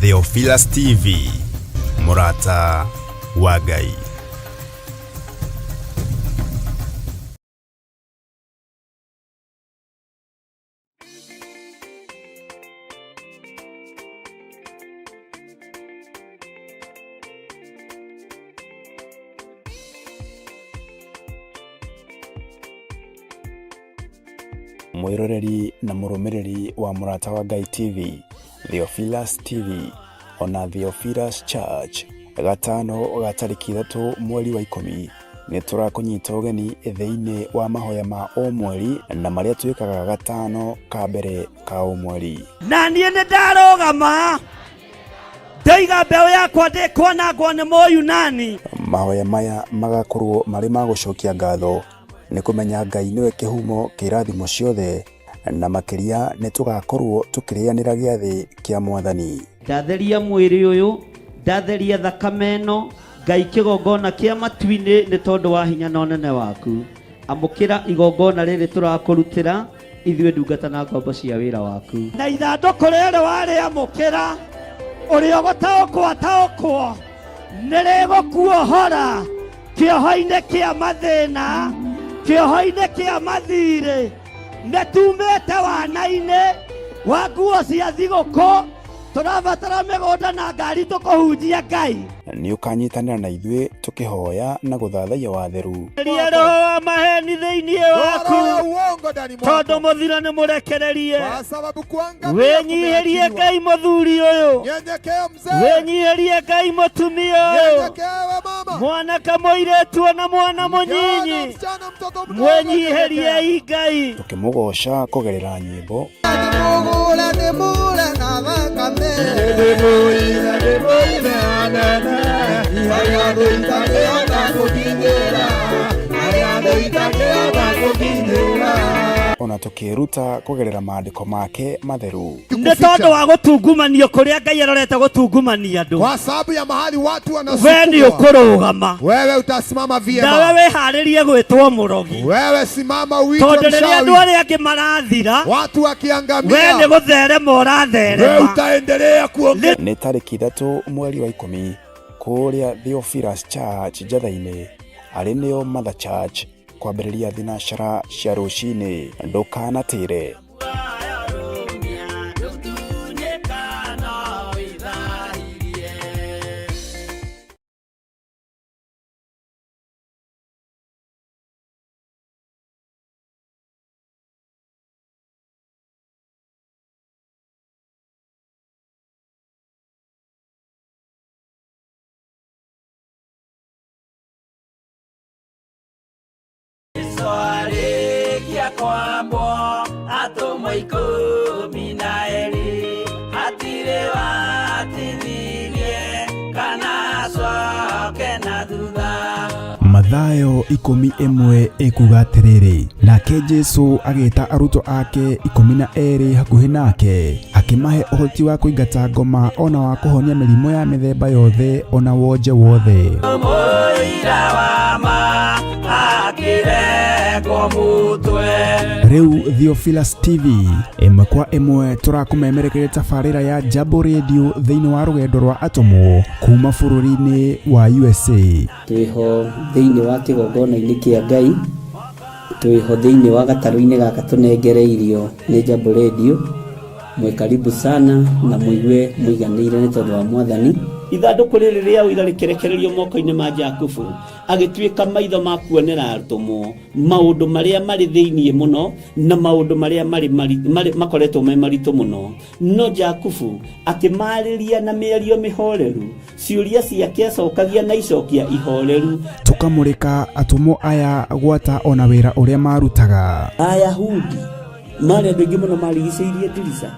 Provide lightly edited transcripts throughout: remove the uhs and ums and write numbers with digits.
Theophilus TV, mũrata wa Ngai. Mwĩroreri na mũrũmĩrĩri wa Mũrata wa Ngai TV, Theophilus TV, ona Theophilus Church, gatano ga tarĩki 3 mweri wa 10 nĩ tũrakũnyita ũgeni thĩinĩ wa mahoya ma o mweri na marĩa twĩkaga gatano ka mbere ka o mweri. Na niĩ nĩ ndarũgama ndoiga mbeũ yakwa ndĩkwanangwo nĩ Mũyunani. Mahoya maya magakorwo marĩ ma gũcokia ngatho nĩ kũmenya Ngai nĩwe kĩhumo kĩa irathimo ciothe, na makĩria nĩ tũgakorwo tũkĩrĩanĩra gĩathĩ kĩa Mwathani. Ndatheria mwĩrĩ ũyũ, ndatheria thakame ĩno, Ngai kĩgongona kĩa matu-inĩ nĩ tondũ wa hinya na ũnene waku. Amũkĩra igongona rĩrĩ tũrakũrutĩra ithuĩ ndungata na ngombo cia wĩra waku. Na ithandũkũ rĩrĩ warĩamũkĩra, ũrĩa ũgũtaũkwo ataũkwo, nĩ rĩgũkuohora kĩoho-inĩ kĩa mathĩna, kĩoho-inĩ kĩa mathirĩ. Nĩ tumĩte wana-inĩ wa nguo cia thigũkũ, tũrabatara mĩgũnda na ngari tũkũhunjia Ngai. Nĩ ũkanyitanĩra na ithuĩ tũkĩhoya na gũthathaiya watheru. Eheria roho wa maheni thĩinĩ waku, Roho ya uongo ndani mwako. tondũ mũthira nĩ mũrekererie. Kwa sababu kuangamia Wĩnyihĩrie kumeachiliwa. Ngai mũthuri ũyũ, Nyenyekea mzee, wĩnyihĩrie Ngai mũtumia ũyũ, nyenyekea we mama, mwanake mũirĩtu ona mwana kijana, mũnyinyi, msichana, mtoto mdogo, mwĩnyihĩriei Ngai. Tũkĩmũgoca kũgerera nyĩmbo, ona tũkĩĩruta kũgerera maandĩko make matheru. Nĩ tondũ wa gũtungumanio kũrĩa Ngai arorete gũtungumania andũ, kwa sababu ya mahali watu we nĩ wanasukumwa, ũkũrũgama wewe utasimama nawe vyema. wĩharĩrie gwĩtwo mũrogi, Wewe simama uitwe tondũ rĩrĩa andũ mchawi, arĩa angĩ marathira, watu we nĩ wakiangamia, gũtherema wewe ũratherema. utaendelea kuongea. Nĩ tarĩki 3 mweri wa 10 kũrĩa Theophilus Church Njatha-inĩ, arĩ nĩo Mother Church, kwambĩrĩria thinacara cia rũcinĩ. Ndũkanatĩre. Arĩkia kwambwo atũmwo 12 hatirĩ watithirie kana acoke na thutha. Mathayo 11 ĩkuga atĩrĩrĩ, nake Jesu agĩta arutwo ake 12 hakuhĩ nake, akĩmahe ũhoti wa kũingata ngoma ona wa kũhonia mĩrimũ ya mĩthemba yothe ona wonje wothe. Mũira wa ma akĩrengwo mũtwe. Rĩu Theophilus TV ĩmwe kwa ĩmwe tũrakũmemerekeria tabarĩra ya Jambo Radio thĩinĩ wa rũgendo rwa atũmwo kuma bũrũri-inĩ wa USA. Twĩho thĩinĩ wa kĩgongona-inĩ kĩa Ngai, twĩho thĩinĩ wa gatarũ-inĩ gaka tũnengereirio nĩ Jambo Radio. Mwĩ karibu sana na mũigue mũiganĩire nĩ tondũ wa Mwathani. Ithandũkũ rĩrĩ rĩa ũira rĩkĩrekererio moko-inĩ ma Jakubu, agĩtuĩka maitho ma kuonera atũmwo maũndũ marĩa marĩ thĩinĩ mũno na maũndũ marĩa marĩ makoretwo me maritũ mũno. No Jakubu akĩmarĩria na mĩario mĩhoreru, ciũria ciake acokagia na icokia ihoreru. Tũkamũrĩka atũmwo aya gwata ona wĩra ũrĩa marutaga. Ayahudi marĩ andũ aingĩ mũno marigicĩirie ndirica.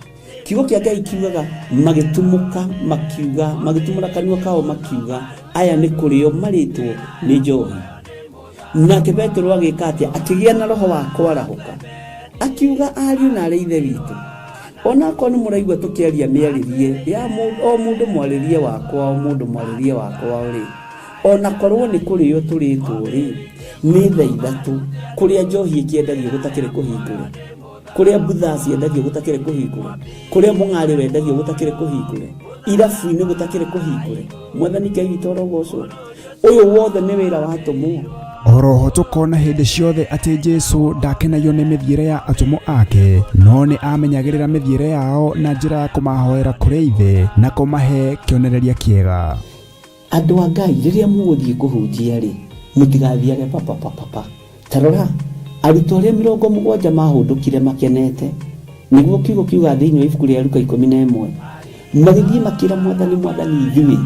Kiugo kĩa Ngai kiugaga magĩtumũka makiuga, magĩtumũra kanua kao makiuga, aya nĩ kũrĩo marĩtwo nĩ njohi. Nake Petero agĩka atĩa? Akĩgĩa na roho wa kwarahũka, akiuga ariũ na arĩ ithe witũ, onakorwo nĩ mũraigua tũkĩaria mĩarĩrie ya o mũndũ mwarĩrie wakwa, o mũndũ mwarĩrie wakwa rĩ, onakorwo nĩ kũrĩo tũrĩtwo rĩ, nĩ thaa 3 kũrĩa njohi ĩkĩendagio gũtakĩrĩ kũhingũre, kũrĩa mbutha ciendagio gũtakĩrĩ kũhingũre, kũrĩa mũng'arĩ wendagio gũtakĩrĩ kũhingũre. Irabu-inĩ gũtakĩrĩ kũhingũre. Mwathani Ngai witũ arogocwo. Ũyũ wothe nĩ wĩra wa atũmwo. Oroho tũkona hĩndĩ ciothe atĩ Jesu ndakenagio nĩ mĩthiĩre ya atũmwo ake, no nĩ amenyagĩrĩra mĩthiĩre yao na njĩra ya kũmahoera kũrĩ Ithe na kũmahe kĩonereria kĩega. Andũ a Ngai, rĩrĩa mũgũthiĩ kũhunjia-rĩ, mũtigathiage papapapapa. Ta rora, arutwo arĩa 70 maahũndũkire makenete, nĩguo kiugo kiugaga thĩinĩ wa ibuku rĩa Luka 11, magĩthiĩ makĩra Mwathani, Mwathani, ithuĩ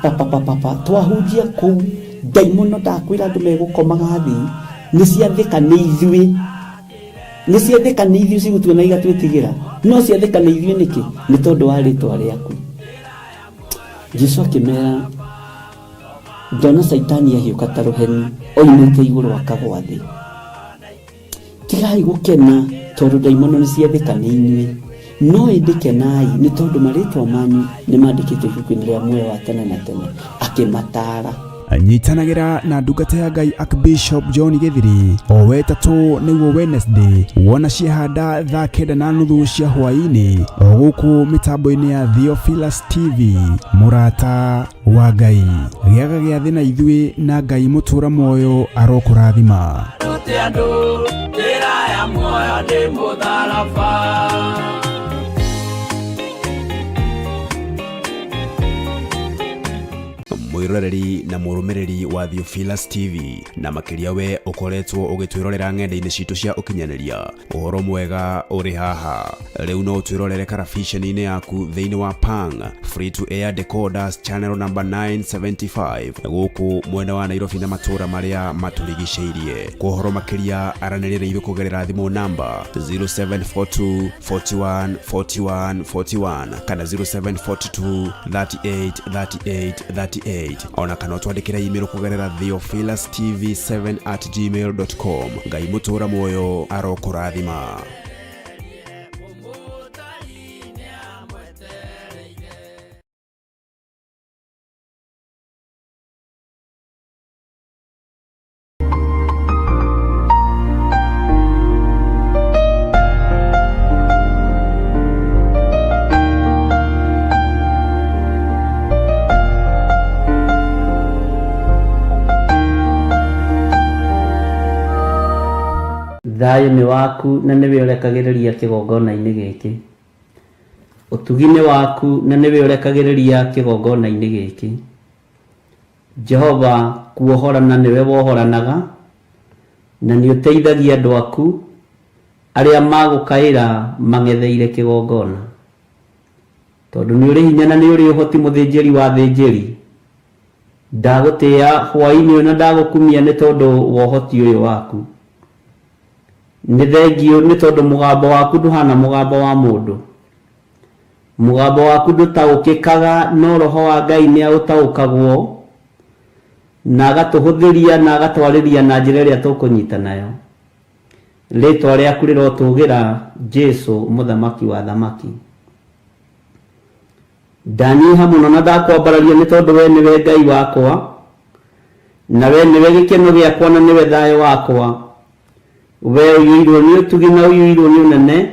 papapapapa twahunjia kũu, ndaimono ndakwĩra andũ megũkomaga thĩ, nĩ ciathĩka nĩ ithuĩ, nĩ ciathĩka nĩ ithuĩ cigũtuona igatwĩtigĩra, no ciathĩka nĩ ithuĩ nĩkĩ? Nĩ tondũ wa rĩtwa rĩaku. Jesu akĩmera, ndona Caitani ahiũka ta rũheni oimĩte igũrũ akagwa thĩ. Tigai gũkena tondũ ndaimono nĩ ciathĩka nĩ inyuĩ, no ĩndĩ kenai nĩ tondũ marĩtwa manyu nĩ mandĩkĩtwo ibuku-inĩ rĩa muoyo wa tene na tene. Akĩmataara. Nyitanagĩra na ndungata ya Ngai Archbishop John Gĩthiri o wetatũ nĩguo Wednesday wona ciahanda thaa 9:30 cia hwaĩ-inĩ o gũkũ mĩtambo-inĩ ya Theophilus TV mũrata wa Ngai gĩaga gĩathĩ na ithuĩ na Ngai mũtũra muoyo arokũrathima. Rute andũ njĩra ya muoyo nĩ mũtharaba. Mwĩroreri na mũrũmĩrĩri wa Theophilus TV na makĩria we ũkoretwo ũgĩtwĩrorera ng'enda-inĩ citũ cia ũkinyanĩria, ũhoro mwega ũrĩ haha. Rĩu no ũtwĩrorere karabiceni-inĩ yaku thĩinĩ wa Pang Free to Air Decoders channel number 975 gũkũ mwena wa Nairobi na matũũra marĩa matũrigicĩirie. Kwa ũhoro makĩria aranĩria na ithuĩ kũgerera thimũ namba 0742 41 41 41 kana 0742 38 38 38 ona kana ũtwandĩkĩre email kũgerera theophilustv7@gmail.com. Ngai mũtũra muoyo arokũrathima. Thayũ nĩ waku na nĩwe ũrekagĩrĩria kĩgongona-inĩ gĩkĩ. Ũtugi nĩ waku na nĩwe ũrekagĩrĩria kĩgongona-inĩ gĩkĩ. Jehova kuohorana nĩwe wohoranaga, na nĩ ũteithagia andũ aku arĩa magũkaĩra mang'etheire kĩgongona. Tondũ nĩ ũrĩ hinya na nĩ ũrĩ ũhoti mũthĩnjĩri wa athĩnjĩri, ndagũtĩĩa hwaĩ-inĩ ũyũ na ndagũkumia nĩ tondũ wa ũhoti ũyũ waku. Nĩ thengiũ nĩ tondũ mũgambo waku ndũhana mũgambo wa mũndũ. Mũgambo waku ndũtaũkĩkaga, no Roho wa Ngai nĩ aũtaũkagwo, na agatũhũthĩria na agatwarĩria na njĩra ĩrĩa tũkũnyita nayo. Rĩtwa rĩaku rĩrotũgĩra, Jesu, Mũthamaki wa athamaki. Ndanyiha mũno na ndakwambararia nĩ tondũ wee nĩwe Ngai wakwa, na wee nĩwe gĩkeno gĩakwa na nĩwe thayũ wakwa. Wee ũiyũirwo nĩ ũtugi na ũiyũirwo nĩ ũnene,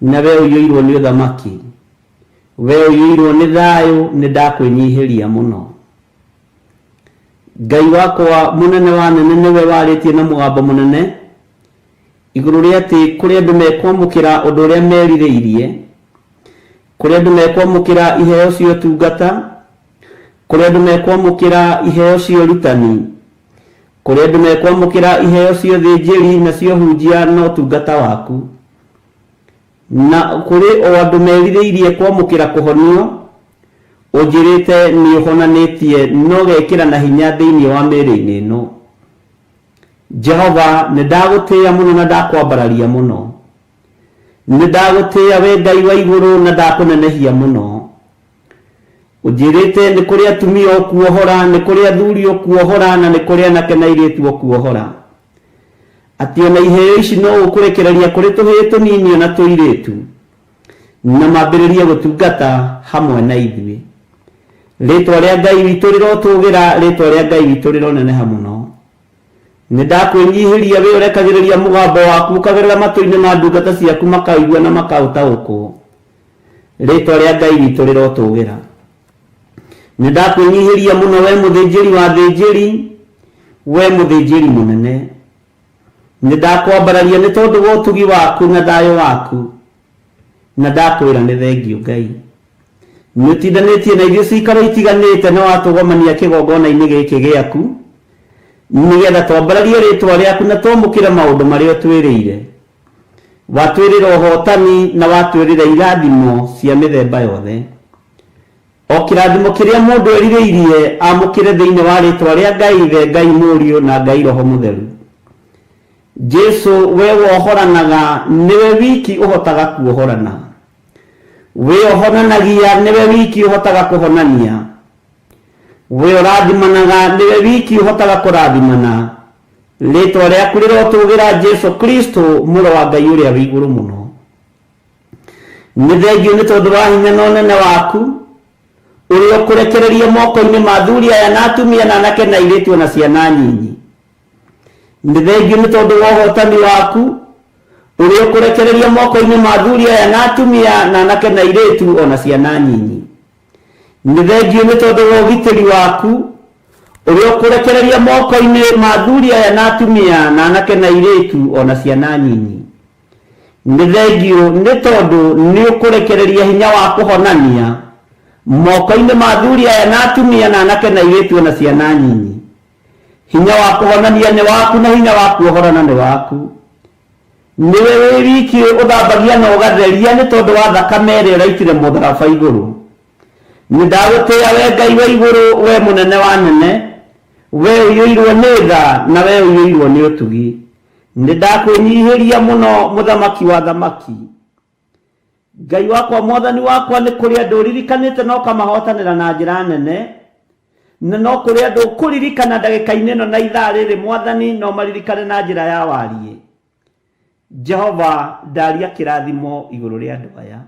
na wee ũiyũirwo nĩ ũthamaki. Wee ũiyũirwo nĩ thayũ, nĩ ndakwĩnyihĩria mũno. Ngai wakwa mũnene wa anene nĩwe warĩtie na mũgambo mũnene igũrũ rĩa atĩ kũrĩ andũ mekwamũkĩra ũndũ ũrĩa merirĩirie, kũrĩ andũ mekwamũkĩra iheo cia ũtungata, kũrĩ andũ mekwamũkĩra iheo cia ũrutani, kũrĩ andũ mekwamũkĩra iheo cia ũthĩnjĩri na cia ũhunjia na ũtungata waku. Na kũrĩ o andũ merirĩirie kwamũkĩra kũhonio, ũnjĩrĩte nĩ ũhonanĩtie na ũgekĩra na hinya thĩinĩ wa mĩĩrĩ-inĩ ĩno. Jehova, nĩ ndagũtĩĩa mũno na ndakwambararia mũno. Nĩ ndagũtĩĩa we Ngai wa igũrũ na ndakũnenehia mũno. Ũnjĩrĩte nĩ kũrĩ atumia ũkuohora, nĩ kũrĩ athuri ũkuohora, na nĩ kũrĩ anake na airĩtu ũkuohora. Atĩ ona iheo ici no ũkũrekereria kũrĩ tũhĩĩ tũnini ona tũirĩtu, na mambĩrĩrie gũtungata hamwe na ithuĩ. Rĩtwa rĩa Ngai witũ rĩrotũgĩra, rĩtwa rĩa Ngai witũ rĩroneneha mũno. Nĩ ndakwĩnyihĩria wee ũrekagĩrĩria mũgambo waku ũkagerera matũ-inĩ ma ndungata ciaku makaũigua na makaũtaũkwo. Rĩtwa rĩa Ngai witũ rĩrotũgĩra. Nĩ ndakwĩnyihĩria mũno we mũthĩnjĩri wa athĩnjĩri, we mũthĩnjĩri mũnene. Nĩ ndakwambararia nĩ tondũ wa ũtugi waku na thayũ waku, na ndakwĩra nĩ thengiũ Ngai. Nĩ ũtindanĩtie na ithuĩ cikaro itiganĩte na watũgomania kĩgongona-inĩ gĩkĩ gĩaku, nĩgetha twambararie rĩtwa rĩaku na twamũkĩre maũndũ marĩa ũtwĩrĩire. Watwĩrĩra ũhotani na watwĩrĩra irathimo cia mĩthemba yothe. O kĩrathimo kĩrĩa mũndũ erirĩirie amũkĩre thĩinĩ wa rĩtwa rĩa Ngai Ithe, Ngai Mũriũ na Ngai Roho Mũtheru. Jesu, we wohoranaga, nĩwe wiki ũhotaga kuohorana. We ũhonanagia, nĩwe wiki ũhotaga kũhonania. We ũrathimanaga, nĩwe wiki ũhotaga kũrathimana. Rĩtwa rĩaku rĩrotũgĩra Jesu Kristo, Mũrũ wa Ngai ũrĩa wĩ igũrũ mũno. Nĩ thengiũ nĩ tondũ wa hinya na ũnene waku, ũrĩa ũkũrekereria moko-inĩ ma athuri aya na atumia na anake na airĩtu o na ciana nyinyi. Nĩ thengiũ nĩ tondũ wa ũhotani waku, ũrĩa ũkũrekereria moko-inĩ ma athuri aya na atumia na anake na airĩtu o na ciana nyinyi. Nĩ thengiũ nĩ tondũ wa ũgitĩri waku, ũrĩa ũkũrekereria moko-inĩ ma athuri aya na atumia na anake na airĩtu o na ciana nyinyi. Nĩ thengiũ nĩ tondũ nĩ ũkũrekereria hinya wa kũhonania moko-inĩ ma athuri aya na atumia na anake na airĩtu o na ciana nyinyi. Hinya wa kũhonania nĩ waku na hinya wa kuohorana nĩ waku. Nĩwe wĩ wiki ũthambagia na ũgatheria nĩ tondũ wa thakame ĩrĩa ũraitire mũtharaba igũrũ. Nĩ ndagũtĩĩa we Ngai wa igũrũ, we mũnene wa anene, we ũiyũirwo nĩ tha na we ũiyũirwo nĩ ũtugi. Nĩ ndakwĩnyihĩria mũno mũthamaki wa athamaki. Ngai wakwa mwathani wakwa nĩ kũrĩ andũ ũririkanĩte na ũkamahotanĩra na njĩra nene, na no kũrĩ andũ ũkũririkana ndagĩka-inĩ ĩno na ithaa rĩrĩ mwathani no maririkane na njĩra ya wariĩ. Jehova ndaria kĩrathimo igũrũ rĩa andũ aya.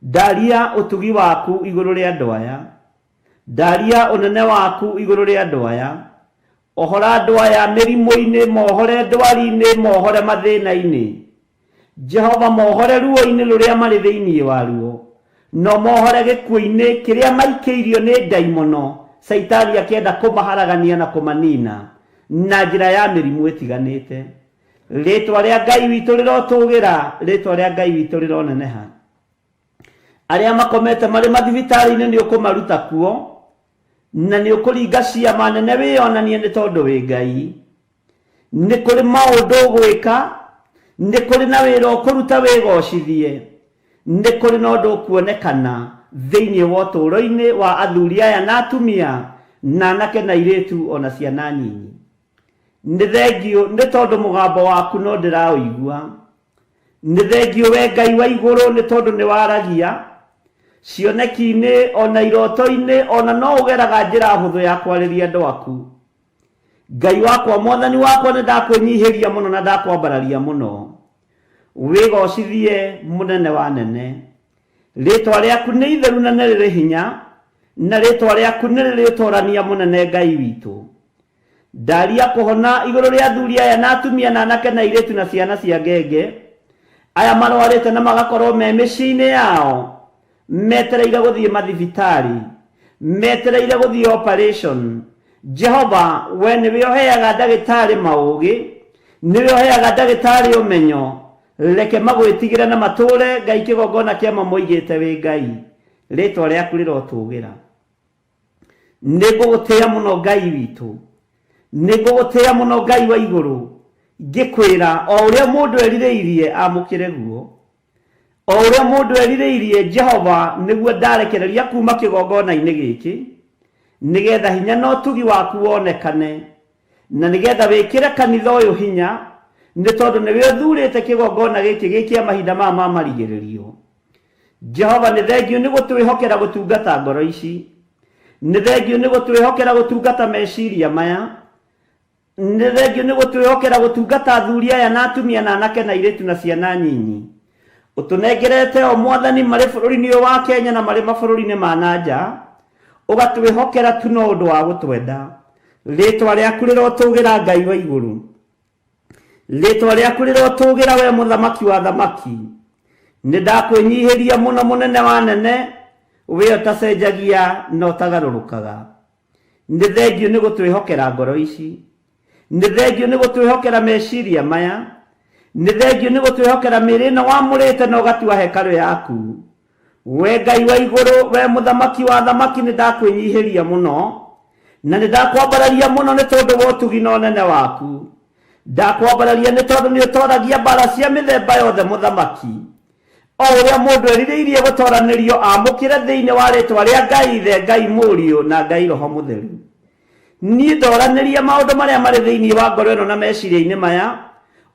Ndaria ũtugi waku igũrũ rĩa andũ aya. Ndaria ũnene waku igũrũ rĩa andũ aya. Ohora andũ aya mĩrimũ-inĩ, mohore ndwari-inĩ, mohore mathĩna-inĩ. Jehova mohore ruo-inĩ rũrĩa marĩ thĩinĩ waruo, no mohore gĩkuũ-inĩ kĩrĩa maikĩirio nĩ ndaimono, Caitani akĩenda kũmaharagania na kũmanina na njĩra ya mĩrimũ ĩtiganĩte. Rĩĩtwa rĩa Ngai witũ rĩrotũgĩra, rĩĩtwa rĩa Ngai witũ rĩroneneha. Arĩa makomete marĩ mathibitarĩ-inĩ nĩ ũkũmaruta kuo, na nĩ ũkũringa ciama nene wĩyonanie nĩ tondũ wĩ Ngai. Nĩ kũrĩ maũndũ ũgwĩka, nĩ kũrĩ na wĩra ũkũruta wĩgocithie, nĩ kũrĩ na ũndũ ũkuonekana thĩinĩ wa ũtũũro-inĩ wa athuri aya na atumia, na anake na airĩtu o na ciana nyinyi. Nĩ thengiũ nĩ tondũ mũgambo waku no ndĩraũigua. Nĩ thengiũ we Ngai wa igũrũ nĩ tondũ nĩ waragia cioneki-inĩ o na iroto-inĩ o na no ũgeraga njĩra hũthũ ya kwarĩria andũ aku. Ngai wakwa mwathani wakwa nĩ ndakwĩnyihĩria mũno na ndakwambararia mũno. Wĩgocithie mũnene wa nene. Rĩtwa rĩaku nĩ itheru na nĩ rĩrĩ hinya, na rĩtwa rĩaku nĩ rĩrĩ ũtorania mũnene Ngai witũ. Ndaria kũhona igũrũ rĩa athuri aya na atumia na anake na airĩtu na ciana cia ngenge, aya marwarĩte na magakorwo me mĩciĩ-inĩ yao, metereire gũthiĩ mathibitarĩ, metereire gũthiĩ operation. Jehova, we nĩwe ũheaga ndagĩtarĩ maũgĩ, nĩwe ũheaga ndagĩtarĩ ũmenyo, reke magwĩtigĩre na matũũre Ngai kĩgongona kĩa ma moigĩte wĩ Ngai. Rĩtwa rĩaku rĩrotũgĩra. Nĩ ngũgũtĩĩa mũno Ngai witũ, nĩ ngũgũtĩĩa mũno Ngai wa igũrũ, ngĩkwĩra o ũrĩa mũndũ erirĩirie amũkĩre guo. O ũrĩa mũndũ erirĩirie Jehova nĩguo ndarekereria kuma kĩgongona-inĩ gĩkĩ, nĩgetha hinya na ũtugi waku wonekane, na nĩgetha wĩkĩre kanitha ũyũ hinya, nĩ tondũ nĩwe ũthurĩte kĩgongona gĩkĩ gĩ kĩa mahinda maya ma marigĩrĩrio. Jehova nĩ thengiũ nĩ gũtwĩhokera gũtungata ngoro ici. Nĩ thengiũ nĩ gũtwĩhokera gũtungata meciria maya. Nĩ thengiũ nĩ gũtwĩhokera gũtungata athuri aya na atumia na anake na airĩtu na ciana nyinyi. Ũtũnengerete o mwathani marĩ bũrũri-inĩ ũyũ wa Kenya na marĩ mabũrũri-inĩ ma na nja. Ũgatwĩhokera tu no ũndũ wa gũtwenda. Rĩtwa rĩaku rĩrotũgĩra Ngai wa igũrũ. Rĩtwa rĩaku rĩrotũgĩra we mũthamaki wa athamaki. Nĩ ndakwĩnyihĩria mũno mũnene wa nene, we ũtacenjagia na ũtagarũrũkaga. Nĩ thengiũ nĩ gũtwĩhokera ngoro ici, nĩ thengiũ nĩ gũtwĩhokera meciria maya, nĩ thengiũ nĩ gũtwĩhokera mĩĩrĩ ĩno wamũrĩte na ũgatua hekarũ yaku. We Ngai wa igũrũ, we mũthamaki wa athamaki, nĩ ndakwĩnyihĩria mũno na nĩ ndakwambararia mũno nĩ tondũ wa ũtugi na ũnene waku. Ndakwambararia nĩ tondũ nĩ ũtoragia mbara cia mĩthemba yothe mũthamaki. O ũrĩa mũndũ erirĩirie gũtoranĩrio amũkĩre thĩinĩ wa rĩtwa rĩa Ngai Ithe, Ngai Mũriũ na Ngai Roho Mũtheru. Niĩ ndoranĩria maũndũ marĩa marĩ thĩinĩ wa ngoro ĩno na meciria-inĩ maya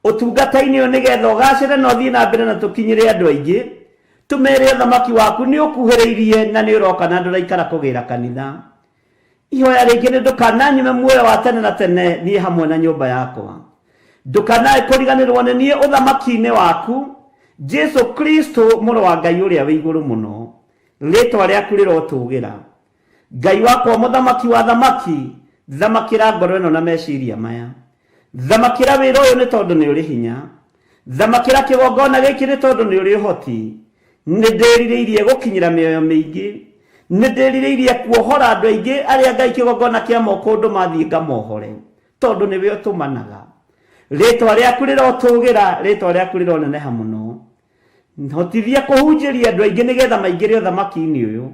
ũtungata-inĩ ũyũ nĩgetha ũgacĩre na ũthiĩ na mbere na tũkinyĩre andũ aingĩ, tũmere ũthamaki waku nĩ ũkuhĩrĩirie na nĩ ũroka na ndũraikara kũgĩra kanitha. Ihoya rĩngĩ nĩ ndũkananyime muoyo wa tene na tene niĩ hamwe na nyũmba yakwa. Ndũkanae kũriganĩrwo nĩ niĩ ũthamaki-inĩ waku, Jesu Kristo mũrũ wa Ngai ũrĩa wĩ igũrũ mũno. Rĩtwa rĩaku rĩrotũgĩra. Ngai wakwa mũthamaki wa thamaki, thamakĩra ngoro ĩno na meciria maya. Thamakĩra wĩra ũyũ nĩ tondũ nĩ ũrĩ hinya. Thamakĩra kĩgongona gĩkĩ nĩ tondũ nĩ ũrĩ ũhoti. Nĩ ndĩrirĩirie gũkinyĩra mĩoyo mĩingĩ. Nĩ ndĩrirĩirie kuohora andũ aingĩ arĩa Ngai kĩgongona kĩa moko ũndũ mathiĩ ngamohore, tondũ nĩwe ũtũmanaga. Rĩtwa rĩaku rĩrotũgĩra, rĩtwa rĩaku rĩroneneha mũno. Hotithia kũhunjĩria andũ aingĩ nĩgetha maingĩre ũthamaki-inĩ ũyũ.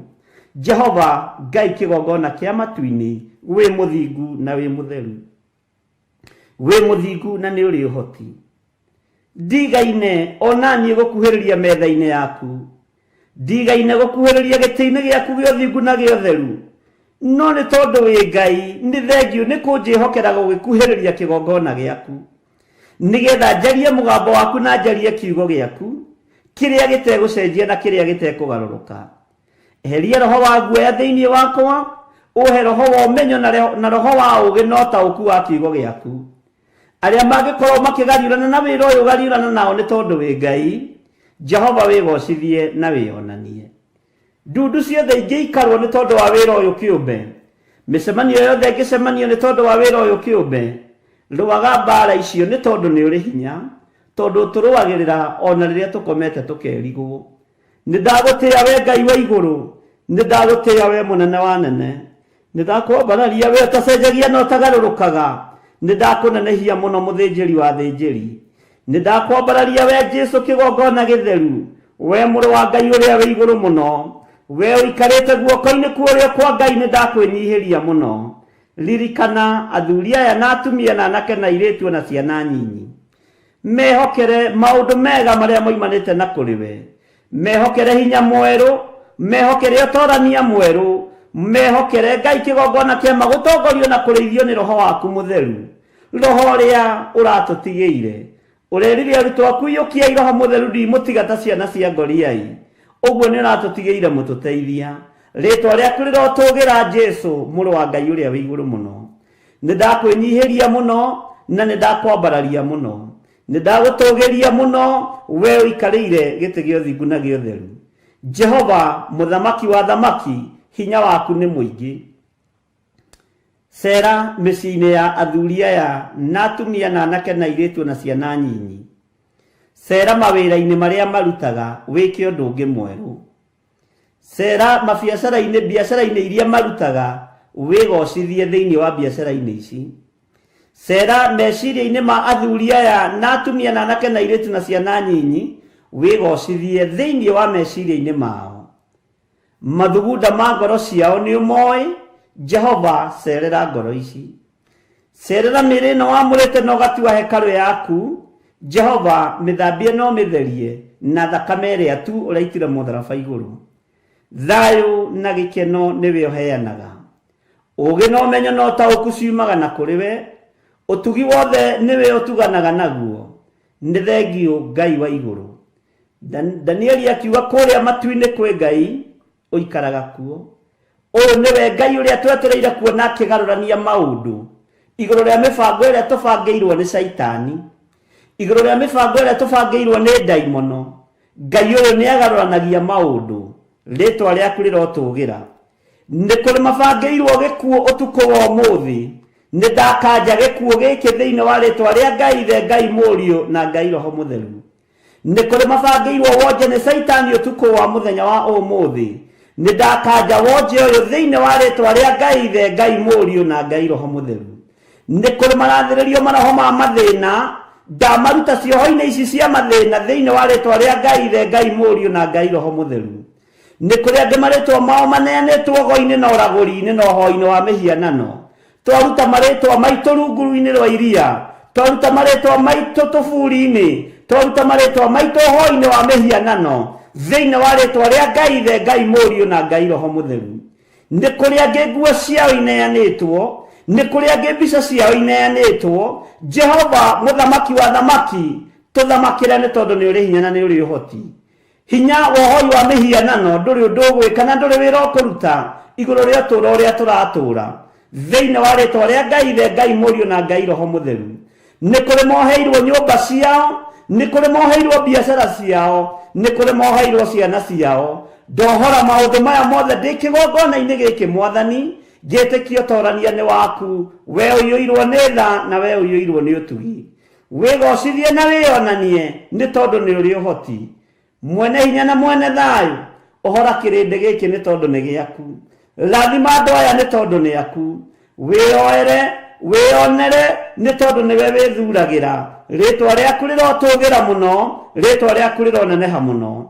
Jehova Ngai kĩgongona kĩa matu-inĩ, wĩ mũthingu na wĩ mũtheru. Wĩ mũthingu na nĩ ũrĩ ũhoti. Ndigaine ona niĩ gũkuhĩrĩria metha-inĩ yaku. Ndigaine gũkuhĩrĩria gĩtĩ-inĩ gĩaku gĩa ũthingu na gĩa ũtheru. No nĩ tondũ wĩ Ngai, nĩ thengiũ nĩ kũnjĩhokera gũgĩkuhĩrĩria kĩgongona gĩaku. Nĩgetha njarie mũgambo waku na njarie kiugo gĩaku, kĩrĩa gĩtegũcenjia na kĩrĩa gĩtekũgarũrũka. Eheria roho wa guoya thĩinĩ wakwa, ũhe roho wa ũmenyo na roho wa ũũgĩ na ũtaũku wa kiugo gĩaku. Arĩa mangĩkorwo makĩgariũrana na wĩra ũyũ gariũrana nao nĩ tondũ wĩ Ngai, Jehova wĩgocithie na wĩonanie. Ndundu ciothe ingĩikarwo nĩ tondũ wa wĩra ũyũ kĩũmbe, mĩcemanio yothe ĩngĩcemanio nĩ tondũ wa wĩra ũyũ kĩũmbe, rũaga mbara icio nĩ tondũ nĩ ũrĩ hinya, tondũ ũtũrũagĩrĩra ona rĩrĩa tũkomete tũkerigwo. Nĩ ndagũtĩĩa we Ngai wa igũrũ, nĩ ndagũtĩĩa we mũnene wa nene. Nĩ ndakwambararia we ũtacenjagia na ũtagarũrũkaga, nĩ ndakũnenehia mũno mũthĩnjĩri wa athĩnjĩri. Nĩ ndakwambararia we Jesu kĩgongona gĩtheru, we mũrũ wa Ngai ũrĩa wĩ igũrũ mũno, we ũikarĩte guoko-inĩ kwa ũrĩo kwa Ngai, nĩ ndakwĩnyihĩria mũno. Ririkana athuri aya na atumia na anake na airĩtu na ciana nyinyi. Mehokere maũndũ mega marĩa moimanĩte na kũrĩ we. Mehokere hinya mwerũ, mehokere ũtorania mwerũ, mehokere Ngai kĩgongona kĩama gũtongorio na kũrĩithio nĩ roho waku mũtheru. Roho ũrĩa ũratũtigĩire. Ũrerire arutwo aku iyũkiai roho mũtheru ndimũtiga ta ciana cia ngoriai. Ũguo nĩ ũratũtigĩire mũtũteithia. Rĩtwa rĩaku rĩrotũgĩra Jesu mũrũ wa Ngai ũrĩa wĩ igũrũ mũno. Nĩ ndakwĩnyihĩria mũno na nĩ ndakwambararia mũno. Nĩ ndagũtũgĩria mũno we ũikarĩire gĩtĩ gĩa ũthingu na gĩa ũtheru. Jehova mũthamaki wa thamaki, hinya waku nĩ mũingĩ. Cera mĩciĩ-inĩ ya athuri aya na atumia na anake na airĩtu na ciana nyinyi. Cera mawĩra-inĩ marĩa marutaga wĩke ũndũ ũngĩ mwerũ. Cera mabiacara-inĩ, biacara-inĩ iria marutaga wĩgocithie thĩinĩ wa biacara-inĩ ici. Cera meciria-inĩ ma athuri aya na atumia na anake na airĩtu na ciana nyinyi wĩgocithie thĩinĩ wa meciria-inĩ mao. Mathugunda ma ngoro ciao nĩ ũmoĩ, Jehova cerera ngoro ici. Cerera mĩĩrĩ ĩno wamũrĩte na ũgatua hekarũ yaku, Jehova mĩthambie na ũmĩtherie na thakame ĩrĩa tu ũraitire mũtharaba igũrũ. Thayũ na gĩkeno nĩwe ũheanaga. Ũũgĩ na ũmenyo na ũtaũku ciumaga na kũrĩ we, ũtugi wothe nĩwe ũtuganaga naguo. Nĩ thengiũ Ngai wa igũrũ. Danieli akiuga kũrĩa matu-inĩ kwĩ Ngai ũikaraga kuo. Ũyũ nĩwe Ngai ũrĩa twetereire kuona akĩgarũrania maũndũ igũrũ rĩa mĩbango ĩrĩa tũbangĩirwo nĩ Caitani, igũrũ rĩa mĩbango ĩrĩa tũbangĩirwo nĩ ndaimono. Ngai ũyũ nĩ agarũranagia maũndũ, rĩtwa rĩaku rĩrotũgĩra. Nĩ kũrĩ mabangĩirwo gĩkuũ ũtukũ wa ũmũthĩ, nĩ ndakanja gĩkuũ gĩkĩ thĩinĩ wa rĩtwa rĩa Ngai Ithe, Ngai Mũriũ na Ngai Roho Mũtheru. Nĩ kũrĩ mabangĩirwo wonje nĩ Caitani ũtukũ wa mũthenya wa ũmũthĩ. Nĩ ndakanja wonje ũyũ thĩinĩ wa rĩtwa rĩa Ngai Ithe, Ngai Mũriũ na Ngai Roho Mũtheru. Nĩ kũrĩ marathĩrĩrio maroho ma mathĩna, ndamaruta cioho-inĩ ici cia mathĩna thĩinĩ wa rĩtwa rĩa Ngai Ithe, Ngai Mũriũ na Ngai Roho Mũtheru. Nĩ kũrĩ angĩ marĩtwa mao maneanĩtwo ũgo-inĩ na ũragũri-inĩ na ũhoi-inĩ wa mĩhianano. Twaruta marĩtwa maitũ runguru-inĩ rwa iria, twaruta marĩtwa maitũ tũburi-inĩ, twaruta marĩtwa maitũ ũhoi-inĩ wa mĩhianano, thĩinĩ wa rĩtwa rĩa Ngai Ithe, Ngai Mũriũ na Ngai Roho Mũtheru. Nĩ kũrĩ angĩ nguo ciao ineanĩtwo, nĩ kũrĩ angĩ mbica ciao ineanĩtwo. Jehova mũthamaki wa thamaki, tũthamakĩre nĩ tondũ nĩ ũrĩ hinya na nĩ ũrĩ ũhoti. Hinya wa ũhoi wa mĩhianano ndũrĩ ũndũ ũgwĩka na ndũrĩ wĩra ũkũruta igũrũ rĩa ũtũũro ũrĩa tũratũũra. Thĩinĩ wa rĩtwa rĩa Ngai Ithe, Ngai Mũriũ na Ngai Roho Mũtheru. Nĩ kũrĩ moheirwo nyũmba ciao, nĩ kũrĩ moheirwo biacara ciao, nĩ kũrĩ moheirwo ciana ciao. Ndohora maũndũ maya mothe ndĩ kĩgongona-inĩ gĩkĩ Mwathani, ngĩtĩkia ũtorania nĩ waku, we ũiyũirwo nĩ tha na we ũiyũirwo nĩ ũtugi. Wĩgocithie na wĩonanie nĩ tondũ nĩ ũrĩ ũhoti. Mwene hinya na mwene thayũ, ũhora kĩrĩndĩ gĩkĩ nĩ tondũ nĩ gĩaku. Rathima andũ aya nĩ tondũ nĩ aku. Wĩyoere, wĩyonere nĩ tondũ nĩwe wĩthuragĩra. Rĩtwa rĩaku rĩrotũgĩra mũno, rĩtwa rĩaku rĩroneneha mũno.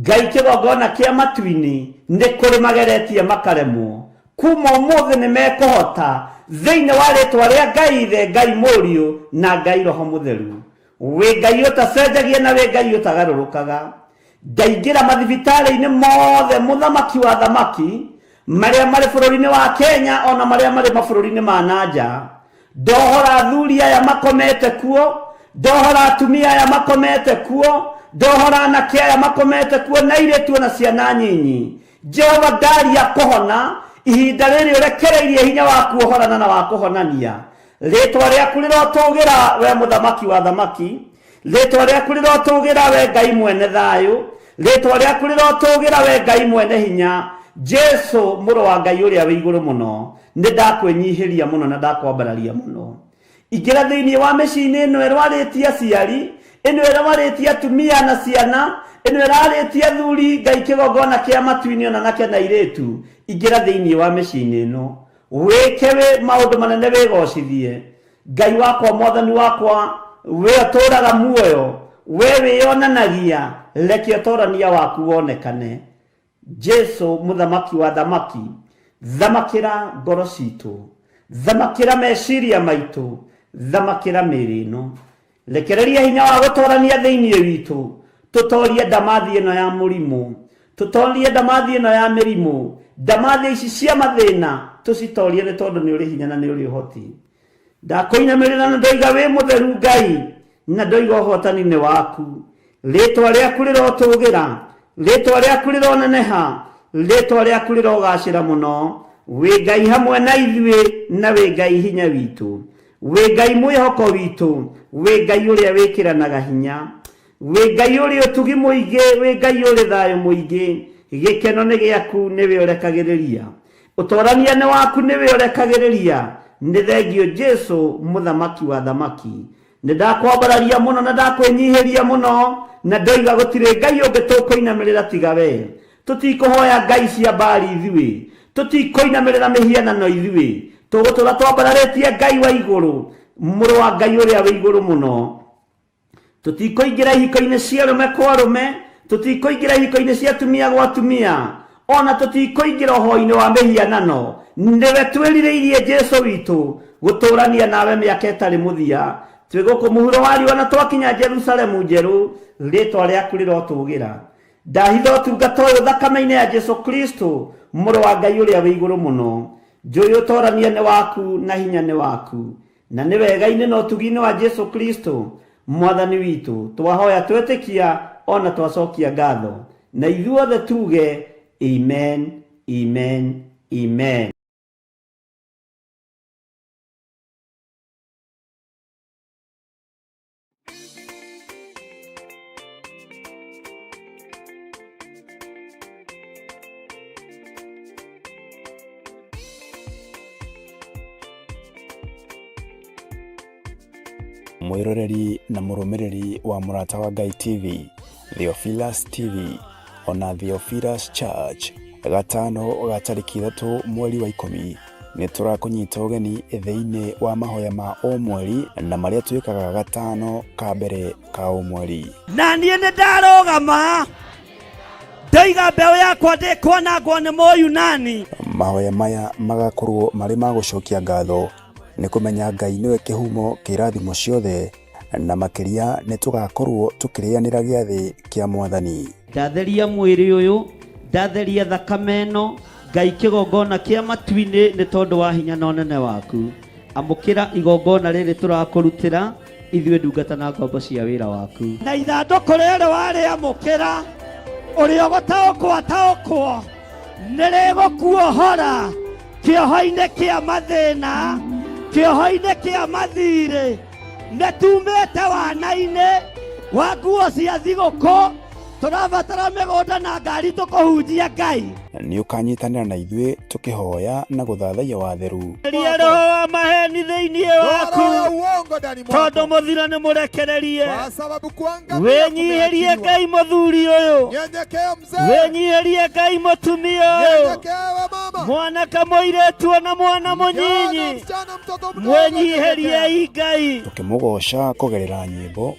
Ngai kĩgongona kĩa matu-inĩ nĩ kũrĩ mageretie makaremwo. Kuma ũmũthĩ nĩ mekũhota thĩinĩ wa rĩtwa rĩa Ngai Ithe, Ngai Mũriũ na Ngai Roho Mũtheru. Wĩ Ngai ũtacenjagia na wĩ Ngai ũtagarũrũkaga. Ndaingĩra mathibitarĩ-inĩ mothe mũthamaki wa thamaki marĩa marĩ bũrũri-inĩ wa Kenya ona marĩa marĩ mabũrũri-inĩ ma na nja. Ndohora athuri aya makomete kuo, ndohora atumia aya makomete kuo, ndohora anake aya makomete kuo na airĩtu ona ciana nyinyi. Jehova ndaria kũhona ihinda rĩrĩ ũrekereirie hinya waku ũhorana na wa kũhonania. Rĩtwa rĩaku rĩrotũgĩra we mũthamaki wa thamaki, rĩtwa rĩaku rĩrotũgĩra we Ngai mwene thayũ, rĩtwa rĩaku rĩrotũgĩra we Ngai mwene hinya, Jesu mũrũ wa Ngai ũrĩa wĩ igũrũ mũno. Nĩ ndakwĩnyihĩria mũno na ndakwambararia mũno. Ingĩra thĩinĩ wa mĩciĩ-inĩ ĩno ĩrwarĩtie aciari, ĩno ĩrwarĩtie atumia na ciana, ĩno ĩrarĩtie athuri, Ngai kĩgongona kĩa matu-inĩ ona nake na airĩtu. Ingĩra thĩinĩ wa mĩciĩ-inĩ ĩno, wĩke wĩ maũndũ manene wĩgocithie. Ngai wakwa, Mwathani wakwa, we ũtũũraga muoyo, we wĩyonanagia, reke ũtorania waku wonekane. Jesu mũthamaki wa thamaki, thamakĩra ngoro citũ, thamakĩra meciria maitũ, thamakĩra mĩĩrĩ ĩno. Rekereria hinya wa gũtorania thĩinĩ witũ, tũtorie ndamathi ĩno ya mũrimũ, tũtorie ndamathi ĩno ya mĩrimũ, ndamathi ici cia mathĩna, tũcitorie nĩ tondũ nĩ ũrĩ hinya na nĩ ũrĩ ũhoti. Ndakũinamĩrĩra na ndoiga wĩ mũtheru Ngai, na ndoiga ũhotani nĩ waku. Rĩtwa rĩaku rĩrotũgĩra, rĩtwa rĩaku rĩroneneha, rĩtwa rĩaku rĩrogacĩra mũno. Wĩ Ngai hamwe na ithuĩ na wĩ Ngai hinya witũ. Wĩ Ngai mwĩhoko witũ, wĩ Ngai ũrĩa wĩkĩranaga hinya. Wĩ Ngai ũrĩ ũtugi mũingĩ, wĩ Ngai ũrĩ thayũ mũingĩ. Gĩkeno nĩ gĩaku nĩwe ũrekagĩrĩria. Ũtorania nĩ waku nĩwe ũrekagĩrĩria. Nĩ thengio Jesu mũthamaki wa thamaki. Nĩ ndakwambararia mũno na ndakwĩnyihĩria mũno, na ndoiga gũtirĩ Ngai ũngĩ tũkũinamĩrĩra tiga we. Tũtikũhoya ngai cia Baali ithuĩ, tũtikũinamĩrĩra mĩhianano ithuĩ, tũgũtũra twambararĩtie Ngai wa igũrũ, mũrũ wa Ngai ũrĩa wĩ igũrũ mũno. Tũtikũingĩra ihiko-inĩ cia arũme kwa arũme, tũtikũingĩra ihiko-inĩ cia atumia gwa atumia, ona tũtikũingĩra ũhoi-inĩ wa mĩhianano. Nĩwe twĩrirĩirie Jesu witũ, gũtũũrania nawe mĩaka ĩtarĩ mũthia. Twĩ gũkũ mũhuro wa riũa na twakinya Jerusalemu njerũ, rĩtwa rĩaku rĩrotũgĩra. Ndahitha ũtungata ũyũ thakame-inĩ ya Jesu Kristo, mũrũ wa Ngai ũrĩa wĩ igũrũ mũno. Njũĩ ũtorania nĩ waku na hinya nĩ waku. Na nĩ wega-inĩ na ũtugi-inĩ wa Jesu Kristo, Mwathani witũ, twahoya twetĩkia ona twacokia ngatho. Na ithuothe tuge, Amen, Amen, Amen. Mwĩroreri na mũrũmĩrĩri wa Mũrata wa Ngai TV, Theophilus TV, ona Theophilus Church, gatano ga tarĩki 3 mweri wa 10 nĩ tũrakũnyita ũgeni thĩinĩ wa mahoya ma o mweri na marĩa twĩkaga gatano ka mbere ka o mweri. Na niĩ nĩ ndarũgama ndoiga mbeũ yakwa ndĩkwanangwo nĩ Mũyunani. Mahoya maya magakorwo marĩ ma gũcokia ngatho nĩ kũmenya Ngai nĩwe kĩhumo kĩa irathimo ciothe, na makĩria nĩ tũgakorwo tũkĩrĩanĩra gĩathĩ kĩa Mwathani. Ndatheria mwĩrĩ ũyũ, ndatheria thakame ĩno, Ngai kĩgongona kĩa matu-inĩ nĩ tondũ wa hinya na ũnene waku. Amũkĩra igongona rĩrĩ tũrakũrutĩra ithuĩ ndungata na ngombo cia wĩra waku. Na ithandũkũ rĩrĩ warĩamũkĩra, ũrĩa ũgũtaũkwo ataũkwo, nĩ rĩgũkuohora kĩoho-inĩ kĩa mathĩna, kĩoho-inĩ kĩa mathirĩ. Nĩ tumĩte wana-inĩ wa nguo cia thigũkũ, tũrabatara mĩgũnda na ngari tũkũhunjia Ngai. Nĩ ũkanyitanĩra na ithuĩ tũkĩhoya na gũthathaiya watheru. Eheria roho wa maheni thĩinĩ waku, Roho ya uongo ndani mwako, tondũ mũthiro nĩ mũrekererie. kwa sababu kuangamia Wĩnyihĩrie kumeachiliwa. Ngai mũthuri ũyũ, Nyenyekea mzee, wĩnyihĩrie Ngai mũtumia ũyũ, nyenyekea we mama, mwanake mũirĩtu ona mwana kijana, mũnyinyi, msichana, mtoto mdogo, mwĩnyihĩriei Ngai. Tũkĩmũgoca kũgerera nyĩmbo,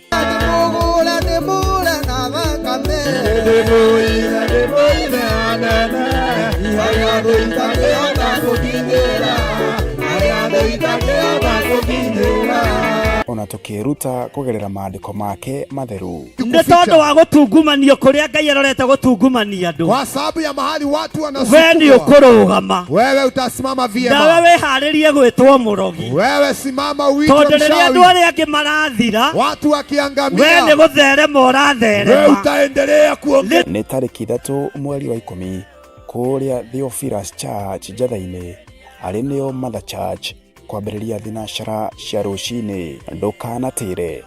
ona tũkĩĩruta kũgerera maandĩko make matheru. Nĩ tondũ wa gũtungumanio kũrĩa Ngai arorete gũtungumania andũ, kwa sababu ya mahali watu we nĩ wanasukumwa, ũkũrũgama wewe utasimama nawe vyema. wĩharĩrie gwĩtwo mũrogi, Wewe simama uitwe tondũ rĩrĩa andũ mchawi, arĩa angĩ marathira, watu we nĩ wakiangamia, gũtherema wewe ũratherema. utaendelea kuongea. Nĩ tarĩki 3 mweri wa 10 kũrĩa Theophilus Church Njatha-inĩ, arĩ nĩo Mother Church, kwambĩrĩria thinacara cia rũcinĩ. Ndũkanatĩre.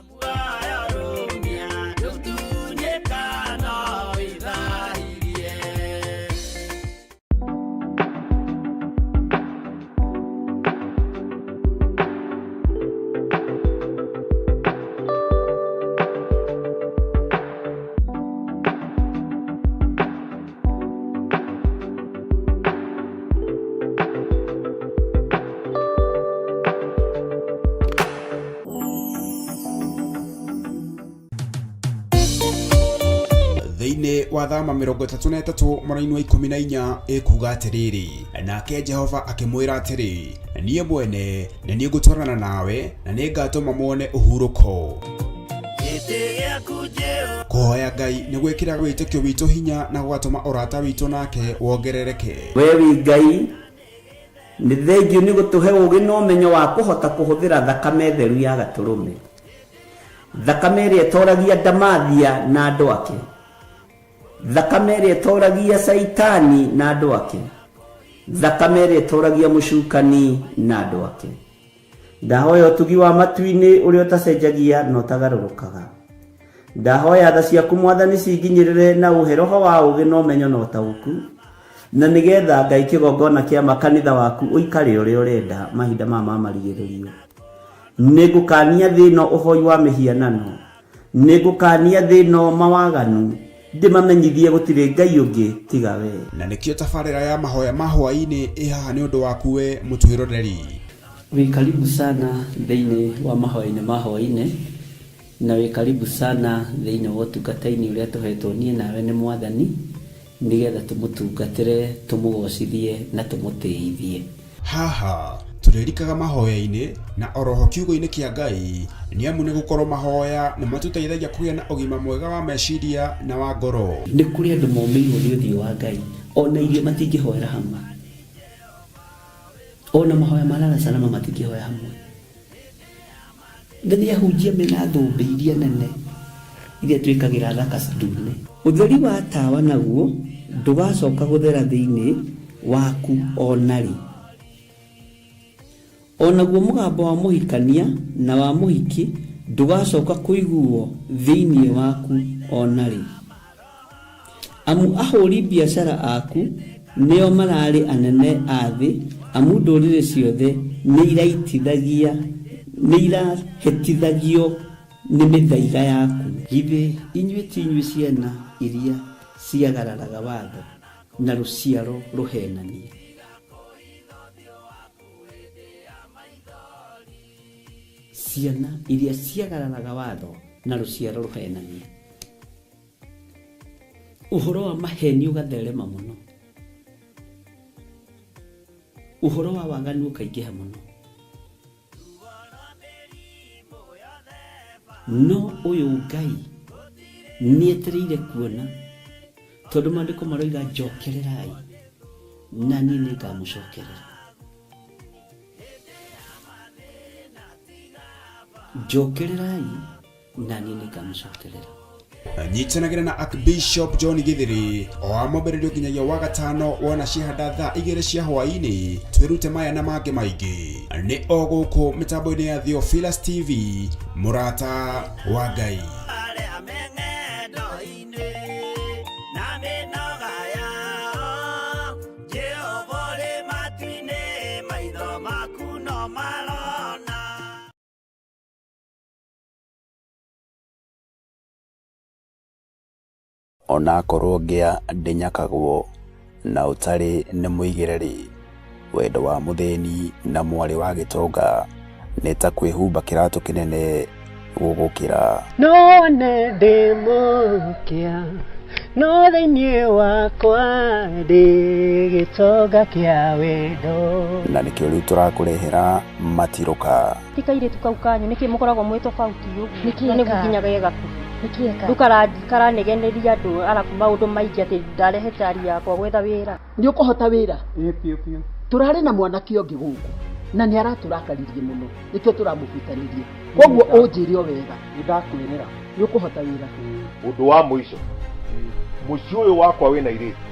Thĩinĩ wa thama 33 mũraini wa 14 ĩkuga atĩrĩrĩ, nake Jehova akĩmwĩra atĩrĩ, niĩ mwene nĩ niĩ ngũtwarana nawe na nĩ ngatũma muone ũhurũko. Kũhoya Ngai nĩ gwĩkĩraga wĩtĩkio witũ hinya na gũgatũma ũrata witũ nake wongerereke. We wĩ Ngai nĩ thengiũ nĩ gũtũhe ũũgĩ na ũmenyo wa kũhota kũhũthĩra thakame theru ya gatũrũme, thakame ĩrĩa ĩtoragia ndamathia na andũ ake, thakame ĩrĩa ĩtoragia caitani na andũ ake, thakame ĩrĩa ĩtoragia mũcukani na andũ ake. Ndahoya ũtugi wa matu-inĩ ũrĩa ũtacenjagia na ũtagarũrũkaga. Ndahoya tha ciaku Mwathani cinginyĩrĩre na ũhe roho wa ũũgĩ na ũmenyo na ũtaũku, na nĩgetha Ngai kĩgongona kĩa makanitha waku ũikare ũrĩa ũrenda mahinda maya ma marigĩrĩrio. Nĩngũkania thĩ ĩno ũhoi wa mĩhianano, nĩngũkania thĩ ĩno mawaganu, ndĩmamenyithie gũtirĩ Ngai ũngĩ tiga we. Na nĩkĩo tabarĩra ya mahoya ma hwaĩ-inĩ ĩ haha nĩ ũndũ waku we mũtwĩroreri. Wĩ karibu sana thĩinĩ wa mahoya-inĩ ma hwaĩ-inĩ, na wĩ karibu sana thĩinĩ wa ũtungata-inĩ ũrĩa tũhetwo niĩ nawe nĩ Mwathani, nĩgetha tũmũtungatĩre, tũmũgocithie na tũmũtĩithie. Haha tũrĩrikaga mahoya-inĩ na oroho kiugo-inĩ kĩa Ngai, nĩ amu nĩ gũkorwo mahoya nĩ matũteithagia kũgĩa na ũgima mwega wa meciria na wa ngoro. Nĩ kũrĩ andũ momĩirwo nĩ ũthiũ wa Ngai, ona irio matingĩhoera hamwe, ona mahoya ma lala salama matingĩhoya hamwe. Na nĩ ahunjia mena thũmbĩ iria nene iria twĩkagĩra thaka ndune. Ũtheri wa tawa naguo ndũgacoka gũthera thĩinĩ waku ona rĩ. Onaguo mũgambo wa mũhikania na wa mũhiki ndũgacoka kũiguo thĩinĩ waku ona rĩ. Amu ahũri biacara aku nĩo mararĩ anene a thĩ, amu ndũrĩrĩ ciothe nĩ iraitithagia Nĩ irahĩtithagio nĩ mĩthaiga yaku. Githĩ inyuĩ ti inyuĩ ciana iria ciagararaga watho na rũciaro rũhenanie? Ciana iria ciagararaga watho na rũciaro rũhenanie. Ũhoro wa maheni ũgatherema mũno. Ũhoro wa waganu ũkaingĩha mũno. No ũyũ Ngai nĩetereire kuona, tondũ maandĩko maroiga njokererai na niĩ nĩngamũcokerera. Njokererai na niĩ nĩngamũcokerera. Nyitanagĩra na Archbishop John Githiri o wa mwambĩrĩrio nginyagia wa gatano wona ciahanda thaa 2 cia hwaĩ-inĩ, twĩrute maya na mangĩ maingĩ nĩ o gũkũ mĩtambo-inĩ ya Theophilus TV, mũrata wa Ngai. Arĩa me ng'endo-inĩ na mĩnoga yao, Jehova ũrĩ matu-inĩ, maitho maku no marona. Onakorwo ngĩa ndĩnyakagwo na ũtarĩ nĩ mũigĩre-rĩ, wendo wa mũthĩni na mwarĩ wa gĩtonga nĩ ta kwĩhumba kĩratũ kĩnene gũgũkĩra. No nĩ ndĩ mũkĩa, no thĩinĩ wakwa ndĩ gĩtonga kĩa wendo. Na nĩkĩo rĩu tũrakũrehera matirũka. Ti kairĩtu kau kanyu nĩkĩ mũkoragwo mwĩ tofauti ũguo? Nĩkĩ Na nĩguo eka? nginya ge gakuhĩ. Nĩkĩ eka? Rĩu karanegeneria andũ arabu maũndũ maingĩ atĩ ndarehe tari yakwa gwetha wĩra. Nĩ ũkũhota wĩra? Ĩĩ biũ biũ. Tũrarĩ na mwanake ũngĩ gũkũ na nĩ aratũrakaririe mũno nĩkĩo tũramũbutanirie. Koguo ũnjĩre o wega. Nĩ ndakwĩrĩra. Nĩ ũkũhota wĩra? Ũndũ wa mũico, mũciĩ ũyũ wakwa wĩna airĩtu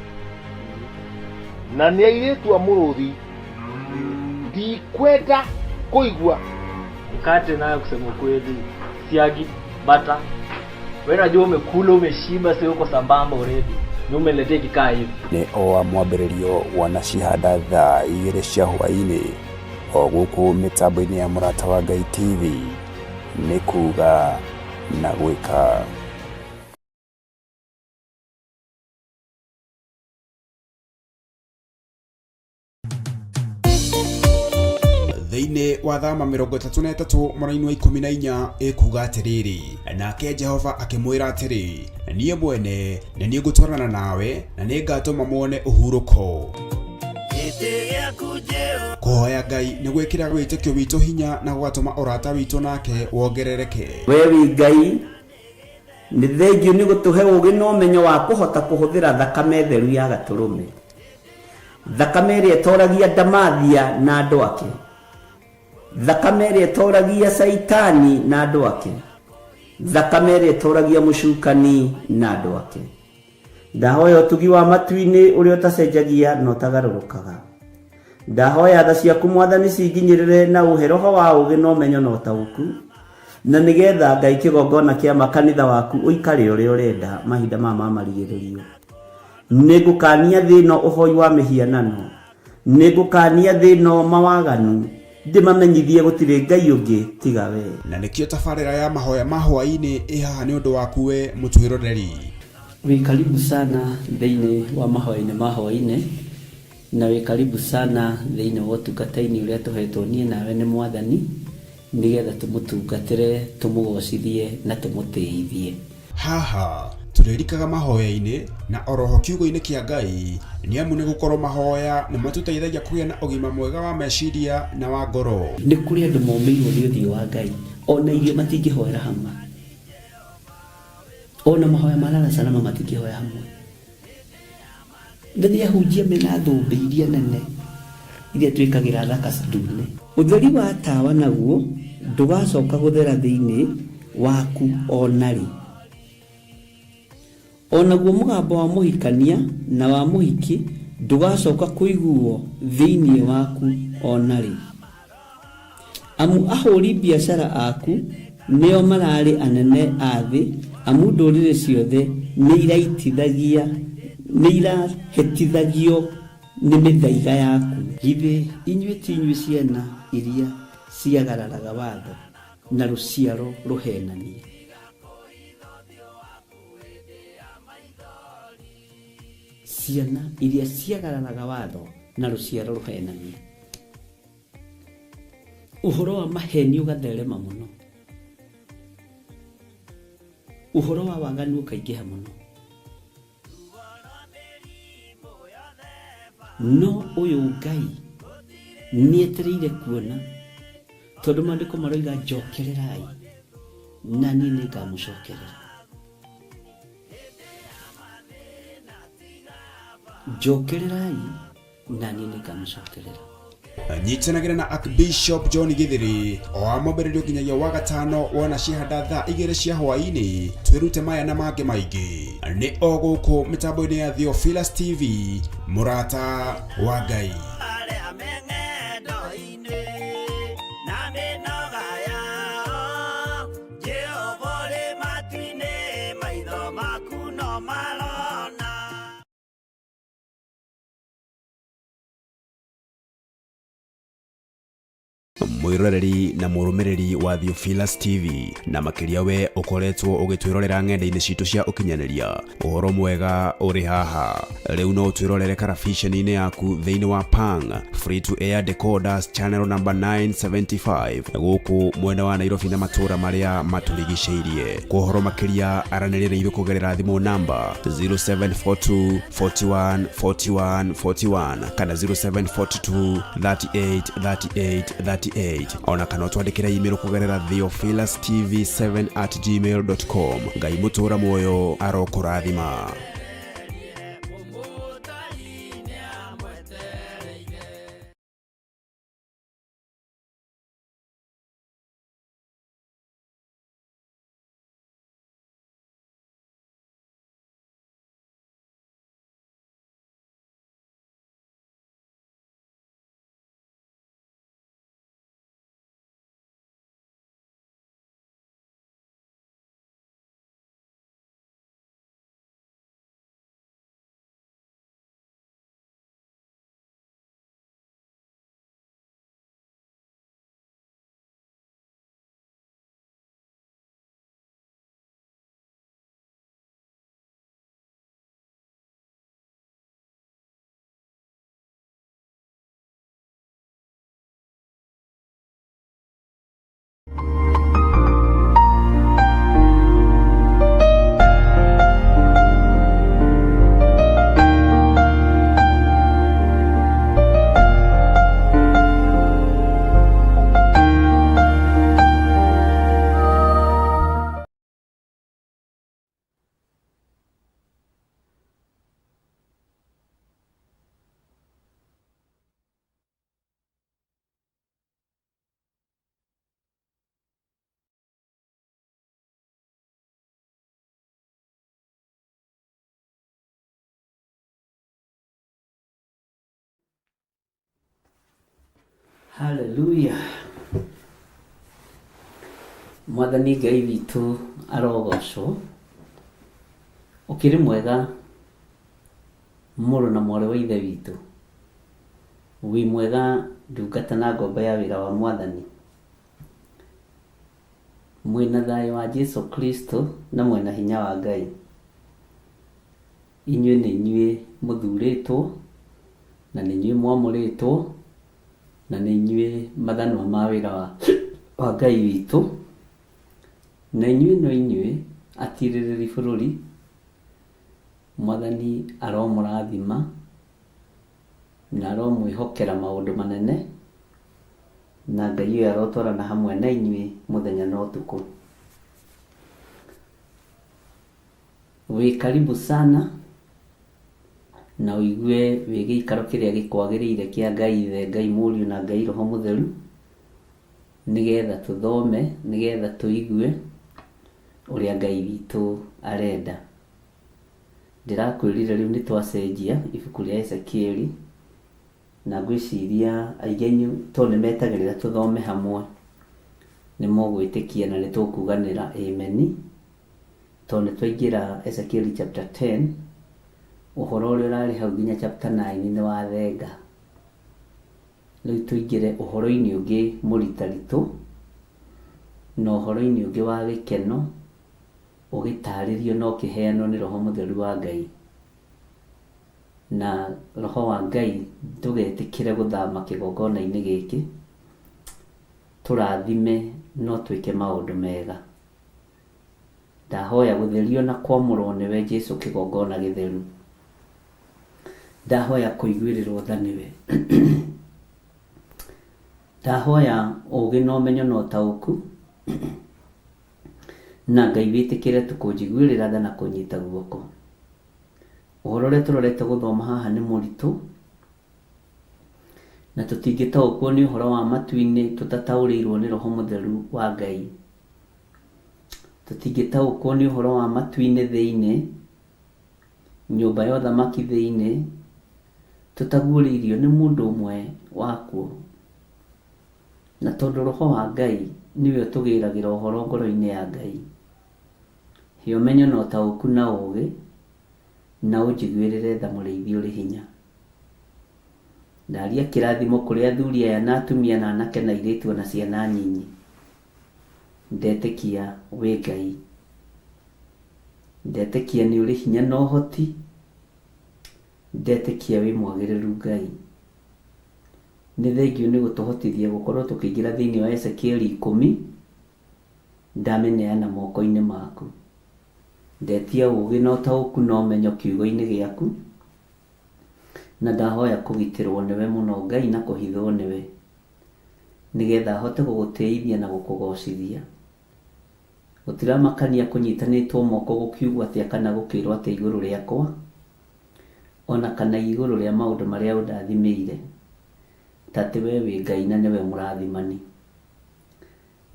na nĩ airĩtu a mũrũthi, ndikwenda kũigua. Mkate nayo kusema ukweli, siagi, bata. Wewe unajua umekula umeshiba, sio uko sambamba already. Ni umeletea kikaa hivi. Nĩ o wa mwambĩrĩrio wana cihanda thaa 2 cia hwaĩ-inĩ o gũkũ mĩtambo-inĩ ya Mũrata wa Ngai TV, nĩ kuga na gwĩka. Thĩinĩ wa thama 33 mũraini wa 14 ĩkuga atĩrĩrĩ, nake Jehova akĩmwĩra atĩrĩ, niĩ mwene nĩ niĩ ngũtwarana nawe na nĩ ngatũma muone ũhurũko. Kũhoya Ngai nĩ gwĩkĩra wĩtĩkio witũ hinya na gũgatũma ũrata witũ nake wongerereke. We wĩ Ngai, nĩ thengiũ nĩ gũtũhe ũũgĩ na ũmenyo wa kũhota kũhũthĩra thakame theru ya gatũrũme, thakame ĩrĩa ĩtoragia ndamathia na andũ ake, thakame ĩrĩa ĩtoragia Caitani na andũ ake, thakame ĩrĩa ĩtoragia mũcukani na andũ ake. Ndahoya ũtugi wa matu-inĩ ũrĩa ũtacenjagia na ũtagarũrũkaga. Ndahoya tha ciaku Mwathani cinginyĩrĩre na ũhe roho wa ũũgĩ na ũmenyo na ũtaũku, na nĩgetha Ngai kĩgongona kĩa makanitha waku ũikare ũrĩa ũrenda mahinda maya ma marigĩrĩrio. Nĩngũkania thĩ ĩno ũhoi wa mĩhianano, nĩngũkania thĩ ĩno mawaganu, ndĩmamenyithie gũtirĩ Ngai ũngĩ tiga we. Na nĩkĩo tabarĩra ya mahoya ma hwaĩ-inĩ ĩ haha nĩ ũndũ waku we mũtwĩroreri. Wĩ karibu sana thĩinĩ wa mahoya-inĩ ma hwaĩ-inĩ, na wĩ karibu sana thĩinĩ wa ũtungata-inĩ ũrĩa tũhetwo niĩ nawe nĩ Mwathani, nĩgetha tũmũtungatĩre, tũmũgocithie na tũmũtĩithie. Haha tũrĩrikaga mahoya-inĩ na oroho kiugo-inĩ kĩa Ngai, nĩ amu nĩ gũkorwo mahoya nĩ matũteithagia kũgĩa na ũgima mwega wa meciria na wa ngoro. Nĩ kũrĩ andũ momĩirwo nĩ ũthiũ wa Ngai, ona irio matingĩhoera hamwe, ona mahoya ma lala salama matingĩhoya hamwe. Na nĩ ahunjia mena thũmbĩ iria nene iria twĩkagĩra thaka ndune. Ũtheri wa tawa naguo ndũgacoka gũthera thĩinĩ waku o na rĩ. O naguo mũgambo wa mũhikania na wa mũhiki ndũgacoka kũiguo thĩinĩ waku o na rĩ. Amu ahũri biacara aku nĩo mararĩ anene a thĩ, amu ndũrĩrĩ ciothe nĩ irahĩtithagio nĩ mĩthaiga yaku. Githĩ inyuĩ ti inyuĩ ciana iria ciagararaga watho na rũciaro rũhenanie. Ciana iria ciagararaga watho na rũciaro rũhenanie. Ũhoro wa maheni ũgatherema mũno, ũhoro wa waganu ũkaingĩha mũno. No ũyũ Ngai nĩetereire kuona, tondũ maandĩko maroiga njokererai na niĩ nĩngamũcokerera. Njokererai na niĩ nĩngamũcokerera. Nyitanagĩra na Archbishop John Githiri o wa mwambĩrĩrio nginyagia wa gatano wona ciahanda thaa 2 cia hwaĩ-inĩ, twĩrute maya na mangĩ maingĩ nĩ o gũkũ mĩtambo-inĩ ya Theophilus TV, mũrata wa Ngai. Mwiroreri na mũrũmĩrĩri wa Theophilus TV, na makĩria we ũkoretwo ũgĩtwĩrorera ng'enda-inĩ citũ cia ũkinyanĩria, ũhoro mwega ũrĩ haha. Rĩu no ũtwĩrorere karabiceni-inĩ yaku thĩinĩ wa Pang Free to Air Decoders channel number 975 gũkũ mwena wa Nairobi na matũũra marĩa matũrigicĩirie. Kwa ũhoro makĩria aranĩria na ithuĩ kũgerera thimũ namba 0742 41 41 41 kana 0742 38 38 38, ona kana ũtwandĩkĩre email kũgerera theophilustv7@gmail.com. Ngai mũtũũra muoyo arokũrathima. Haleluya. Mwathani Ngai witũ arogocwo. Ũkĩrĩ mwega mũrũ na mwarĩ wa ithe witũ. Wĩ mwega ndungata na ngombo ya wĩra wa Mwathani. Mwĩna thayũ wa Jesu Kristo na mwĩna hinya wa Ngai. Inyuĩ nĩ inyuĩ mũthurĩtwo na nĩ inyuĩ mwamũrĩtwo na nĩ inyuĩ mathanwa ma wĩra wa Ngai witũ, na inyuĩ no inyuĩ atirĩrĩri bũrũri. Mwathani aromũrathima na aromwĩhokera maũndũ manene, na Ngai ũyũ arotwarana hamwe na inyuĩ mũthenya na ũtukũ. Wĩ karibu sana na ũigue wĩ gĩikaro kĩrĩa gĩkwagĩrĩire kĩa Ngai Ithe, Ngai Mũriũ na Ngai Roho Mũtheru, nĩgetha tũthome, nĩgetha tũigue ũrĩa Ngai witũ arenda. Ndĩrakwĩrire rĩu nĩ twacenjia ibuku rĩa Ezekieli, na ngwĩciria aingĩ anyu tondũ nĩ metagĩrĩra tũthome hamwe, nĩ mũgwĩtĩkia na nĩ tũkuganĩra ameni, tondũ nĩ twaingĩra Ezekieli chapter 10, ũhoro ũrĩa ũrarĩ hau nginya chapter 9 nĩ wathenga. Rĩu tũingĩre ũhoro-inĩ ũngĩ mũritaritũ, na ũhoro-inĩ ũngĩ wa gĩkeno, ũgĩtarĩrio na ũkĩheanwo nĩ Roho Mũtheru wa Ngai. Na Roho wa Ngai ndũgetĩkĩre gũthama kĩgongona-inĩ gĩkĩ, tũrathime no twĩke maũndũ mega. Ndahoya gũtherio na kwamũrwo nĩwe Jesu kĩgongona gĩtheru. Ndahoya kũiguĩrĩrwo tha nĩwe. Ndahoya ũgĩ na ũmenyo na ũtaũku, na Ngai wĩtĩkĩre tu kũnjiguĩrĩra tha na kũnyita guoko. Ũhoro ũrĩa tũrorete gũthoma haha nĩ mũritũ, na tũtingĩtaũkwo nĩ ũhoro wa matu-inĩ tũtataũrĩirwo nĩ Roho Mũtheru wa Ngai. Tũtingĩtaũkwo nĩ ũhoro wa matu-inĩ thĩinĩ, nyũmba ya ũthamaki thĩinĩ, tũtaguũrĩirio nĩ mũndũ ũmwe wakuo. Na tondũ Roho wa Ngai nĩwe ũtũgĩragĩra ũhoro ngoro-inĩ ya Ngai, he ũmenyo na ũtaũku na ũũgĩ, na ũnjiguĩrĩre tha mũrĩithi ũrĩ hinya. Ndaria kĩrathimo kũrĩ athuri aya na atumia na anake na airĩtu ona ciana nyinyi. Ndetĩkia wĩ Ngai. Ndetĩkia nĩ ũrĩ hinya na ũhoti. Ndetĩkia wĩ mwagĩrĩru Ngai. Nĩ thengiũ nĩ gũtũhotithia gũkorwo tũkĩingĩra thĩinĩ wa Ezekieli ikũmi. Ndamĩneana moko-inĩ maku. Ndetia ũũgĩ na ũtaũku na ũmenyo kiugo-inĩ gĩaku. Na ndahoya kũgitĩrwo nĩwe mũno Ngai na kũhithwo nĩwe, nĩgetha hote gũgũtĩithia na gũkũgocithia. Gũtiramakania kũnyitanĩtwo moko gũkiugwo atĩa kana gũkĩrwo atĩa igũrũ rĩakwa, ona kana igũrũ rĩa maũndũ marĩa ũndathimĩire, ta atĩ we wĩ Ngai na nĩwe mũrathimani.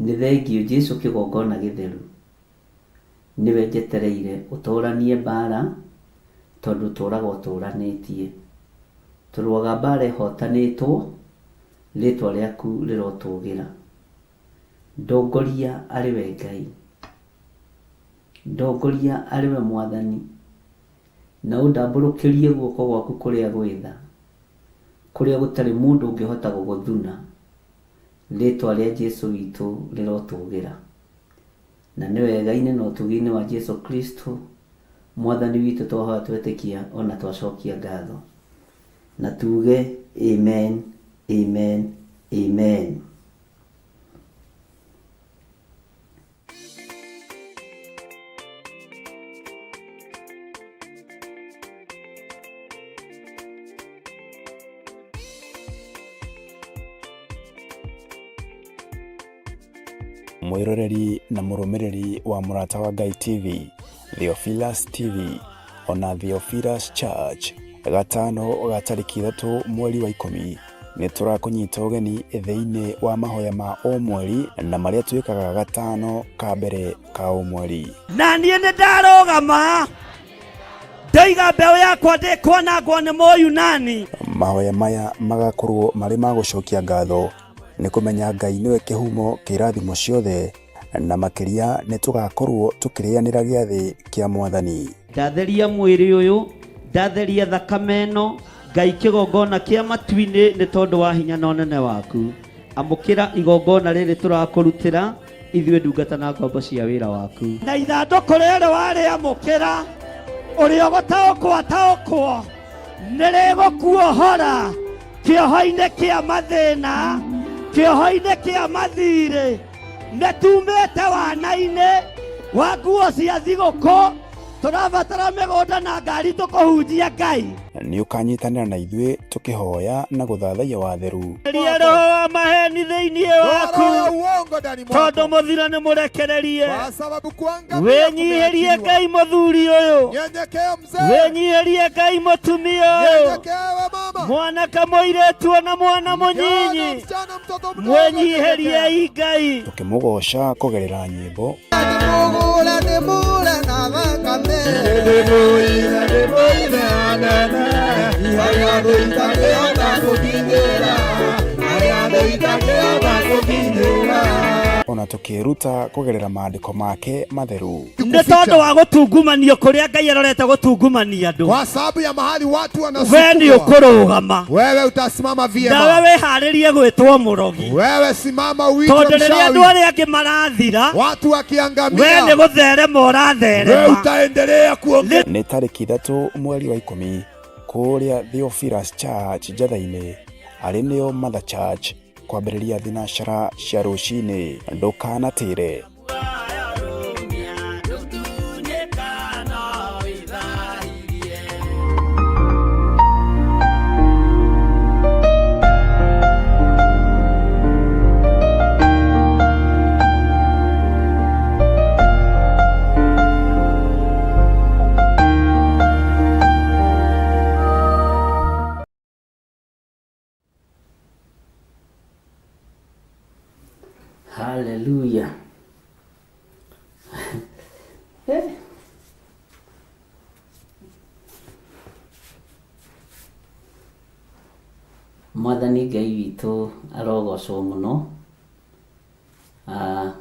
Nĩ thengiũ Jesu kĩgongona gĩtheru, nĩwe njetereire ũtũranie mbara, tondũ ũtũraga ũtũranĩtie. Tũrũaga mbara ĩhotanĩtwo, rĩtwa rĩaku rĩrotũgĩra. Ndongoria arĩ we Ngai, ndongoria arĩ we Mwathani, na ũndambũrũkĩrie guoko gwaku kũrĩa gwĩ tha, kũrĩa gũtarĩ mũndũ ũngĩhota gũgũthuna. Rĩtwa rĩa Jesu witũ rĩrotũgĩra. Na nĩ wega-inĩ na ũtugi-inĩ wa Jesu Kristo Mwathani witũ twahoya twetĩkia ona twacokia ngatho. Na tuge amen, amen, amen. Mwĩroreri na mũrũmĩrĩri wa Mũrata wa Ngai TV, Theophilus TV, ona Theophilus Church, gatano ga tarĩki ithatũ mweri wa ikũmi, nĩ tũrakũnyita ũgeni thĩinĩ wa mahoya ma o mweri na marĩa twĩkaga gatano ka mbere ka o mweri. Na niĩ nĩ ndarũgama ndoiga mbeũ yakwa ndĩkwanangwo nĩ Mũyunani. Mahoya maya magakorwo marĩ ma gũcokia ngatho nĩ kũmenya Ngai nĩwe kĩhumo kĩa irathimo ciothe, na makĩria nĩ tũgakorwo tũkĩrĩanĩra gĩathĩ kĩa Mwathani. Ndatheria mwĩrĩ ũyũ, ndatheria thakame ĩno, Ngai kĩgongona kĩa matu-inĩ nĩ tondũ wa hinya na ũnene waku. Amũkĩra igongona rĩrĩ tũrakũrutĩra ithuĩ ndungata na ngombo cia wĩra waku. Na ithandũkũ rĩrĩ warĩamũkĩra, ũrĩa ũgũtaũkwo ataũkwo, nĩ rĩgũkuohora kĩoho-inĩ kĩa mathĩna, kĩoho-inĩ kĩa mathirĩ. Nĩ tumĩte wana-inĩ wa nguo cia thigũkũ, tũrabatara mĩgũnda na ngari tũkũhunjia Ngai. Nĩ ũkanyitanĩra na ithuĩ tũkĩhoya na gũthathaiya watheru. Eheria roho wa maheni thĩinĩ waku, Roho ya uongo ndani mwako. tondũ mũthiro nĩ mũrekererie. Kwa sababu kuangamia Wĩnyihĩrie kumeachiliwa. Ngai mũthuri ũyũ, Nyenyekea mzee, wĩnyihĩrie Ngai mũtumia ũyũ, nyenyekea we mama, mwanake mũirĩtu ona mwana kijana, mũnyinyi, msichana, mtoto mdogo, mwĩnyihĩriei nyenyekea. Ngai. Tũkĩmũgooca kũgerera nyĩmbo, Ndĩmũgũre ndĩmũre na thakame. ona tũkĩĩruta kũgerera maandĩko make matheru. Nĩ tondũ wa gũtungumanio kũrĩa Ngai arorete gũtungumania andũ. Kwa sababu ya mahali watu We nĩ wanasukumwa, ũkũrũgama. wewe utasimama Nawe vyema. wĩharĩrie gwĩtwo mũrogi. Wewe simama uitwe Tondũ rĩrĩa andũ mchawi. arĩa angĩ marathira, Watu we nĩ wakiangamia, gũtherema wewe ũratherema. utaendelea kuongea. Nĩ tarĩki 3 mweri wa 10 kũrĩa Theophilus Church Njatha-inĩ, arĩ nĩo Mother Church, kwambĩrĩria thinacara cia rũcinĩ. Ndũkanatĩre. Haleluya. Eh. Mwathani Ngai witũ arogocwo mũno. Ah,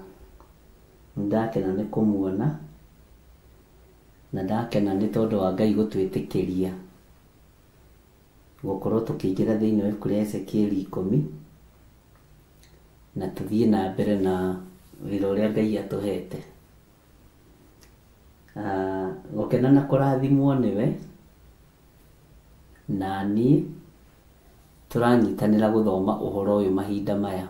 nĩndakena nĩ kũmuona na ndakena nĩ tondũ wa Ngai gũtwĩtĩkĩria gũkorwo tũkĩingĩra thĩinĩ wa ibuku rĩa Ezekieli 10 na tũthiĩ na mbere na wĩra ũrĩa Ngai atũhete. Ah, gũkena na kũrathimwo nĩwe na niĩ tũranyitanĩra gũthoma ũhoro ũyũ mahinda maya,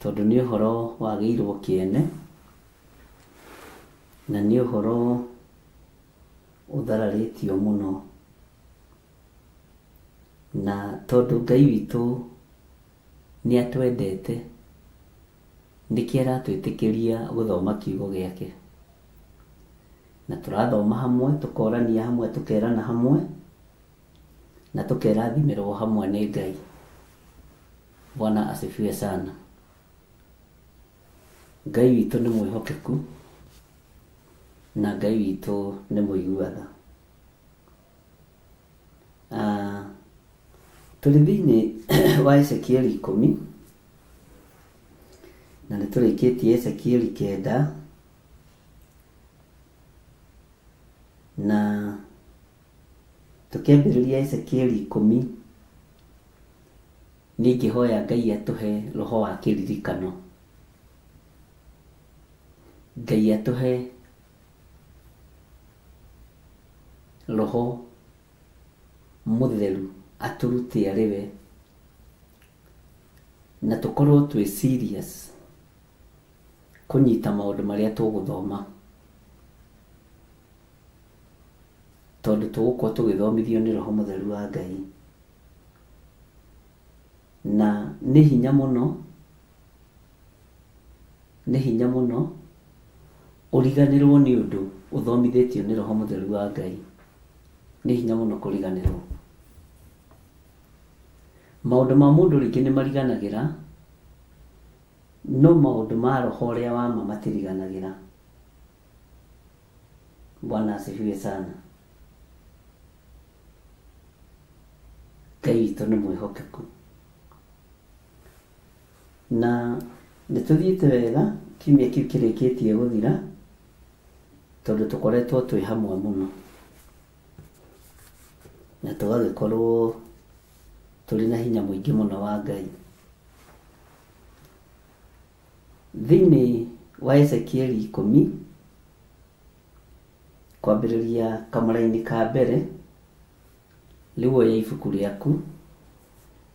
tondũ nĩ ũhoro wagĩirwo kĩene na nĩ ũhoro ũthararĩtio mũno, na tondũ Ngai witũ nĩ atwendete nĩkĩo aratwĩtĩkĩria gũthoma kiugo gĩake, na tũrathoma hamwe, tũkorania hamwe, tũkerana hamwe na tũkerathimĩrwo hamwe nĩ Ngai. Bwana asifiwe sana. Ngai witũ nĩ mwĩhokeku na Ngai witũ nĩ mũigua tha. Ah, tũrĩ thĩinĩ wa Ezekieli 10 na nĩ tũrĩkĩtie Ezekieli 9 na tũkĩambĩrĩria Ezekieli 10 nĩ ingĩhoya Ngai atũhe roho wa kĩririkano, Ngai atũhe roho mũtheru atũrute arĩ we, na tũkorwo twĩ serious kũnyita maũndũ marĩa tũgũthoma, tondũ tũgũkorwo tũgĩthomithio nĩ roho mũtheru wa Ngai. Na nĩ hinya mũno, nĩ hinya mũno ũriganĩrwo nĩ ũndũ ũthomithĩtio nĩ roho mũtheru wa Ngai. Nĩ hinya mũno kũriganĩrwo. Maũndũ ma mũndũ rĩngĩ nĩ mariganagĩra, no maũndũ ma roho ũrĩa wa ma matiriganagĩra. Bwana asifiwe sana. Ngai witũ nĩ mwĩhokeku. Na nĩ tũthiĩte wega kiumia kĩu kĩrĩkĩtie gũthira, tondũ tũkoretwo twĩ hamwe mũno na tũgagĩkorwo tũrĩ na hinya mũingĩ mũno wa Ngai. Thĩinĩ wa Ezekieli 10 kwambĩrĩria kamũraini ka mbere, rĩu oya ibuku rĩaku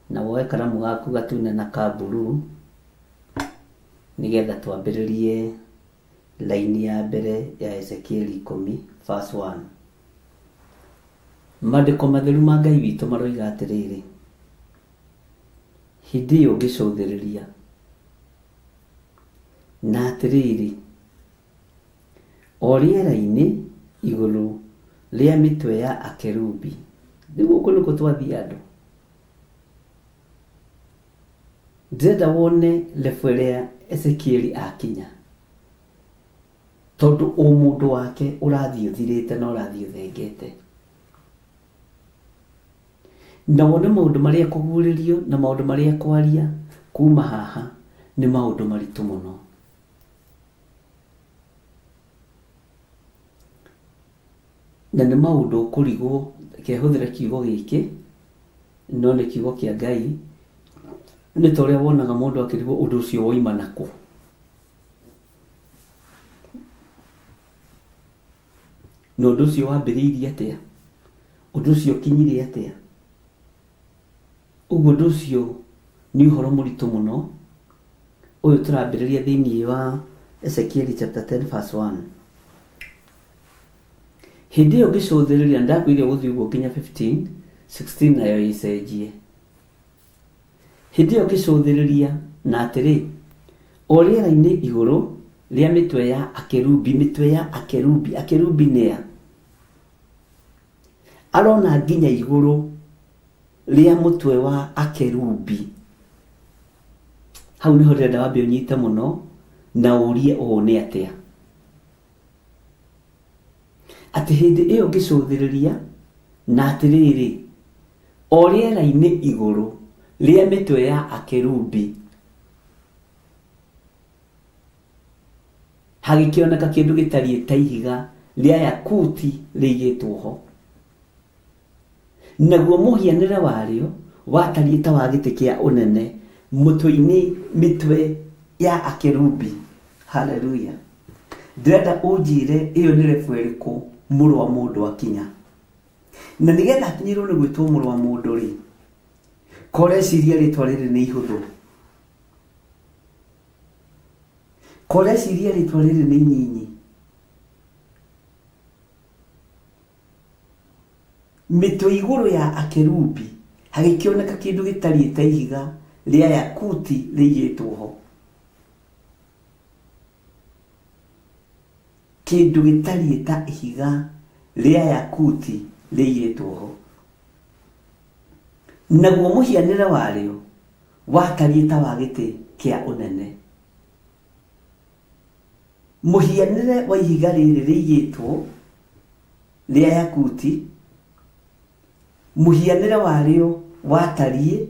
na woe karamu gaku gatune na ka blue nĩgetha twambĩrĩrie laini ya mbere ya Ezekieli 10 verse 1. Maandĩko matheru ma Ngai witũ maroiga atĩrĩrĩ, hĩndĩ ĩyo ngĩcũthĩrĩria, na atĩrĩrĩ, o rĩera-inĩ igũrũ rĩa mĩtwe ya akerubi. Rĩu gũkũ nĩkuo twathiĩ andũ. Ndĩrenda wone level ĩrĩa Ezekieli akinya, tondũ ũmũndũ wake ũrathiĩ ũthirĩte na ũrathiĩ ũthengete. Na wone maũndũ marĩa ekũguũrĩrio na maũndũ marĩa ekwaria kuma haha Nĩ maũndũ maritũ mũno. Na nĩ maũndũ ũkũrigwo, reke hũthĩre kiugo gĩkĩ, no nĩ kiugo kĩa Ngai, nĩ ta ũrĩa wonaga mũndũ akĩrigwo ũndũ ũcio woima nakũ. Na ũndũ ũcio wambĩrĩirie atĩa? Ũndũ ũcio ũkinyire atĩa? Ũguo ũndũ ũcio nĩ ũhoro mũritũ mũno, ũyũ tũrambĩrĩria thĩinĩ wa Ezekieli chapter 10 verse 1. Hĩndĩ ĩyo ngĩcũthĩrĩria, ndakwĩrire gũthiĩ ũguo nginya 15, 16 nayo ĩcenjie. Hĩndĩ ĩyo ngĩcũthĩrĩria, na atĩrĩ, o rĩera-inĩ igũrũ rĩa mĩtwe ya akerubi, mĩtwe ya akerubi, akerubi nĩ a? Arona nginya igũrũ rĩa mũtwe wa akerubi. Hau nĩho ndĩrenda wambe ũnyite mũno na ũrie ũũ nĩ atĩa. Atĩ hĩndĩ ĩyo ngĩcũthĩrĩria, na atĩrĩrĩ, o rĩera-inĩ igũrũ rĩa mĩtwe ya akerubi, hagĩkĩoneka kĩndũ gĩtariĩ ta ihiga rĩa yakuti rĩigĩtwo ho. Naguo mũhianĩre warĩo watariĩ ta wa gĩtĩ kĩa ũnene mũtwe-inĩ mĩtwe ya akerubi. Haleluya! Ndĩrenda ũnjĩre ĩyo nĩ level ĩrĩkũ mũrũ wa mũndũ akinya. Na nĩgetha akinyĩrwo nĩ gwĩtwo mũrũ wa mũndũ rĩ, ko ũreciria rĩtwa rĩrĩ nĩ ihũthũ? Ko ũreciria rĩtwa rĩrĩ nĩ inyinyi? Mĩtwe igũrũ ya akerubi hagĩkĩoneka kĩndũ gĩtariĩ ta ihiga rĩa yakuti rĩigĩtwo ho. Kĩndũ gĩtariĩ ta ihiga rĩa yakuti rĩigĩtwo ho. Naguo mũhianĩre warĩo watariĩ ta wa gĩtĩ kĩa ũnene. Mũhianĩre wa ihiga rĩrĩ rĩigĩtwo rĩa yakuti, mũhianĩre warĩo watariĩ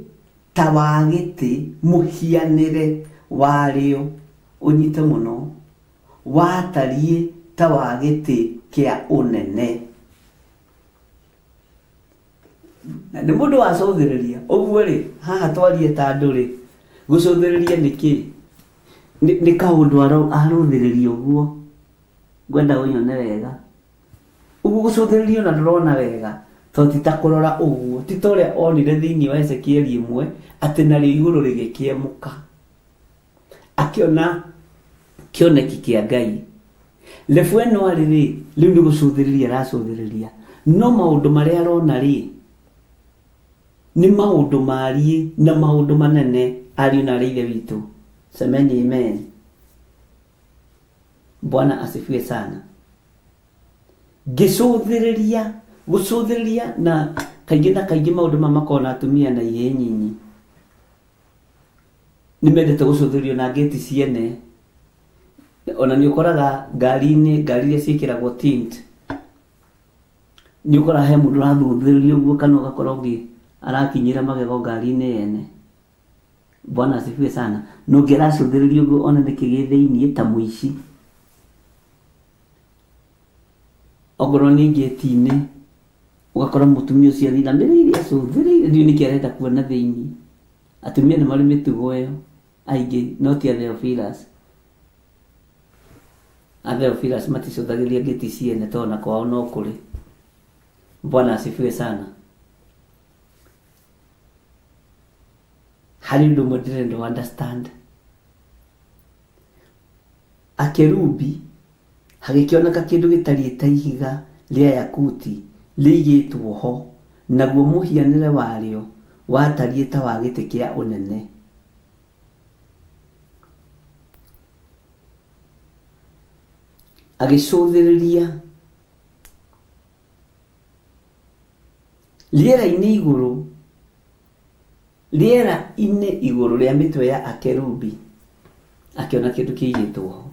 ta wa gĩtĩ, mũhianĩre warĩo, ũnyite mũno, watariĩ ta wa gĩtĩ kĩa ũnene. Na nĩ mũndũ wacũthĩrĩria ũguo rĩ, haha twarie ta andũ rĩ, gũcũthĩrĩria nĩ kĩ? Nĩ kaũndũ arũthĩrĩria ũguo, ngwenda ũnyone wega. Ũguo gũcũthĩrĩria ona ndũrona wega, tondũ ti ta kũrora ũguo, ti ta ũrĩa onire thĩinĩ wa Ezekieli ĩmwe, atĩ narĩo igũrũ rĩgĩkĩemũka. Akĩona kĩoneki kĩa Ngai. Lebu ĩno arĩ rĩ, rĩu nĩ gũcũthĩrĩria aracũthĩrĩria, no maũndũ marĩa arona rĩ, nĩ maũndũ mariĩ na maũndũ manene ariũ na arĩ ithe witũ. Semeni amen. Bwana asifiwe sana. Ngĩcũthĩrĩria, gũcũthĩrĩria na kaingĩ na kaingĩ maũndũ maya makoragwo na atumia na ihĩĩ nyinyi. Nĩ mendete gũcũthĩrĩrio na ngĩti ciene. Ona nĩ ũkoraga ngari-inĩ, ngari iria ciĩkĩragwo tint, nĩ ũkoraga he mũndũ ũrathũthĩrĩria ũguo kana ũgakora ũngĩ arakinyĩra magego ngari-inĩ yene. Bwana asifiwe sana. Na ũngĩ aracũthĩrĩria ũguo one nĩkĩ gĩ thĩiniĩ ta mũici. Ongorwo nĩ ngĩti-inĩ, ũgakora mũtumia ũcio athinamĩrĩire acũthĩrĩirie ndiũĩ nĩkĩ arenda kuona thĩiniĩ. Atumia nĩ marĩ mĩtugo ĩyo aingĩ no ti a Theophilus. A Theophilus maticũthagĩrĩria ngĩti ciene tondũ ona kwao no kũrĩ. Bwana asifiwe sana. Harĩ ũndũ ũmwe ndĩrenda ũ understand. Akerubi, hagĩkĩoneka kĩndũ gĩtariĩ ta ihiga rĩa yakuti rĩigĩtwo ho, naguo mũhianĩre warĩo watariĩ ta wa gĩtĩ kĩa ũnene. Agĩcũthĩrĩria rĩera-inĩ igũrũ, rĩera-inĩ igũrũ rĩa mĩtwe ya akerubi, akĩona kĩndũ kĩigĩtwo ho.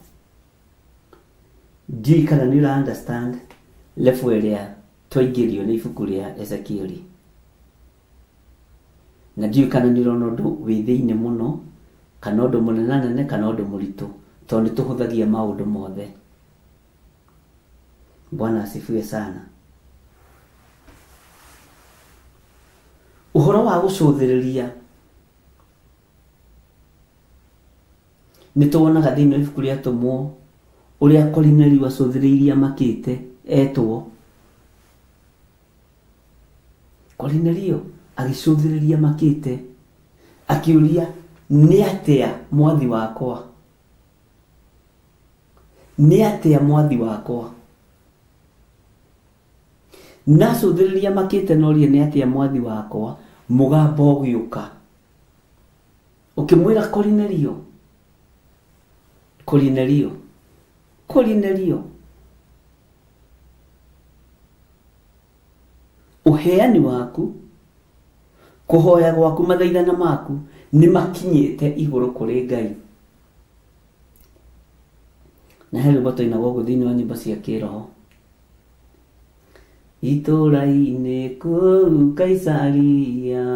Ndiũĩ kana nĩ ũra understand level ĩrĩa twaingĩrio nĩ ibuku rĩa Ezekieli. Na ndiũĩ kana nĩ ũrona ũndũ wĩ thĩinĩ mũno, Kana ũndũ mũnenanene kana ũndũ mũritũ, tondũ nĩ tũhũthagia maũndũ mothe. Bwana asifiwe sana. Ũhoro wa gũcũthĩrĩria nĩ tũwonaga thĩinĩ wa ibuku rĩa Atũmwo ũrĩa Korinelio acũthĩrĩirie amakĩte etwo. Korinelio agĩcũthĩrĩria amakĩte akĩũria nĩ atĩa mwathi wakwa? Nĩ atĩa mwathi wakwa? Na acũthĩrĩria amakĩte na oria nĩ atĩa mwathi wakwa, mũgambo ũgĩũka ũkĩmwĩra Korinelio, Korinelio, Korinelio, ũheani waku, kũhoya gwaku, mathaithana maku nĩ makinyĩte igũrũ kũrĩ Ngai. Na he rwĩmbo twainagwo ũguo thĩinĩ wa nyĩmbo cia kĩroho. Itũũra-inĩ kũu Kaisaria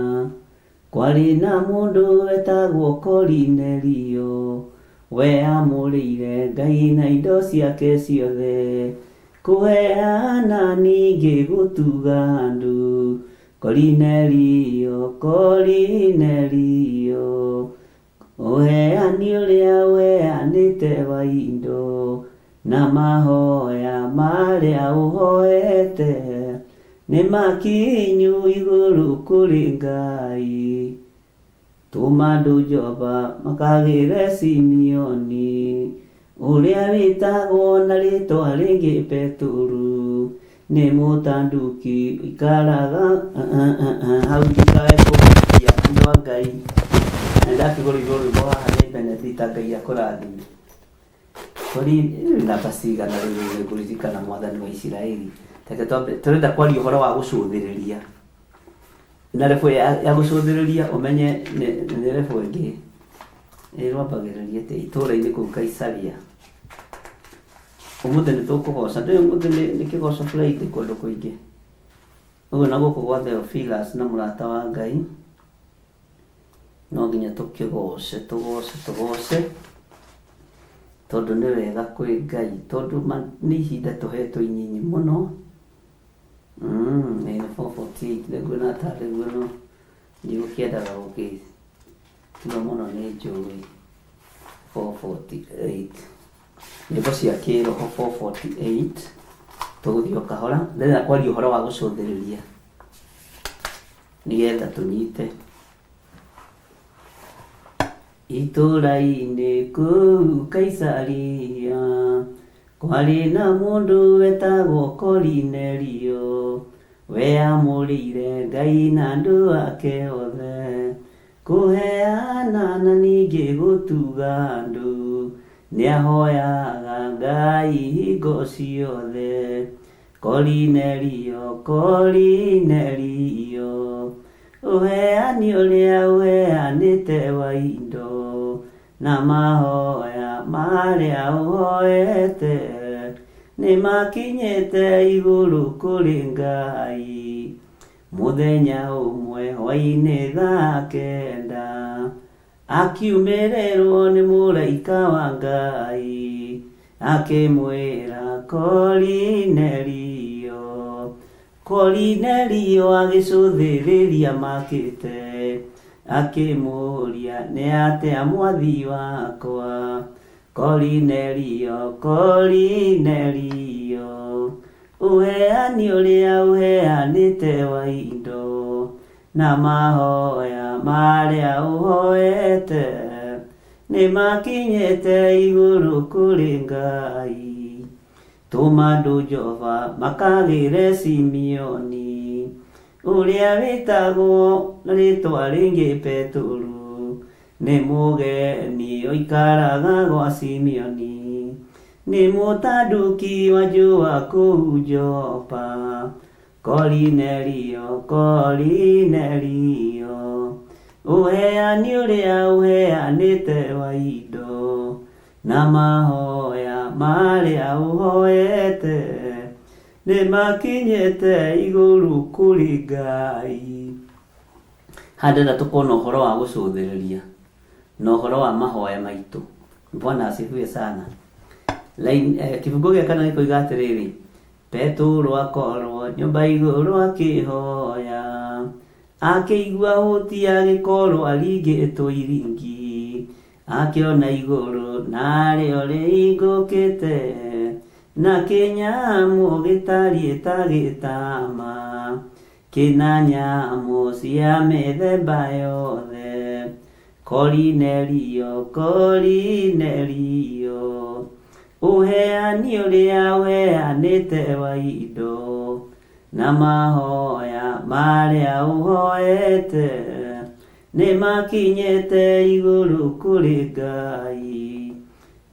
kwarĩ na mũndũ wetagwo Korinelio, we amũrĩire Ngai na indo ciake ciothe, kũheana ningĩ gũtuga andũ. Korinelio, Korinelio, ũheani ũrĩa ũheanĩte wa indo, na mahoya marĩa ũhoete, nĩ makinyu igũrũ kũrĩ Ngai. Tũma andũ Jopa makagĩre Simeoni, ũrĩa wĩtagwo na rĩtwa rĩngĩ Petũrũ, nĩ mũtanduki ũikaraga hau ndikae kũhutia andũ a Ngai. Na ndakĩgũrĩirwo rwĩmbo haha nĩ Benedita, Ngai akũrathime. Kũri namba cigana rĩu nĩngũririkana mwathani wa Isiraeli. Reke twambe tũrenda kwaria ũhoro wa gũcũthĩrĩria. Na level ya gũcũthĩrĩria ũmenye nĩ level ĩngĩ. Ĩrwambagĩrĩria atĩa itũũra-inĩ kũu Kaisaria. Ũmũthĩ nĩ tũkũgoca. Ndũĩ ũmũthĩ nĩ kĩgoco Friday kũndũ kũingĩ. Ũguo na gũkũ gwa Theophilus na mũrata wa Ngai. No nginya tũkĩgoce, tũgoce, tũgoce, tondũ nĩ wega kwĩ Ngai, tondũ nĩ ihinda tũhetwo inyinyi mũno. Ĩĩ nĩ 4:48 nĩnguona tarĩ guo no ndigũkĩendaga gũgĩtua mũno nĩ njũĩ. 4:48 nyĩmbo cia kĩroho 4:48 tũgũthiĩ o kahora. Ndĩrenda kwaria ũhoro wa gũcũthĩrĩria nĩgetha tũnyite. Itũũra-inĩ kũu Kaisaria kwarĩ na mũndũ wetagwo Korinelio, we amũrĩire Ngai na andũ ake othe, kũheana na ningĩ gũtuga andũ, nĩahoyaga Ngai hingo ciothe. Korinelio, Korinelio, ũheani ũrĩa ũheanĩte wa indo, na mahoya marĩa ũhoete, nĩ makinyĩte igũrũ kũrĩ Ngai. Mũthenya ũmwe hwaĩ-inĩ thaa kenda, Akiumĩrĩrwo nĩ mũraika wa Ngai, akĩmwĩra, Korinelio. Korinelio agĩcũthĩrĩria makĩte, akĩmũũria, Nĩ atĩa mwathi wakwa? Korinelio, Korinelio, ũheani ũrĩa ũheanĩte wa indo, Na mahoya marĩa ũhoete nĩ makinyĩte igũrũ kũrĩ Ngai. Tũma andũ Jopa makagĩre Simeoni, ũrĩa wĩtagwo na rĩĩtwa rĩngĩ Petũrũ, nĩ mũgeni ũikaraga gwa Simeoni, nĩ mũtanduki wa njũa kũu Jopa. Korinelio, Korinelio, ũheani ũrĩa ũheanĩte wa indo, na mahoya marĩa ũhoete, nĩ makinyĩte igũrũ kũrĩ Ngai. Haha ndĩrenda tũkona ũhoro wa gũcũthĩrĩria. Na ũhoro wa mahoya maitũ. Bwana asifiwe sana. Line, eh, kĩbungo gĩa kana gĩkoiga atĩrĩrĩ, Petũrũ akorwo nyũmba igũrũ akĩhoya, akĩigua huti agĩkorwo aringĩtwo iringi, akĩona igũrũ narĩo rĩhingũkĩte, na kĩnyamũ gĩtariĩ ta gĩtama, kĩna nyamũ cia mĩthemba yothe. Korinelio, Korinelio, ũheani ũrĩa ũheanĩte wa indo, na mahoya marĩa ũhoete, nĩ makinyĩte igũrũ kũrĩ Ngai.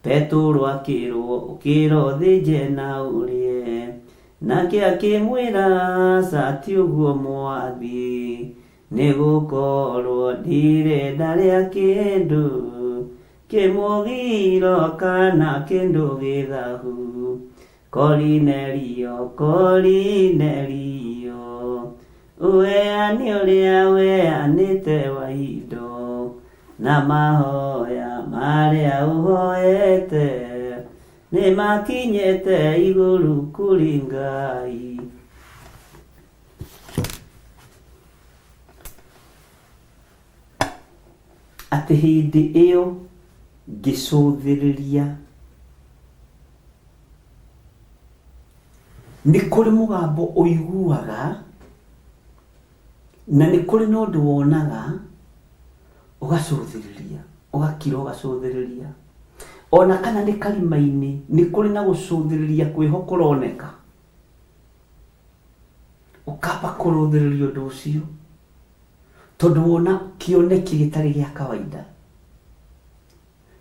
Petũrũ akĩrwo ũkĩra ũthĩnje na ũrĩe, nake akĩmwĩra aca ti ũguo mwathi, nĩ gũkorwo ndirĩ ndarĩa kĩndũ kĩmũgiro kana kĩndũ gĩthahu. Korinelio, Korinelio, ũheani ũrĩa ũheanĩte wa indo, na mahoya marĩa ũhoete, nĩ makinyĩte igũrũ kũrĩ Ngai. Atĩ hĩndĩ ĩyo ngĩcũthĩrĩria, nĩ kũrĩ mũgambo ũiguaga, na nĩ kũrĩ na ũndũ wonaga, ũgacũthĩrĩria, ũgakira ũgacũthĩrĩria. Ona kana nĩ karima-inĩ, nĩ kũrĩ na gũcũthĩrĩria kwĩho kũroneka. Ũkamba kũrũthĩrĩria ũndũ ũcio, tondũ wona kĩoneki gĩtarĩ gĩa kawaida,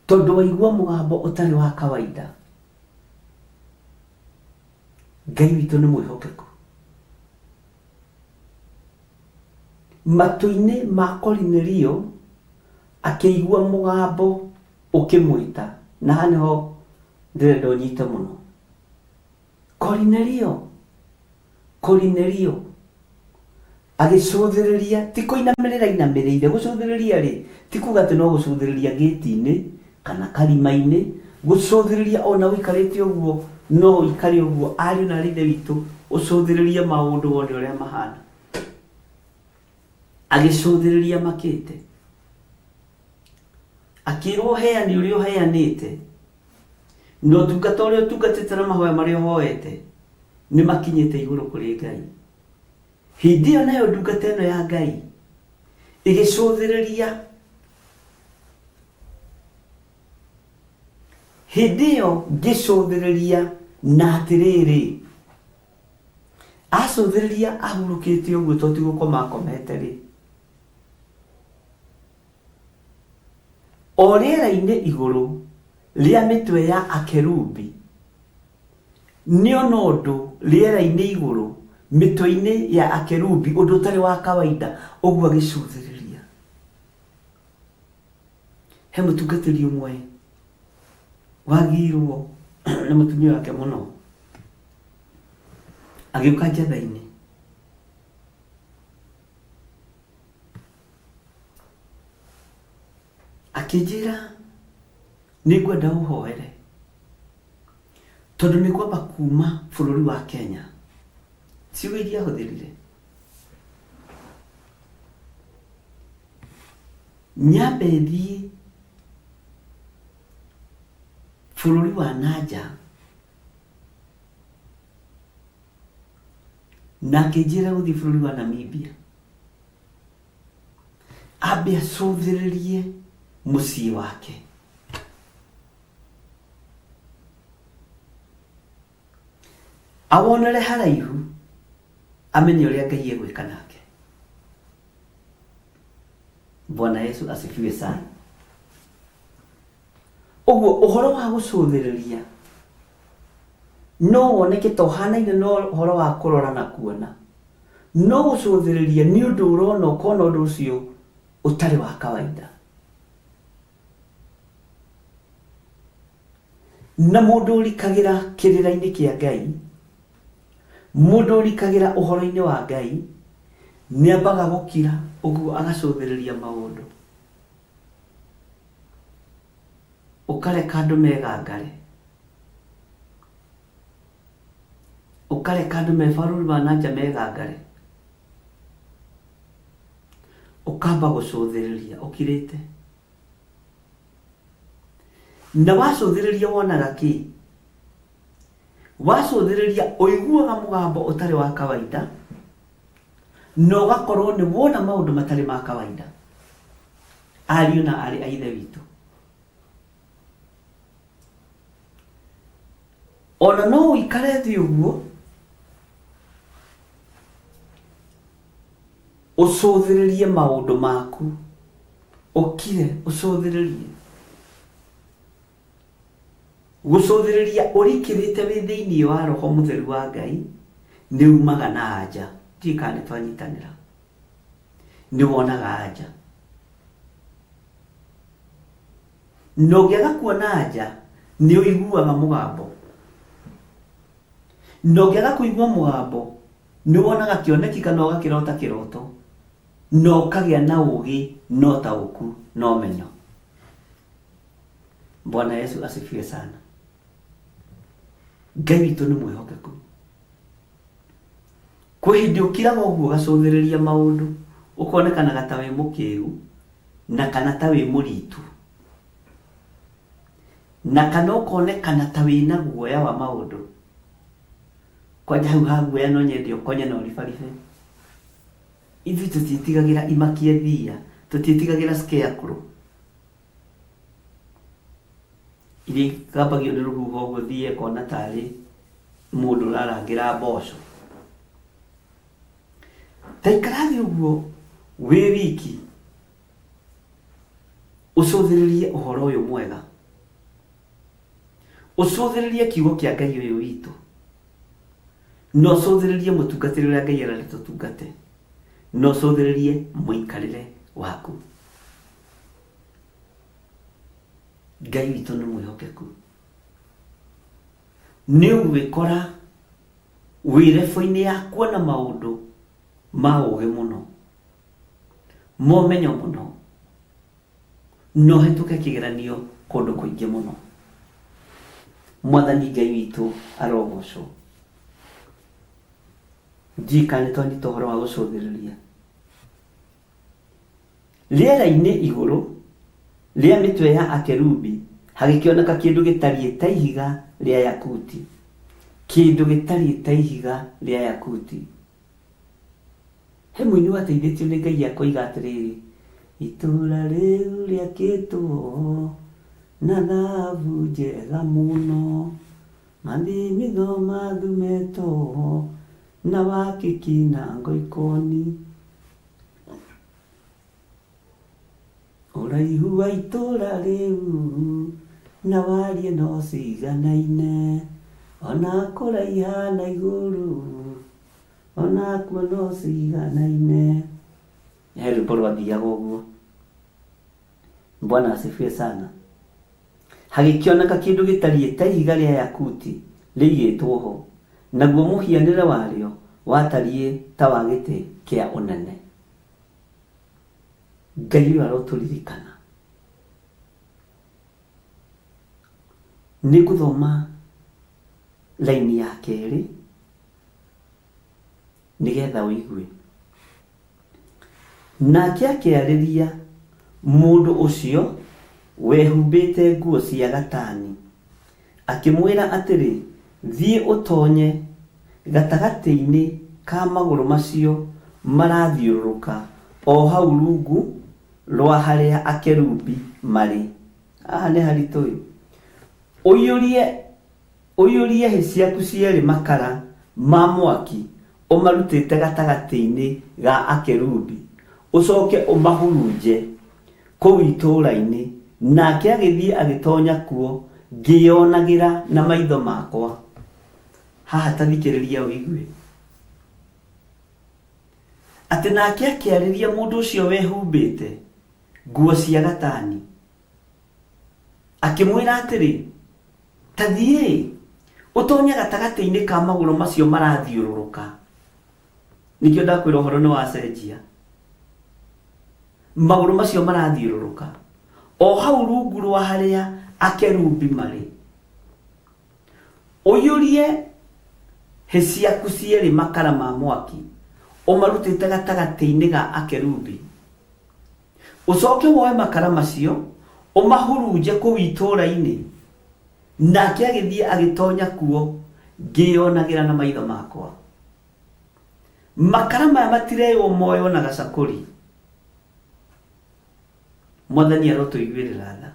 tondũ waigua mũgambo ũtarĩ wa kawaida. Ngai witũ nĩ mwĩhokeku. Matũ-inĩ ma Korinelio akĩigua mũgambo ũkĩmwĩta, na haha nĩho ndĩrenda ũnyite mũno. Korinelio, Korinelio, agĩcũthĩrĩria, ti kũinamĩrĩra ainamĩrĩire, gũcũthĩrĩria rĩ, ti kuga atĩ no gũcũthĩrĩria gĩti-inĩ kana karima-inĩ, gũcũthĩrĩria ona ũikarĩte ũguo, no ũikare ũguo, ariũ na aarĩ a Ithe witũ, ũcũthĩrĩrie maũndũ wone ũrĩa mahana. Agĩcũthĩrĩria makĩte, akĩrwo ũheani ũrĩa ũheanĩte, na ũtungata ũrĩa ũtungatĩte na mahoya marĩa ũhoete, nĩ makinyĩte igũrũ kũrĩ Ngai. Hĩndĩ ĩyo nayo ndungata ĩno ya Ngai ĩgĩcũthĩrĩria. Hĩndĩ ĩyo ngĩcũthĩrĩria na atĩrĩrĩ, acũthĩrĩria ahurũkĩte ũguo to ti gũkoma akomete rĩ, o rĩera-inĩ igũrũ rĩa mĩtwe ya akerubi, Nĩona ũndũ rĩera-inĩ igũrũ, mĩtwe-inĩ ya akerubi, ũndũ ũtarĩ wa kawaida, ũguo agĩcũthĩrĩria. He mũtungatĩri ũmwe wagirwo nĩ mũtumia wake mũno, agĩũka njatha-inĩ. Akĩnjĩra nĩngwenda ũhoere. Tondũ nĩ ngwamba kuma bũrũri wa Kenya. Ciugo iria ahũthĩrire. Nyambe thiĩ bũrũri wa na nja. Na akĩnjĩra gũthiĩ bũrũri wa Namibia. Ambe acũthĩrĩrie mũciĩ wake. Awonere haraihu amenye ũrĩa Ngai egwĩka nake. Bwana Yesu asifiwe sana. Ũguo ũhoro wa gũcũthĩrĩria no woneke ta ũhanaine na ũhoro wa kũrora na kuona, no gũcũthĩrĩria nĩ ũndũ ũrona ũkona ũndũ ũcio ũtarĩ wa kawaida. Na mũndũ ũrikagĩra kĩrĩra-inĩ kĩa Ngai, mũndũ ũrikagĩra ũhoro-inĩ wa Ngai, nĩ ambaga gũkira ũguo agacũthĩrĩria maũndũ. Ũkareka andũ megangare. Ũkareka andũ me bũrũri wa na nja megangare. Ũkamba gũcũthĩrĩria ũkirĩte. Na wacũthĩrĩria wonaga kĩ? Wacũthĩrĩria ũiguaga mũgambo ũtarĩ wa kawaida na ũgakorwo nĩ wona maũndũ matarĩ ma kawaida. Ariũ na aarĩ a Ithe witũ, ona no ũikare thĩ ũguo ũcũthĩrĩrie maũndũ maku, ũkire ũcũthĩrĩrie. Gũcũthĩrĩria ũrikĩrĩte wĩ thĩinĩ wa Roho Mũtheru wa Ngai nĩ umaga na anja. Ndiũĩ kana nĩ twanyitanĩra. Nĩ wonaga anja. Na ũngĩaga kuona anja, nĩ ũiguaga mũgambo. Na ũngĩaga kũigua mũgambo, nĩ wonaga kĩoneki kana ũgakĩrota kĩroto. Na ũkagĩa na ũgĩ na ũtaũku na ũmenyo. Bwana Yesu asifiwe sana. Ngai witũ nĩ mwĩhokeku. Kwĩ hĩndĩ ũkiraga ũguo ũgacũthĩrĩria maũndũ, ũkonekanaga ta wĩ mũkĩgu na kana ta wĩ mũritu. Na kana ũkonekana ta wĩna guoya wa maũndũ. Kwanja hau ha guoya no nyende ũkonye na ũribaribe. Ithuĩ tũtiĩtigagĩra imakia thiia, tũtiĩtigagĩra scarecrow. Iria igambagio nĩ rũhuho ũguo thiĩ ĩkona tarĩ mũndũ ũrarangĩra mboco. Ta ikara thĩ ũguo wĩ wiki ũcũthĩrĩrie ũhoro ũyũ mwega, ũcũthĩrĩrie kiugo kĩa Ngai ũyũ witũ, na ũcũthĩrĩrie mũtungatĩre ũrĩa Ngai arenda tũtungate, na ũcũthĩrĩrie mũikarĩre waku. Ngai witũ nĩ mwĩhokeku. Nĩ ũgwĩkora wĩ rebo-inĩ ya kuona maũndũ ma ũgĩ mũno, ma ũmenyo mũno, na ũhĩtũke kĩgeranio kũndũ kũingĩ mũno. Mwathani Ngai witũ arogocwo. Ndiũĩ kana nĩ twanyita ũhoro wa gũcũthĩrĩria. Rĩera-inĩ igũrũ rĩa mĩtwe ya akerubi hagĩkĩoneka kĩndũ gĩtariĩ ta ihiga rĩa yakuti, kĩndũ gĩtariĩ ta ihiga rĩa yakuti. He mũini wateithĩtio nĩ Ngai akoiga atĩrĩrĩ, itũũra rĩu rĩakĩtwo na thahabu njega mũno, mathimitho mathumetwo na wakiki na ngoikoni. Ũraihu wa itũũra rĩu na wariĩ no ciganaine, ona kũraiha na igũrũ onakuo no ciganaine. He rwĩmbo rwathiaga ũguo. Bwana asifiwe sana. Hagĩkĩoneka kĩndũ gĩtariĩ ta ihiga rĩa yakuti rĩigĩtwo ho, naguo mũhianĩre warĩo watariĩ ta wa gĩtĩ kĩa ũnene. Ngai ũyũ arotũririkana. Nĩ ngũthoma raini ya kerĩ nĩgetha ũigue. Nake akĩarĩria mũndũ ũcio wehumbĩte nguo cia gatani, akĩmwĩra atĩrĩ, Thiĩ ũtoonye gatagatĩ-inĩ ka magũrũ macio marathiũrũrũka, o hau rungu rwa harĩa akerubi marĩ. Haha nĩ haritũ-ĩ. Ũiyũrie Ũiyũrie hĩ ciaku cierĩ makara ma mwaki ũmarutĩte gatagatĩ-inĩ ga akerubi, ũcoke ũmahurunje kũu itũũra-inĩ. Nake agĩthiĩ agĩtonya kuo ngĩĩonagĩra na maitho makwa. Haha ta thikĩrĩria ũigue. Atĩ nake akĩarĩria mũndũ ũcio wehumbĩte nguo cia gatani, Akĩmwĩra atĩrĩ, Ta thiĩi, ũtonye gatagatĩ-inĩ ka magũrũ macio marathiũrũrũka. Nĩkĩo ndakwĩra ũhoro nĩ wacenjia. Magũrũ macio marathiũrũrũka. O hau rungu rwa harĩa akerubi marĩ. Ũiyũrie hĩ ciaku cierĩ makara ma mwaki, ũmarutĩte gatagatĩ-inĩ ga akerubi. Ũcoke woe makara macio, ũmahurunje kũu itũũra-inĩ. Nake agĩthiĩ agĩtonya kuo, ngĩĩonagĩra na maitho makwa. Makara maya matireywo moywo na gacakũri. Mwathani arotũiguĩrĩra tha.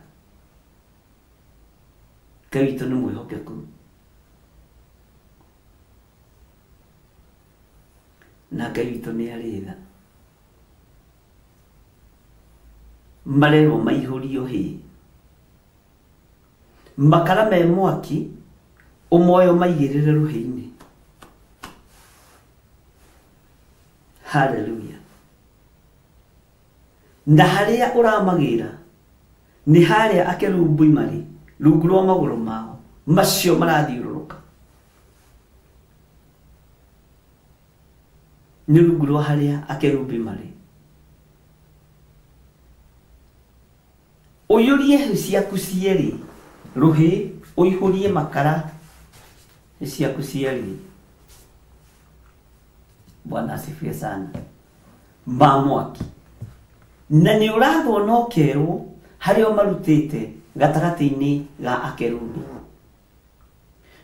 Ngai witũ nĩ mwĩhokeku. Na Ngai witũ nĩ arĩ tha. Marerwo maihũrio hĩ. Makara me mwaki ũmoe ũmaigĩrĩre rũhĩ-inĩ. Haleluya. Na harĩa ũramagĩra nĩ harĩa akerubi marĩ rungu rwa magũrũ mao macio marathiũrũrũka. Nĩ rungu rwa harĩa akerubi marĩ. Ũiyũrie hĩ ciaku cierĩ rũhĩ, ũihũrie makara hĩ ciaku cierĩ. Bwana asifiwe sana. Ma mwaki. Na nĩ ũrathwo na ũkerwo harĩa ũmarutĩte gatagatĩ-inĩ ga akerubi.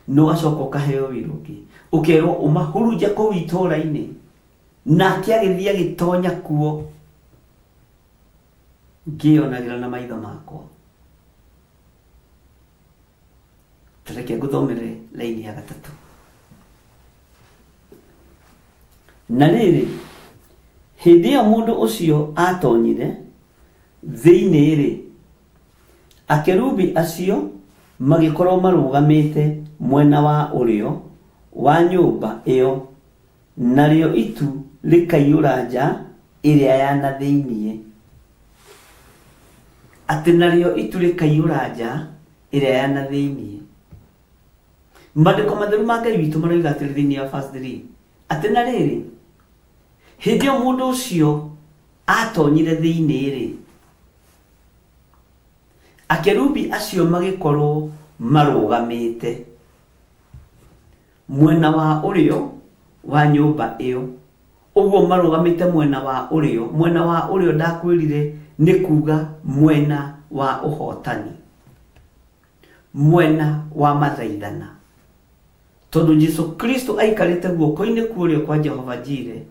Na ũgacoka ũkaheo wĩra ũngĩ. Ũkerwo ũmahurunje kũu itũũra-inĩ. Nake agĩthiĩ agĩtonya kuo. Ngĩyonagĩra na maitho makwa. Ta reke ngũthomere laini ya gatatũ. Na rĩrĩ, hĩndĩ ĩyo mũndũ ũcio aatonyire thĩinĩ-rĩ, akerubi acio magĩkorwo marũgamĩte mwena wa ũrĩo wa nyũmba ĩyo, narĩo itu rĩkaiyũra nja ĩrĩa ya na thĩinĩ. Atĩ narĩo itu rĩkaiyũra nja ĩrĩa ya na thĩinĩ. Maandĩko matheru ma Ngai witũ maroiga atĩrĩ thĩinĩ wa verse 3, atĩ na rĩrĩ, hĩndĩ ĩyo mũndũ ũcio atonyire thĩinĩ-rĩ, akerubi acio magĩkorwo marũgamĩte mwena wa ũrĩo wa nyũmba ĩyo. Ũguo marũgamĩte mwena wa ũrĩo. Mwena wa ũrĩo ndakwĩrire nĩ kuga mwena wa ũhotani. Mwena wa mathaithana. Tondũ Jesu Kristo aikarĩte guoko-inĩ kwa ũrĩo kwa Jehova Jire,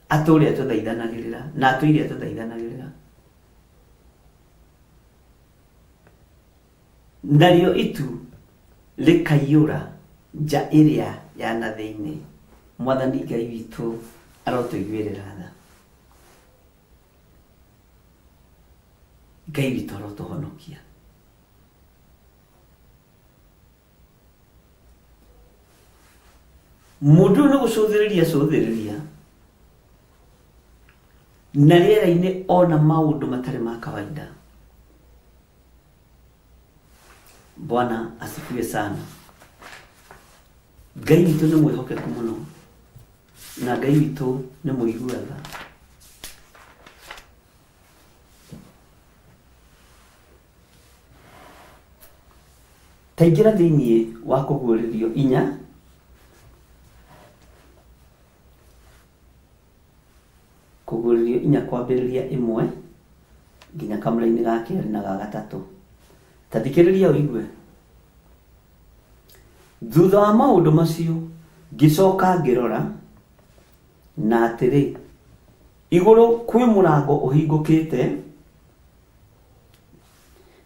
atũũre atũthaithanagĩrĩra na atũire atũthaithanagĩrĩra. Narĩo itu rĩkaiyũra nja ĩrĩa ya na thĩinĩ. Mwathani Ngai witũ arotũiguĩrĩra tha. Ngai witũ arotũhonokia. Mũndũ ũyũ nĩ gũcũthĩrĩria acũthĩrĩria na rĩera-inĩ ona maũndũ matarĩ ma kawaida. Bwana asifiwe sana. Ngai witũ nĩ mwĩhokeku mũno na Ngai witũ nĩ mũigua tha. Ta ingĩra thĩinĩ wa kũguũrĩrio inya Kũguũrĩrio inya kwambĩrĩria ĩmwe nginya kamũra-inĩ ga kerĩ na ga gatatũ. Ta thikĩrĩria ũigue. Thutha wa maũndũ macio ngĩcoka ngĩrora, na atĩrĩ, igũrũ kwĩ mũrango ũhingũkĩte,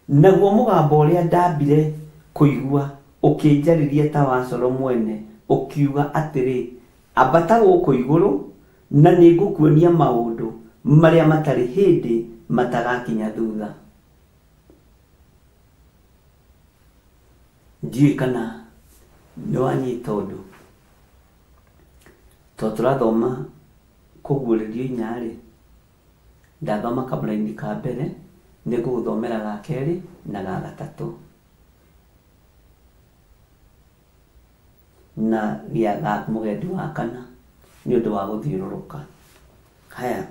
naguo mũgambo ũrĩa ndambire kũigua ũkĩnjarĩria ta wa coro mwene, ũkiuga atĩrĩ, Ambata gũkũ igũrũ, na nĩngũkuonia maũndũ marĩa matarĩ hĩndĩ matagakinya thutha. Ndiũĩ kana nĩwanyita ũndũ. Tondũ tũrathoma kũguũrĩrio inya-rĩ, ndathoma kamũraini ka mbere, nĩngũgũthomera ga kerĩ na ga gatatũ. Na gĩa ga mũgendi wa kana nĩ ũndũ wa gũthiũrũrũka. Haya,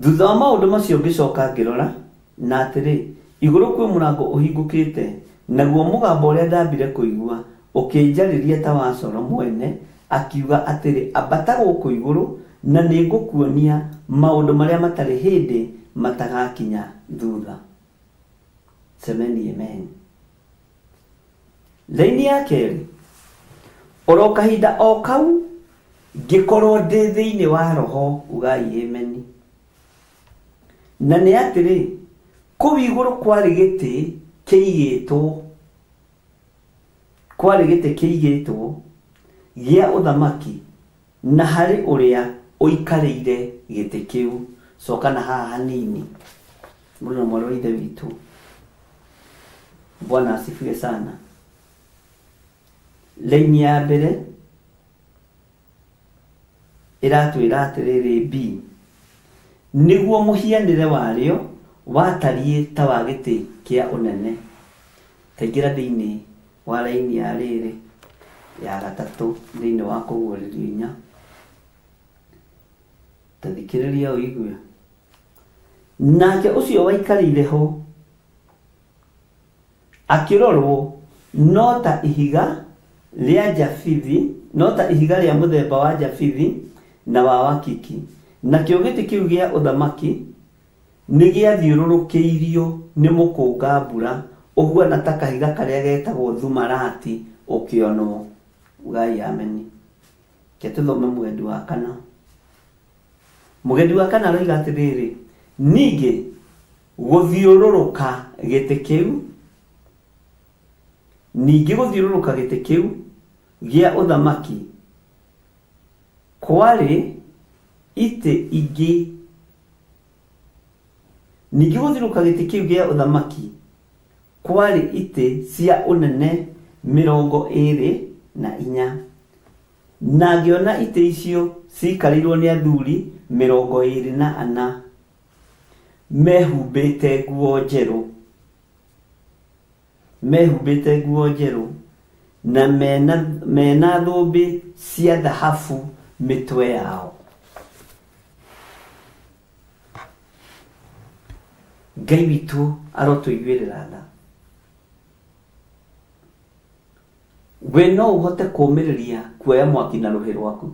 thutha wa maũndũ macio ngĩcoka ngĩrora, na atĩrĩ, Igũrũ kwĩ mũrango ũhingũkĩte, naguo mũgambo ũrĩa ndambire kũigua ũkĩnjarĩria ta wa coro mwene, akiuga atĩrĩ, Ambata gũkũ igũrũ, na nĩngũkuonia maũndũ marĩa matarĩ hĩndĩ matagakinya thutha. Semeni amen. Laini ya kerĩ, oro kahinda o kau ngĩkorwo ndĩ thĩinĩ wa roho, ugai ameni. Na nĩ atĩrĩ, kũu igũrũ kwarĩ gĩtĩ kĩigĩtwo, kwarĩ gĩtĩ kĩigĩtwo gĩa ũthamaki, na harĩ ũrĩa ũikarĩire gĩtĩ kĩu. Coka na haha hanini, mũrũ na mwarĩ wa Ithe witũ. Bwana asifiwe sana. Laini ya mbere ĩratwĩra atĩrĩrĩ B, nĩguo mũhianĩre warĩo watariĩ ta wa gĩtĩ kĩa ũnene. Taingĩra thĩinĩ wa raini ya rĩrĩ ya gatatũ thĩinĩ wa kũguũrĩrio inya. Ta thikĩrĩria ũigue. Nake ũcio waikarĩire ho Akĩrorwo, no ta ihiga rĩa jabithi, no ta ihiga rĩa mũthemba wa jabithi na wa wakiki, nakĩo gĩtĩ kĩu gĩa ũthamaki nĩgĩathiũrũrũkĩirio nĩ mũkũnga-mbura ũhuana ta kahiga karĩa getagwo thumarati ũkĩonwo. Ugai ameni. Reke tũthome mũgendi wa kana. Mũgendi wa kana aroiga atĩrĩrĩ, ningĩ Gũthiũrũrũka gĩtĩ kĩu, Ningĩ gũthiũrũrũka gĩtĩ kĩu gĩa ũthamaki kwarĩ itĩ ingĩ, Ningĩ gũthiũrũrũka gĩtĩ kĩu gĩa ũthamaki kwarĩ itĩ cia ũnene 24, na ngĩona itĩ icio ciikarĩirwo nĩ athuri 24. Mehumbĩte nguo njerũ, mehumbĩte nguo njerũ, na mena, mena thũmbĩ cia thahabu mĩtwe yao. Ngai witũ arotũiguĩrĩra tha. We no ũhote kũũmĩrĩria kuoya mwaki na rũhĩ rwaku?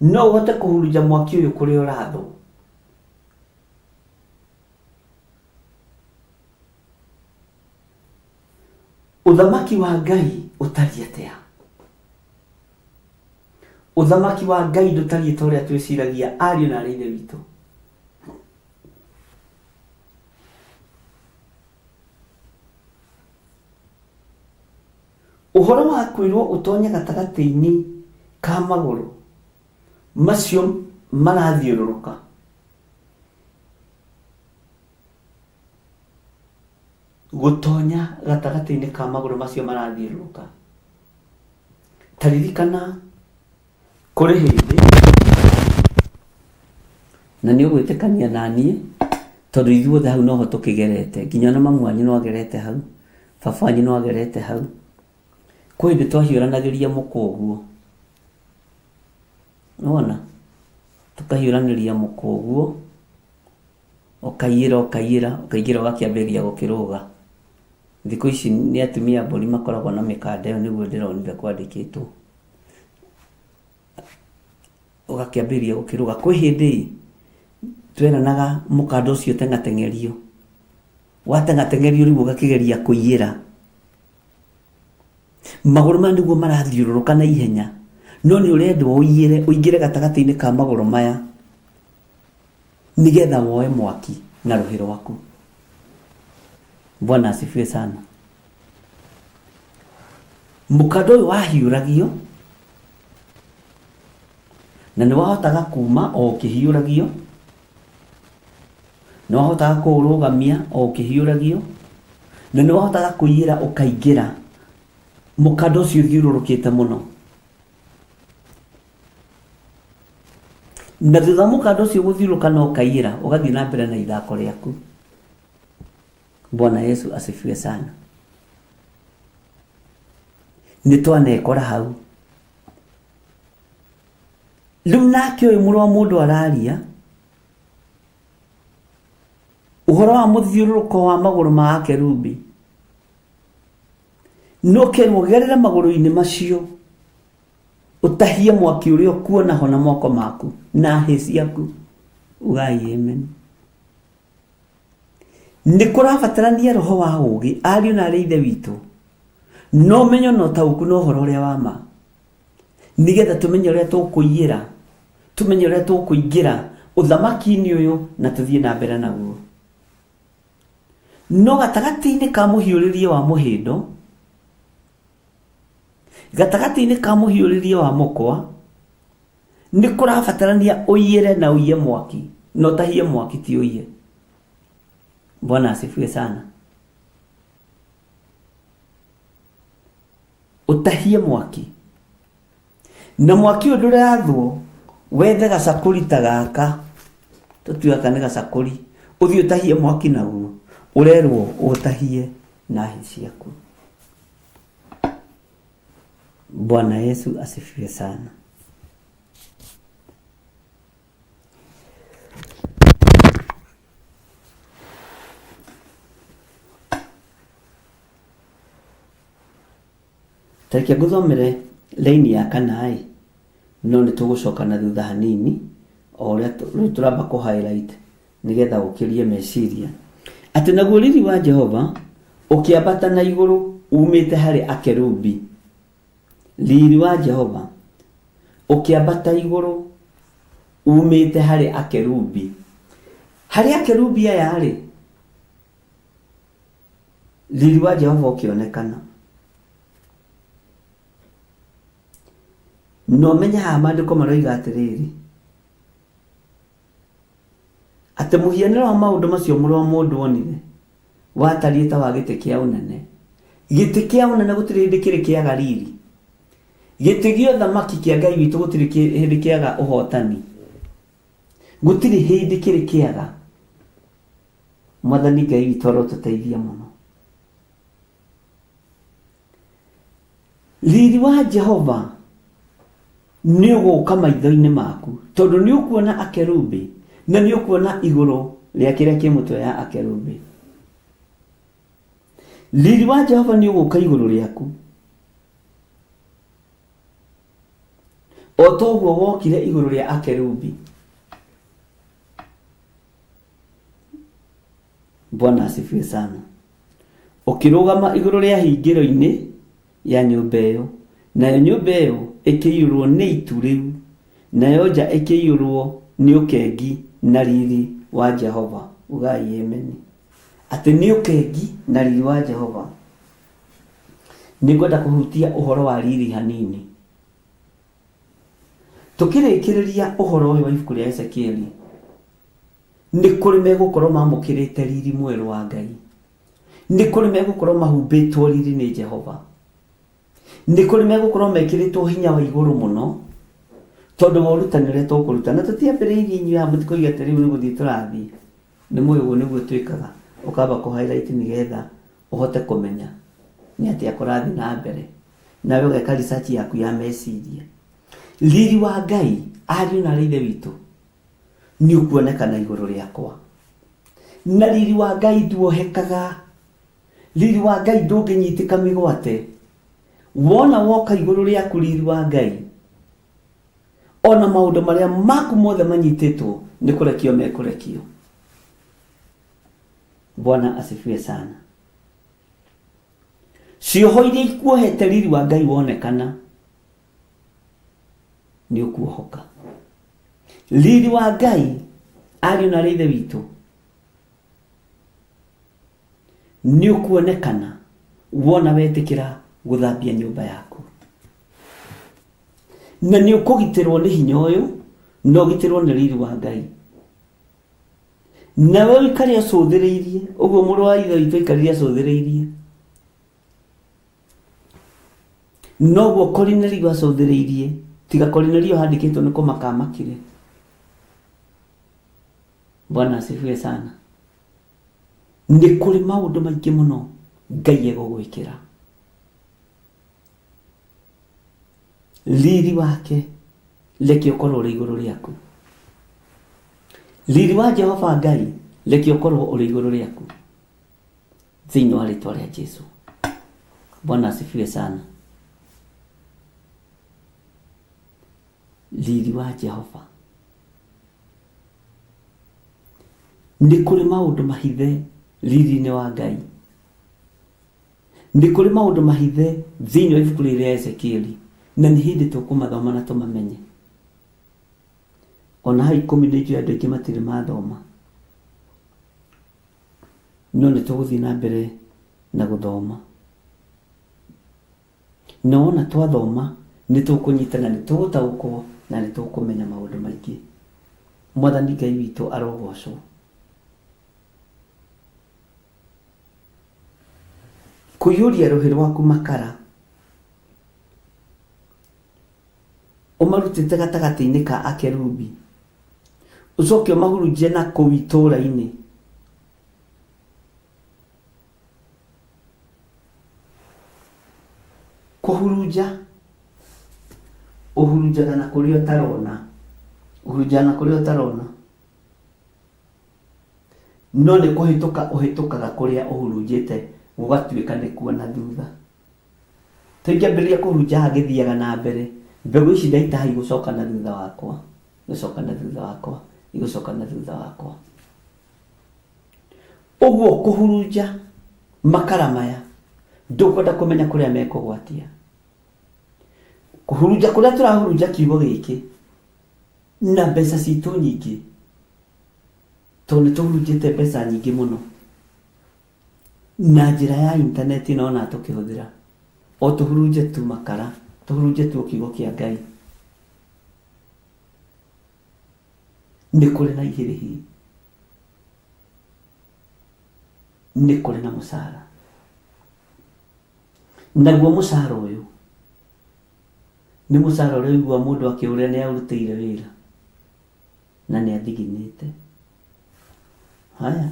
No ũhote kũhurunja mwaki ũyũ kũrĩa ũrathwo? Ũthamaki wa Ngai ũtariĩ atĩa? Ũthamaki wa Ngai ndũtariĩ ta ũrĩa twĩciragia ariũ na aarĩ a Ithe witũ. Ũhoro wa kwĩrwo ũtonye gatagatĩ-inĩ ka magũrũ macio marathiũrũrũka. Gũtonya gatagatĩ-inĩ ka magũrũ macio marathiũrũrũka. Ta ririkana kũrĩ hĩndĩ, na nĩ ũgwĩtĩkania na niĩ, tondũ ithuothe hau noho tũkĩgerete, nginya ona mamu wanyu no agerete hau, baba wanyu no agerete hau. Kwĩ hĩndĩ twahiũranagĩria mũkwa ũguo, nĩwona, tũkahiũranĩria mũkwa ũguo, ũkaiyĩra ũkaiyĩra, ũkaingĩra ũgakĩambĩrĩria gũkĩrũga. Thikũ ici nĩ atumia a mbũri makoragwo na mĩkanda ĩyo nĩguo ndĩronire kwandĩkĩtwo. Ũgakĩambĩrĩria gũkĩrũga. Kwĩ hĩndĩ tweranaga mũkanda ũcio ũteng'ateng'erio. Wateng'ateng'erio rĩu ũgakĩgeria kũiyĩra. Magũrũ maya nĩguo marathiũrũrũka na ihenya, no nĩ ũrendwo ũiyĩre ũingĩre gatagatĩ-inĩ ka magũrũ maya nĩgetha woe mwaki na rũhĩ rwaku. Bwana asifiwe sana. Mũkanda ũyũ wahiũragio na nĩ wahotaga kuma o ũkĩhiũragio, nĩ wahotaga kũũrũgamia o ũkĩhiũragio, na nĩ wahotaga kũiyĩra ũkaingĩra mũkanda ũcio ũthiũrũrũkĩte mũno. Na thutha wa mũkanda ũcio gũthiũrũrũka na ũkaiyĩra, ũgathiĩ na mbere na ithako rĩaku. Bwana Yesu asifiwe sana. Nĩ twanekora hau. Rĩu nake ũyũ mũrũ wa mũndũ araria, Ũhoro wa mũthiũrũrũko wa magũrũ ma akerubi, no kerwo gerera magũrũ-inĩ macio ũtahie mwaki ũrĩa ũkuona ho na moko maku na hĩ ciaku. Ugai amen. Nĩ kũrabatarania roho wa ũũgĩ, ariũ na arĩ ithe witũ, na ũmenyo na ũtaũku na ũhoro ũrĩa wa ma, nĩgetha tũmenye ũrĩa tũkũiyĩra, tũmenye ũrĩa tũkũingĩra ũthamaki-inĩ ũyũ na tũthiĩ na mbere naguo. No gatagatĩ-inĩ ka mũhiũrĩrie wa mũhĩndo, gatagatĩ-inĩ ka mũhiũrĩrie wa mũkwa, nĩ kũrabatarania ũiyĩre na ũiye mwaki, na ũtahie mwaki ti ũiye. Bwana asifiwe sana. Ũtahie mwaki, na mwaki ũyũ ndũrathwo, wethe gacakũri ta gaka, tũtue gaka nĩ gacakũri, ũthiĩ ũtahie mwaki naguo, ũrerwo ũtahie na hĩ ciaku. Bwana Yesu asifiwe sana. Ta reke ngũthomere raini ya kana-ĩ, no nĩ tũgũcoka na thutha hanini, o ũrĩa rĩu tũramba kũ highlight nĩgetha ũkĩrie meciria. Atĩ naguo riri wa Jehova ũkĩambata na igũrũ umĩte harĩ akerubi. Riri wa Jehova ũkĩambata igũrũ umĩte harĩ akerubi. Harĩ akerubi aya-rĩ, riri wa Jehova ũkĩonekana. Na ũmenye haha maandĩko maroiga atĩrĩrĩ, atĩ mũhianĩre wa maũndũ macio mũrũ wa mũndũ onire watariĩ ta wa gĩtĩ kĩa ũnene. Gĩtĩ kĩa ũnene gũtirĩ hĩndĩ kĩrĩ kĩaga riri. Gĩtĩ gĩa ũthamaki kĩa Ngai witũ gũtirĩ hĩndĩ kĩaga ũhotani. Gũtirĩ hĩndĩ kĩrĩ kĩaga. Mwathani Ngai witũ arotũteithia mũno. Riri wa Jehova nĩ ũgũka maitho-inĩ maku, tondũ nĩ ũkuona akerubi na nĩ ũkuona igũrũ rĩa kĩrĩa kĩ mũtwe ya akerubi. Riri wa Jehova nĩ ũgũka igũrũ rĩaku o ta ũguo wokire igũrũ rĩa akerubi. Bwana asifiwe sana. Ũkĩrũgama igũrũ rĩa hingĩro-inĩ ya nyũmba ĩyo, nayo nyũmba ĩyo ĩkĩiyũrwo nĩ itu rĩu, nayo nja ĩkĩiyũrwo nĩ ũkengi na riri wa Jehova. Ugai amen. Atĩ nĩ ũkengi na riri wa Jehova. Nĩngwenda kũhutia ũhoro wa riri hanini. Tũkĩrĩkĩrĩria ũhoro ũyũ wa ibuku rĩa Ezekieli, nĩ kũrĩ megũkorwo mamũkĩrĩte riri mwerũ wa Ngai. Nĩ kũrĩ megũkorwo mahumbĩtwo riri nĩ Jehova. Nĩ kũrĩ megũkorwo mekĩrĩtwo hinya wa igũrũ mũno tondũ wa ũrutani ũrĩa tũkũruta. Na tũtiambĩrĩirie inyuĩ haha mũtikoige atĩ rĩu nĩ gũthiĩ tũrathiĩ. Nĩ mũĩ ũguo nĩguo twĩkaga, ũkamba kũ highlight nĩgetha ũhote kũmenya nĩ atĩa kũrathiĩ na mbere. Nawe ũgeka research yaku ya meciria. Riri wa Ngai, ariũ na aarĩ a Ithe witũ, nĩ ũkuonekana igũrũ rĩakwa. Na riri wa Ngai nduohekaga. Riri wa Ngai ndũngĩnyitĩka mĩgwate. Wona woka igũrũ rĩaku riri wa Ngai, ona maũndũ marĩa maku mothe manyitĩtwo nĩ kũrekio mekũrekio. Bwana asifiwe sana. Cioho iria ikuohete riri wa Ngai wonekana nĩ ũkuohoka. Riri wa Ngai, ariũ na aarĩ a Ithe witũ, nĩ ũkuonekana wona wetĩkĩra gũthambia nyũmba yaku. Na nĩ ũkũgitĩrwo nĩ hinya ũyũ, na ũgitĩrwo nĩ riri wa Ngai. Nawe ũikare ũcũthĩrĩirie, ũguo mũrũ wa Ithe witũ aikarire acũthĩrĩirie. Noguo Korinelio acũthĩrĩirie, tiga Korinelio handĩkĩtwo nĩ kũmaka amakire. Bwana asifiwe sana. Nĩ kũrĩ maũndũ maingĩ mũno Ngai egũgwĩkĩra. Riri wake reke ũkorwo ũrĩ igũrũ rĩaku. Riri wa Jehova Ngai Reke ũkorwo ũrĩ igũrũ rĩaku thĩinĩ wa rĩtwa rĩa Jesu. Bwana asifiwe sana. Riri wa Jehova. Nĩ kũrĩ maũndũ mahithe riri-inĩ wa Ngai. Nĩ kũrĩ maũndũ mahithe thĩinĩ wa ibuku rĩrĩ rĩa Ezekieli, na nĩ hĩndĩ tũkũmathoma na tũmamenye. Ona ha ikũmi nĩ njũĩ andũ aingĩ matirĩ mathoma, no nĩ tũgũthiĩ na mbere na gũthoma. Na wona twathoma nĩ tũkũnyita na nĩ tũgũtaũkwo na nĩ tũkũmenya maũndũ maingĩ. Mwathani Ngai witũ arogocwo. Kũiyũria rũhĩ rwaku makara ũmarutĩte gatagatĩ-inĩ ka akerubi, ũcoke ũmahurunje na kũu itũũra-inĩ. Kũhurunja, ũhurunjaga na kũrĩa ũtarona, ũhurunjaga na kũrĩa ũtarona, no nĩ kũhĩtũka ũhĩtũkaga kũrĩa ũhurunjĩte gũgatuĩka nĩkuo na thutha. Tũingĩambĩrĩria kũhunja haha ngĩthiaga na mbere, mbegũ ici ndaita haha igũcoka na thutha wakwa, igũcoka na thutha wakwa, igũcoka na thutha wakwa. Ũguo kũhurunja makara maya, ndũkwenda kũmenya kũrĩa mekũgwatia. Kũhurunja kũrĩa tũrahurunja kiugo gĩkĩ na mbeca citũ nyingĩ, tondũ nĩ tũhurunjĩte mbeca nyingĩ mũno na njĩra ya intaneti ĩno ona tũkĩhũthĩra, o tũhurunje tu makara, tũhurunje tu kiugo kĩa Ngai. Nĩ kũrĩ na ihĩrĩhi, nĩ kũrĩ na mũcara. Naguo mũcara ũyũ nĩ mũcara ũrĩa ũiguaga mũndũ akĩũria nĩ aũrutĩire wĩra na nĩ athiginĩte. Haya,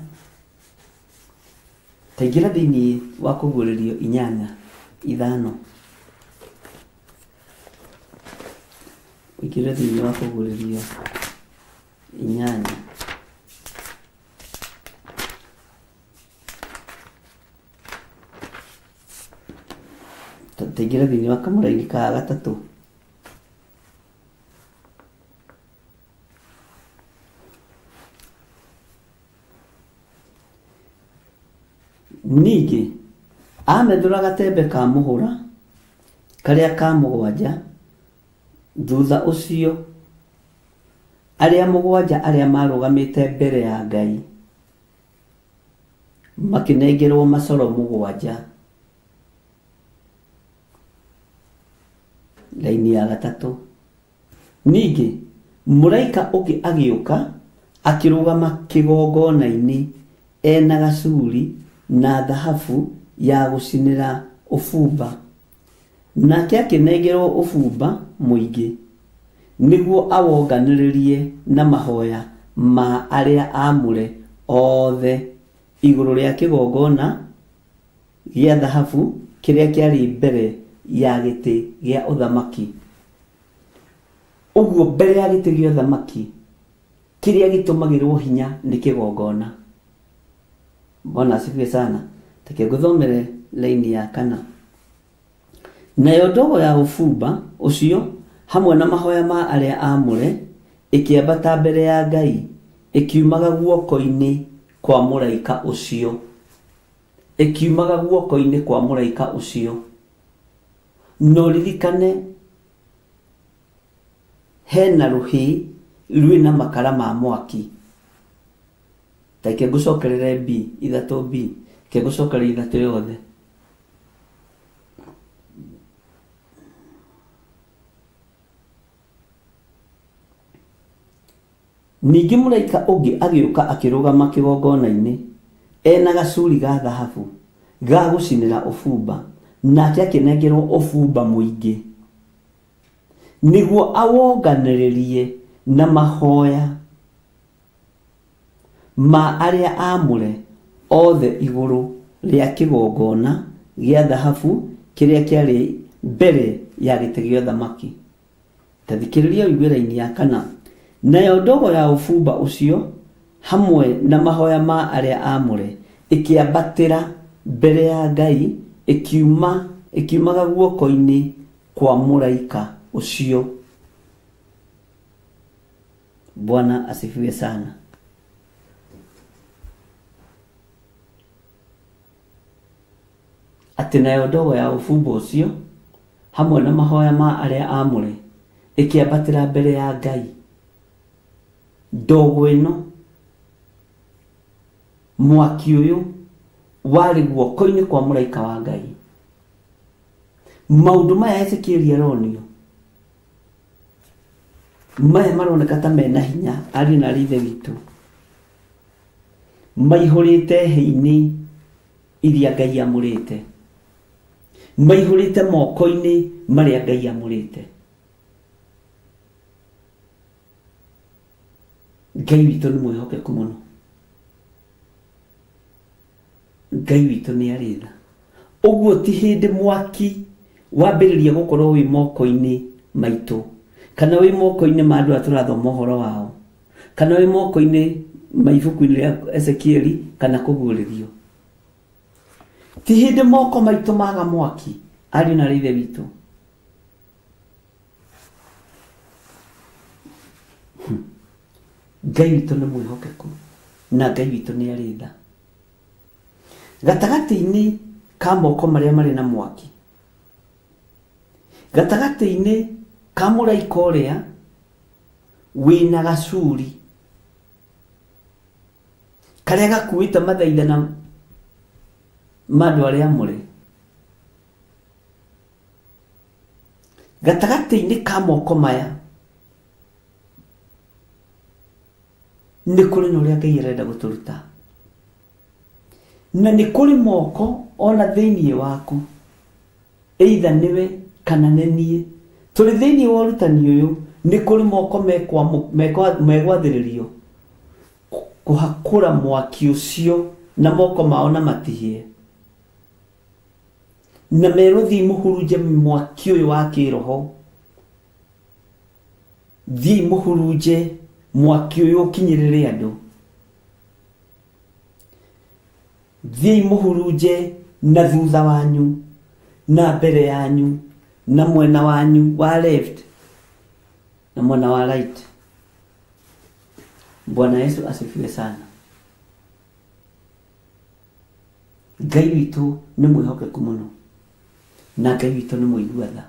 ta ingĩra thĩinĩ wa kũguũrĩrio inyanya ithano. Ũingĩre thĩinĩ wa kũguũrĩrio inyanya. Taingĩra thĩinĩ wa kamũraini ka gatatũ. Ningĩ aamethũra gatembe ka mũhũra karĩa ka mũgwanja, thutha ũcio arĩa mũgwanja arĩa maarũgamĩte mbere ya Ngai makĩnengerwo macoro mũgwanja. Raini ya gatatũ. Ningĩ mũraika ũngĩ agĩũka akĩrũgama kĩgongona-inĩ e na gacuri na thahabu ya gũcinĩra ũbumba, nake akĩnengerwo ũbumba mũingĩ, nĩguo awonganĩrĩrie na mahoya ma arĩa aamũre othe igũrũ rĩa kĩgongona gĩa thahabu kĩrĩa kĩarĩ mbere ya gĩtĩ gĩa ũthamaki. Ũguo mbere ya gĩtĩ gĩa ũthamaki kĩrĩa gĩtũmagĩrwo hinya nĩ kĩgongona. Bwana asifiwe sana. Reke ngũthomere laini ya kana. Nayo ndogo ya ũbumba ũcio hamwe na mahoya ma arĩa aamũre ĩkĩambata mbere ya Ngai ĩkiumaga guoko-inĩ kwa mũraika ũcio. Ĩkiumaga guoko-inĩ kwa mũraika ũcio. Na ũririkane hena rũhĩ rwĩna makara ma mwaki. Ta reke ngũcokerere B, ithatũ B. Reke ngũcokerere ithatũ yothe. Ningĩ mũraika ũngĩ agĩũka akĩrũgama kĩgongona-inĩ, e na gacuri ga thahabu ga gũcinĩra ũbumba, nake akĩnengerwo ũbumba mũingĩ, nĩguo awonganĩrĩrie na mahoya ma arĩa aamũre othe igũrũ rĩa kĩgongona gĩa thahabu kĩrĩa kĩarĩ mbere ya gĩtĩ gĩa ũthamaki. Ta thikĩrĩria ũigue raini ya kana. Nayo ndogo ya ũbumba ũcio hamwe na mahoya ma arĩa aamũre ĩkĩambatĩra mbere ya Ngai ĩkiuma ĩkiumaga guoko-inĩ kwa mũraika ũcio. Bwana asifiwe sana. Atĩ nayo ndogo ya ũbumba ũcio hamwe na mahoya ma arĩa aamũre ĩkĩambatĩra mbere ya Ngai. Ndogo ĩno, mwaki ũyũ warĩ guoko-inĩ kwa mũraika wa Ngai. Maũndũ maya Ezekieli aronio maya maroneka ta mena hinya ariũ na arĩ ithe witũ maihũrĩte hĩ-inĩ iria Ngai amũrĩte, maihũrĩte moko-inĩ marĩa Ngai amũrĩte. Ngai witũ nĩ mwĩhokeku mũno, Ngai witũ nĩ arĩ tha. Ũguo ti hĩndĩ mwaki wambĩrĩria gũkorwo wĩ moko-inĩ maitũ kana wĩ moko-inĩ ma andũ arĩa tũrathoma ũhoro wao kana wĩ moko-inĩ ma ibuku-inĩ rĩa Ezekieli kana kũguũrĩrio. Ti hĩndĩ moko maitũ maga mwaki, ariũ na aarĩ a Ithe witũ. Ngai witũ nĩ mwĩhokeku na Ngai witũ nĩ arĩ tha. Gatagatĩ-inĩ ka moko marĩa marĩ na mwaki, gatagatĩ-inĩ ka mũraika ũrĩa wĩna gacuri karĩa gakuĩte mathaithana ma andũ arĩa amũre, gatagatĩ-inĩ ka moko maya nĩ kũrĩ na ũrĩa Ngai arenda gũtũruta, na nĩ kũrĩ moko ona thĩinĩ waku, either nĩwe kana nĩ niĩ, tũrĩ thĩinĩ wa ũrutani ũyũ, nĩ kũrĩ moko megwathĩrĩrio kũhakũra mwaki ũcio na moko mao na matihie, na merwo thiĩi mũhurunje mwaki ũyũ wa kĩroho, thiĩi mũhurunje mwaki ũyũ ũkinyĩrĩre andũ, thiĩi mũhurunje na thutha wanyu na mbere yanyu na mwena wanyu wa left na mwena wa right. Bwana Yesu asifiwe sana. Ngai witũ nĩ mwĩhokeku mũno na Ngai witũ nĩ mũigua tha.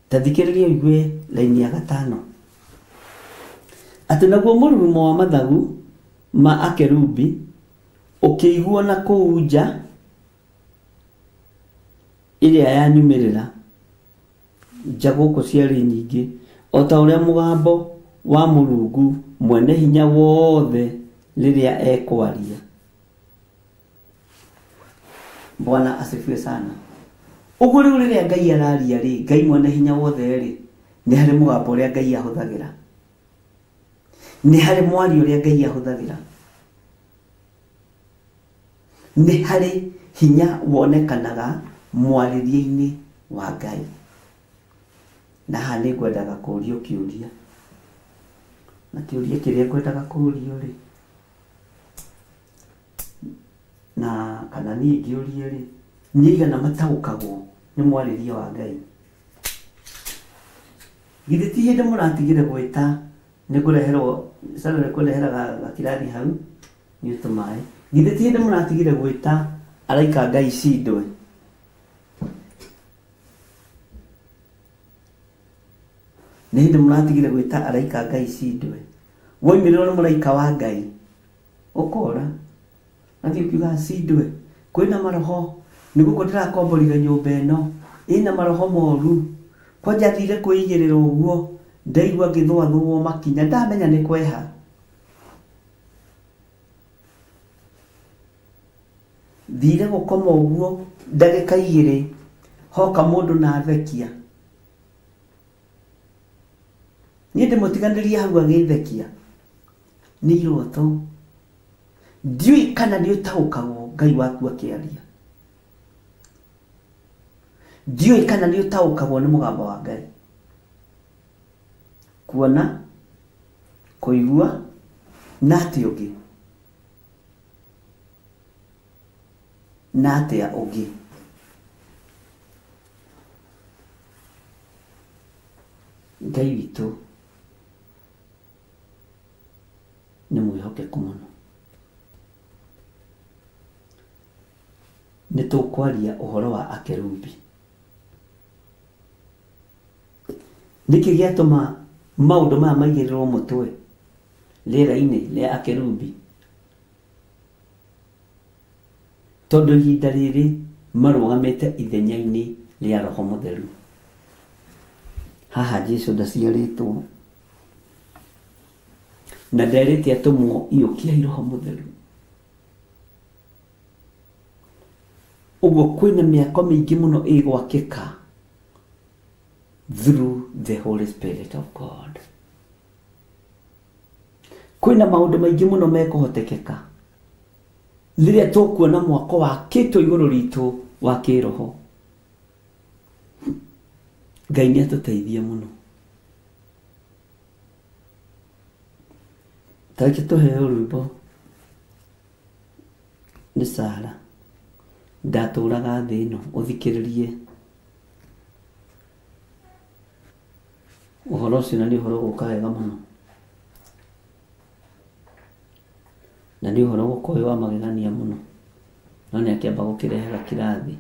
Ta thikĩrĩria ũigue raini ya gatano, atĩ naguo mũrurumo wa mathagu ma akerubi ũkĩiguo na kũu nja ĩrĩa ya nyumĩrĩra, nja gũkũ ciarĩ nyingĩ, o ta ũrĩa mũgambo wa Mũrungu Mwene-Hinya-Wothe rĩrĩa ekwaria. Bwana asifiwe sana. Ũguo rĩu rĩrĩa Ngai araria rĩ, Ngai mwene hinya wothe rĩ, nĩ harĩ mũgambo ũrĩa Ngai ahũthagĩra. Nĩ harĩ mwario ũrĩa Ngai ahũthagĩra. Nĩ harĩ hinya wonekanaga mwarĩrie-inĩ wa Ngai. Na haha nĩ ngwendaga kũrio kĩũria. Na kĩũria kĩrĩa ngwendaga kũrio rĩ, na kana niĩ ngĩũrie rĩ, nĩ aigana mataũkagwo nĩ mwarĩrie wa Ngai? Githĩ ti hĩndĩ mũratigire gwĩta nĩ kũreherwo, Sarah nĩ kũrehera gakirathi hau nyue tũmaĩ. Githĩ ti hĩndĩ mũratigire gwĩta araika Ngai cindwe? Nĩ hĩndĩ mũratigire gwĩta araika Ngai cindwe? Woimĩrĩrwo nĩ mũraika wa Ngai, ũkora Nathiĩ ũkiuga cindwe kwĩna maroho nĩ gũkũ ndĩrakomborire nyũmba ĩno ĩna maroho moru kwanja thire kwĩigĩrĩra ũguo ndaigua ngĩthũathũo makinya ndamenya nĩ kweha. Thire gũkoma ũguo ndagĩka igĩrĩ hoka mũndũ na athekia. Niĩ ndĩmũtiganĩrie hau agĩthekia nĩ iroto. Ndiũĩ kana nĩ ũtaũkagwo Ngai waku akĩaria. Ndiũĩ kana nĩ ũtaũkagwo nĩ mũgambo wa Ngai. Kuona, kũigua, na atĩa ũngĩ? Na atĩa ũngĩ? Ngai witũ nĩ mwĩhokeku mũno. Nĩ tũkwaria ũhoro wa akerubi. Nĩkĩ gĩatũma maũndũ maya maigĩrĩrwo mũtwe rĩera-inĩ rĩa akerubi? Tondũ ihinda rĩrĩ marũgamĩte ithenya-inĩ rĩa Roho Mũtheru. Haha Jesu ndaciarĩtwo na nderĩte atũmwo iyũkiai Roho Mũtheru. Ũguo kwĩna mĩako mĩingĩ mũno ĩgwakĩka through the Holy Spirit of God. Kwĩna maũndũ maingĩ mũno mekũhotekeka rĩrĩa tũkuona mwako wakĩtwo igũrũ ritũ wa kĩroho. Ngai nĩ atũteithie mũno. Tareke tũheo rwĩmbo nĩ Sara, ndatũraga thĩ ĩno ũthikĩrĩrie ũhoro ũcio na nĩ ũhoro ũgũka wega mũno. Na nĩ ũhoro ũgũka wĩ wa magegania mũno. No nĩ akĩamba gũkĩrehe gakirathi.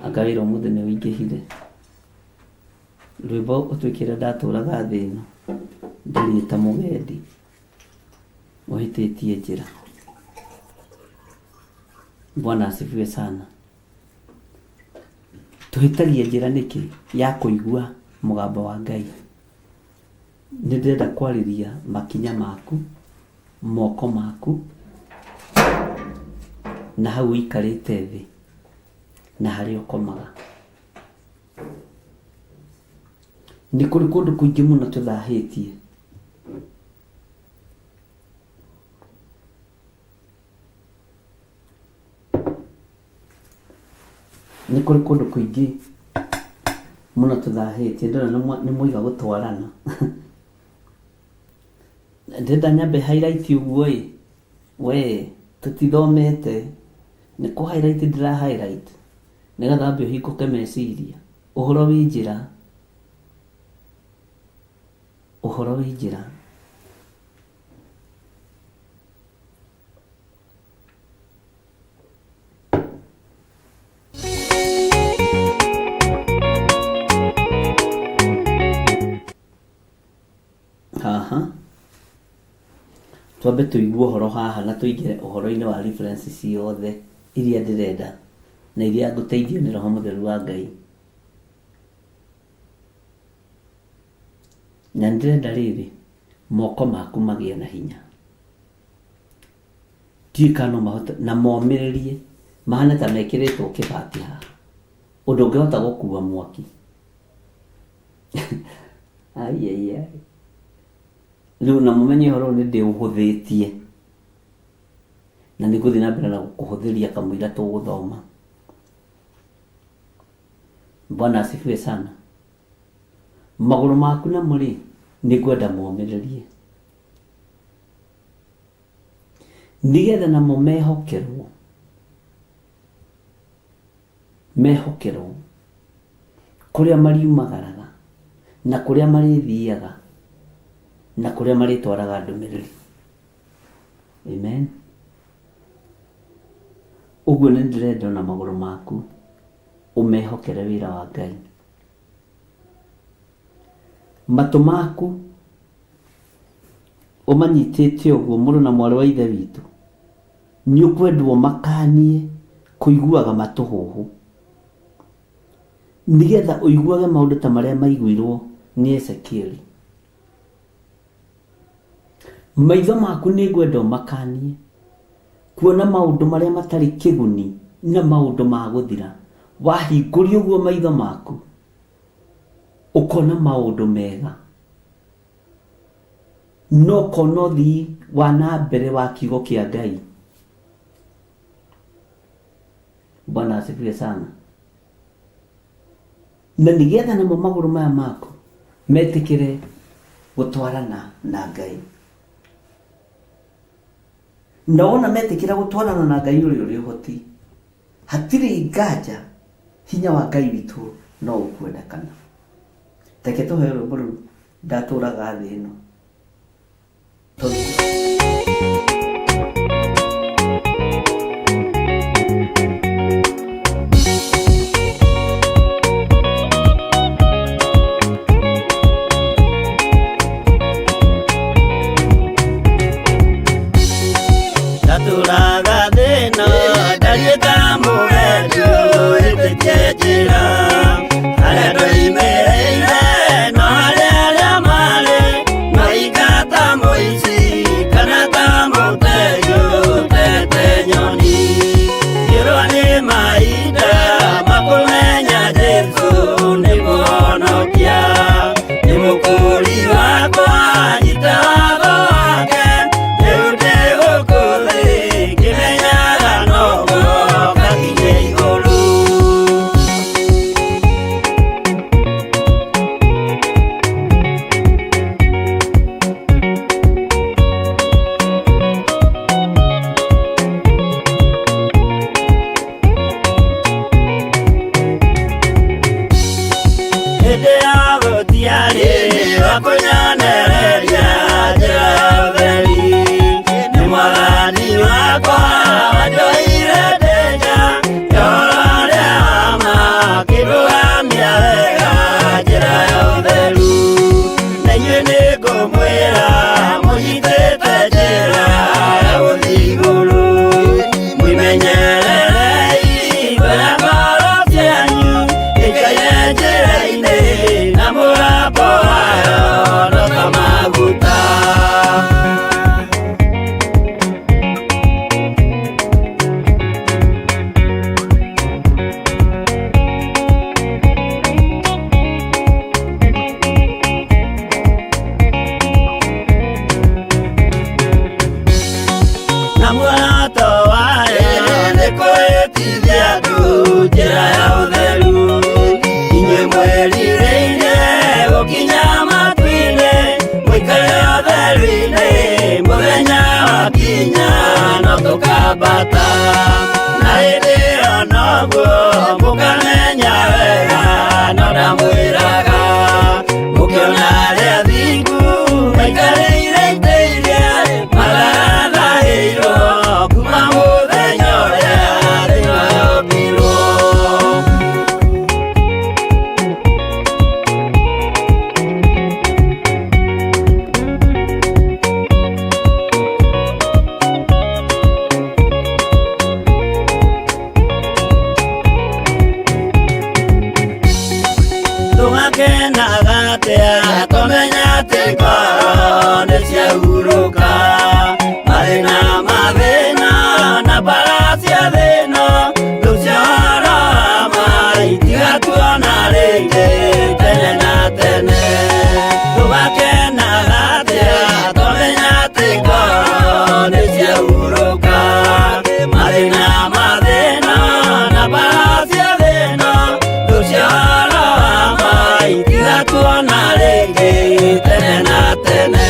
Anga wĩra ũmũthĩ nĩ ũingĩhire. Rwĩmbo ũtwĩkĩre ndatũraga thĩ ĩno ndariĩ ta mũgendi ũhĩtĩtie njĩra. Bwana asifiwe sana. Tũhĩtagia njĩra nĩkĩ ya kũigua mũgambo wa Ngai? Nĩ ndĩrenda kwarĩria makinya maku, moko maku, na hau ũikarĩte thĩ, na harĩa ũkomaga. Nĩ kũrĩ kũndũ kũingĩ mũno tũthahĩtie. Nĩ kũrĩ kũndũ kũingĩ mũno tũthahĩtie, ndĩrona nĩ mwaiga gũtwarana. Ndĩrenda nyambe highlight ũguo ĩ, we tũtithomete, nĩ kũ highlight ndĩra highlight nĩgetha wambe ũhingũke meciria. Ũhoro wĩ njĩra, ũhoro wĩ njĩra. Haha twambe tũigue ũhoro haha na tũingĩre ũhoro-inĩ wa reference ciothe iria ndĩrenda na iria ngũteithio nĩ Roho Mũtheru wa Ngai. Na nĩndĩrenda rĩrĩ, moko maku magĩe na hinya. Ndiũĩ kana no mahote, na momĩrĩrie, mahane ta mekĩrĩtwo kĩbati haha, ũndũ ũngĩhota gũkua mwaki. Aiaiai. Rĩu na mũmenye ũhoro ũyũ nĩ ndĩũhũthĩtie, na nĩ ngũthiĩ na mbere na gũkũhũthĩria kamũira tũgũthoma. Bwana asifiwe sana. Magũrũ maku namo rĩ, nĩ ngwenda momĩrĩrie. Nĩgetha namo mehokerwo, mehokerwo kũrĩa mariumagaraga, na kũrĩa marĩthiaga, na kũrĩa marĩtwaraga ndũmĩrĩri. Amen. Ũguo nĩ ndĩrenda ona magũrũ maku ũmehokere wĩra wa Ngai. Matũ maku ũmanyitĩte ũguo mũrũ na mwarĩ wa ithe witũ, nĩ ũkwendwo ũmakanie kũiguaga matũhũhũ, nĩgetha ũiguage maũndũ ta marĩa maiguirwo nĩ Ezekieli. Maitho maku nĩ ngwenda ũmakanie kuona maũndũ marĩa matarĩ kĩguni na maũndũ ma gũthira. Wahingũria ũguo maitho maku, ũkona maũndũ mega. No ũkona ũthii wa na mbere wa kiugo kĩa Ngai. Bwana asifiwe sana. Na nĩgetha namo magũrũ maya maku metĩkĩre Gũtwarana na Ngai. Na wona metĩkĩra gũtwarana na Ngai ũrĩa ũrĩ ũhoti, hatirĩ nganja hinya wa Ngai witũ no ũkuonekana. Reke tũhe rwĩmbo rũu ndatũraga thĩ ĩno. Tondũ Ndatũraga thĩna ndariĩ ta mũgendi ũhĩtĩtie njĩra harĩa ndoimĩrĩire no harĩa arĩa marĩ maika ta mũici kana ta mũtegi ũtete nyoni ngĩrwo nĩ mahinda makũmenya Jesũ nĩ mũhonokia nĩ mũkũri wakwa nyita watho wake rĩu ndĩ gũkũ thĩ ngĩmenyaga noguo ngakinye igũrũ. Hĩndĩ ya gũtiarĩ wa kũnyonereria njĩra ya ũtheri nĩ mwathani wakwa wanjoire ndĩnja ũhoro ũrĩa wa ma akĩndũgamia wega njĩra ya ũtheru na inyuĩ nĩngũmwĩra mũnyitĩte njĩra ya gũthiĩ igũrũ mwĩmenyererei ngoro ngoro cianyu ikaire njĩra-inĩ na mũgambo wayo no ta maguta. Na muoroto wayo nĩ kwĩtithia andũ njĩra ya ũtheru inyuĩ mwĩrirĩirie gũkinya matu-inĩ mũikare ũtheru-inĩ mũthenya wakinya no tũkambata na hĩndĩ ĩyo noguo mũkamenya wega no ndamwĩraga mũkĩona arĩa athingu maikarĩire itĩ iria mathathahĩirwo kuma mũthenya ũrĩa thĩ yombirwo. Tũgakenaga atĩa tũmenya atĩ ngoro nĩ ciahurũka mathĩna mathĩna na mbara cia thĩna rĩu cia ũhoro wa ma itigatuona rĩngĩ tene na tene tũgakenaga atĩa tũmenya atĩ ngoro nĩ ciahurũka mathĩna mathĩna na mbara cia thĩna rĩu cia ũhoro wa ma itigatuona rĩngĩ tene na tene.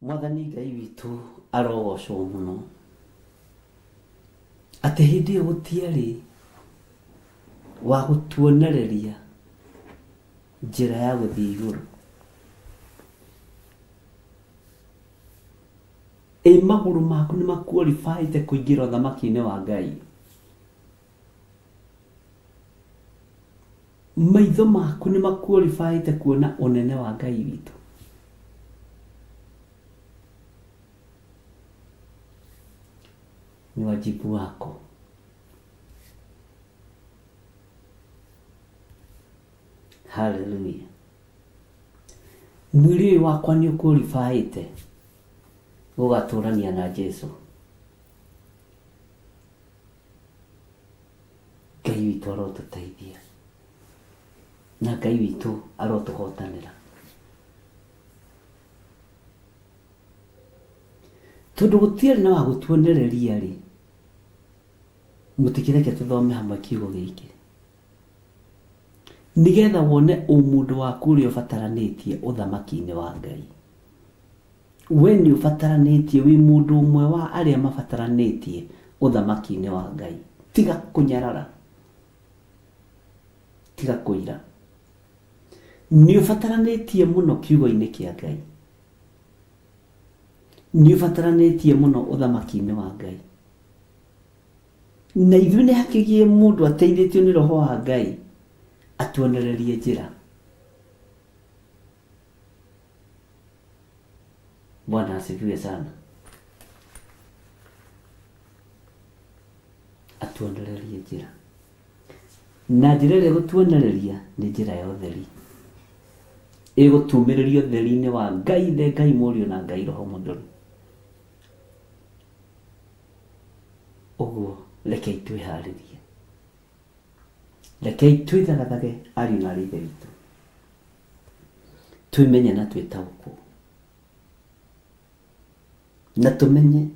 Mwathani Ngai witũ arogocwo mũno atĩ hĩndĩ ĩyo gũtiarĩ wa gũtuonereria njĩra ya gũthiĩ igũrũ. Ĩ magũrũ maku nĩ makuorifaĩte kũingĩra ũthamaki-inĩ wa Ngai. Maitho maku nĩ makuorifaĩte kuona ũnene wa Ngai witũ. Ni wajibu wako. Hallelujah. Mwĩrĩ ũyũ wakwa nĩ ũkuorifaĩte Gũgatũrania na Jesu. Ngai witũ arotũteithia na Ngai witũ arotũhotanĩra, tondũ gũtiarĩ na wa gũtuonereria rĩ, mũtikĩreke tũthome hamwe kiugo gĩkĩ nĩgetha wone ũmũndũ waku ũrĩa ũbataranĩtie ũthamaki-inĩ wa Ngai. We nĩ ũbataranĩtie, wĩ mũndũ ũmwe wa arĩa mabataranĩtie ũthamaki-inĩ wa Ngai. Tiga kũnyarara, tiga kũira. Nĩ ũbataranĩtie mũno kiugo-inĩ kĩa Ngai, nĩ ũbataranĩtie mũno ũthamaki-inĩ wa Ngai. Na ithuĩ nĩ hakĩgĩe mũndũ ateithĩtio nĩ Roho wa Ngai atuonererie njĩra. Bwana asifiwe sana. Atuonererie njĩra, na njĩra ĩrĩa ĩgũtuonereria nĩ njĩra ya ũtheri, ĩgũtumĩrĩria ũtheri-inĩ wa Ngai Ithe, Ngai Mũriũ na Ngai Roho Mũtheru. Ũguo rekei twĩharĩrie, rekei twĩthagathage ariũ na arĩ ithe witũ, twĩmenye na twĩtaũkwo, na tũmenye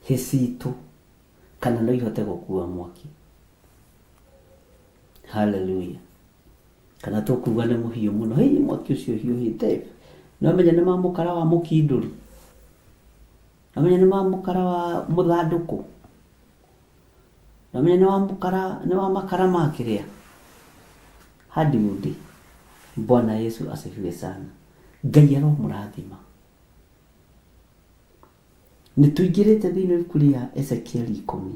hĩ citũ kana no ihote gũkua mwaki. Haleluya. Kana tũkuga nĩ mũhiũ mũno, hei mwaki ũcio ũhiũhĩte, no menya nĩ ma mũkara wa mũkindũri, no menya nĩ ma mũkara wa mũthandũkũ, no menya nĩ wa mũkara, nĩ wa makara ma kĩrĩa hardwood. Bwana Yesu asifiwe sana. Ngai aromũrathima. Nĩ tũingĩrĩte thĩinĩ wa ibuku rĩa Ezekieli 10,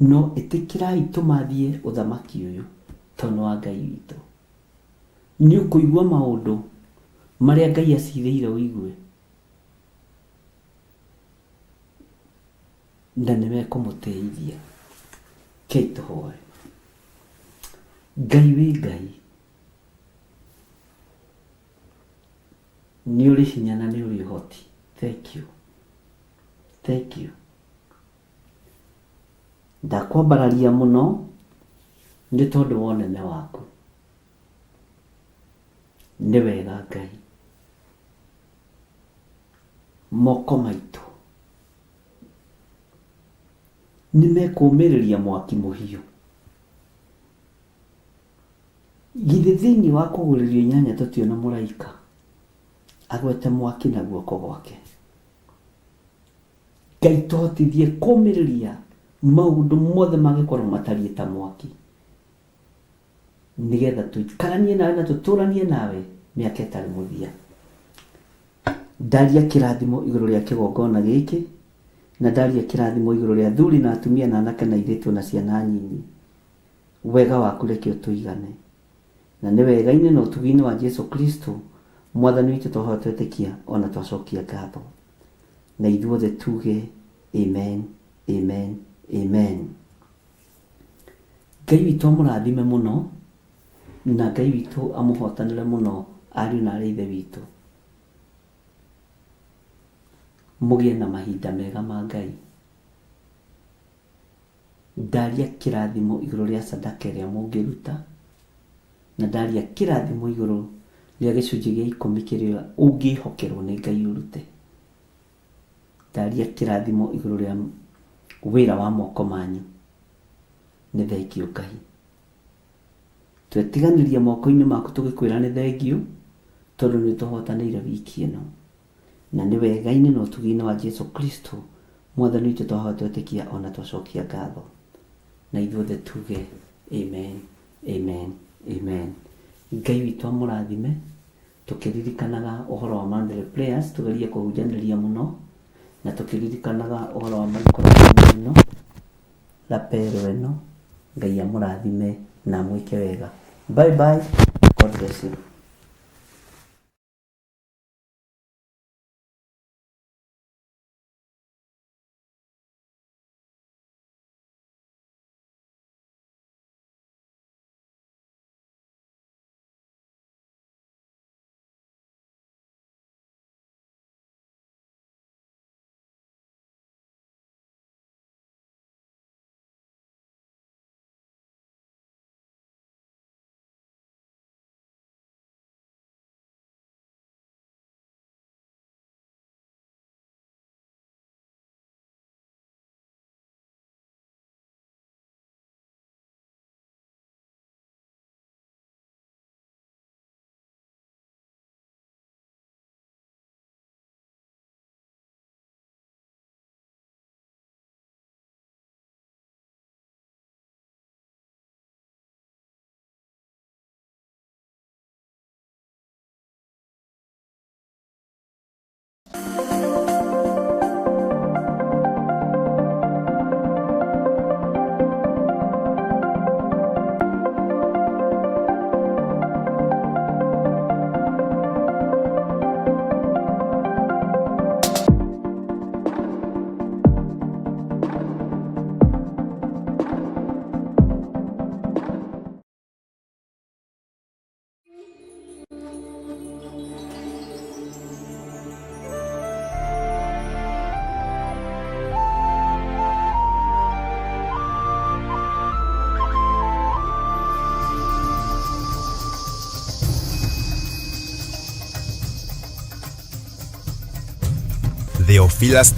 no ĩtĩkĩrai tũmathiĩ ũthamaki ũyũ tondũ nĩ wa Ngai witũ. Nĩ ũkũigua maũndũ marĩa Ngai acirĩire ũigue, na nĩ mekũmũteithia. Kei tũhoe. Ngai wĩ Ngai, nĩ ũrĩ hinya na nĩ ũrĩ ũhoti. Thank you, thank you. Ndakwambararia mũno nĩ tondũ wa ũnene waku. Nĩ wega Ngai, moko maitũ nĩ mekũmĩrĩria mwaki mũhiũ. Githĩ thĩinĩ wa kũgũrĩrio inyanya tũtiona mũraika agwete mwaki na guoko gwake? Ngai tũhotithie kũmĩrĩria maũndũ mothe mangĩkorwo matariĩ ta mwaki, nĩgetha tũikaranie nawe na tũtũranie nawe mĩaka ĩtarĩ mũthia. Ndaria kĩrathimo igũrũ rĩa kĩgongona gĩkĩ, na ndaria kĩrathimo igũrũ rĩa athuri na atumia na anake na airĩtu na ciana nyinyi. Wega waku reke ũtũigane, na nĩ wega-inĩ na ũtugi-inĩ wa Jesu Kristo Mwathani witũ twahoya twetĩkia ona twacokia ngatho, na ithuothe tuge amen, amen, amen. Ngai witũ amũrathime mũno, na Ngai witũ amũhotanĩre mũno ariũ na arĩ ithe witũ. Mũgĩe na mahinda mega ma Ngai. Ndaria kĩrathimo igũrũ rĩa sadaka ĩrĩa mũngĩruta, na ndaria kĩrathimo igũrũ rĩa gĩcunjĩ gĩa 10 kĩrĩa ũngĩhokerwo nĩ Ngai ũrute. Ndaria kĩrathimo igũrũ rĩa wĩra wa moko manyu. Nĩ thengio Ngai. Twetiganĩria moko-inĩ maku tũgĩkwĩra nĩ thengio, tondũ nĩ tũhotanĩire wiki ĩno. Na nĩ wega-inĩ na ũtugi-inĩ wa Jesu Kristo Mwathani witũ twahoya twetĩkia ona twacokia ngatho, na ithuothe tuge amen, amen, amen. Ngai witũ amũrathime. Tũkĩririkanaga ũhoro wa monthly prayers, tũgerie kũhunjanĩria mũno, na tũkĩririkanaga ũhoro wa microphone ĩno, lapel ĩno. Ngai amũrathime na amwĩke wega. Bye bye, God bless you. Theophilus.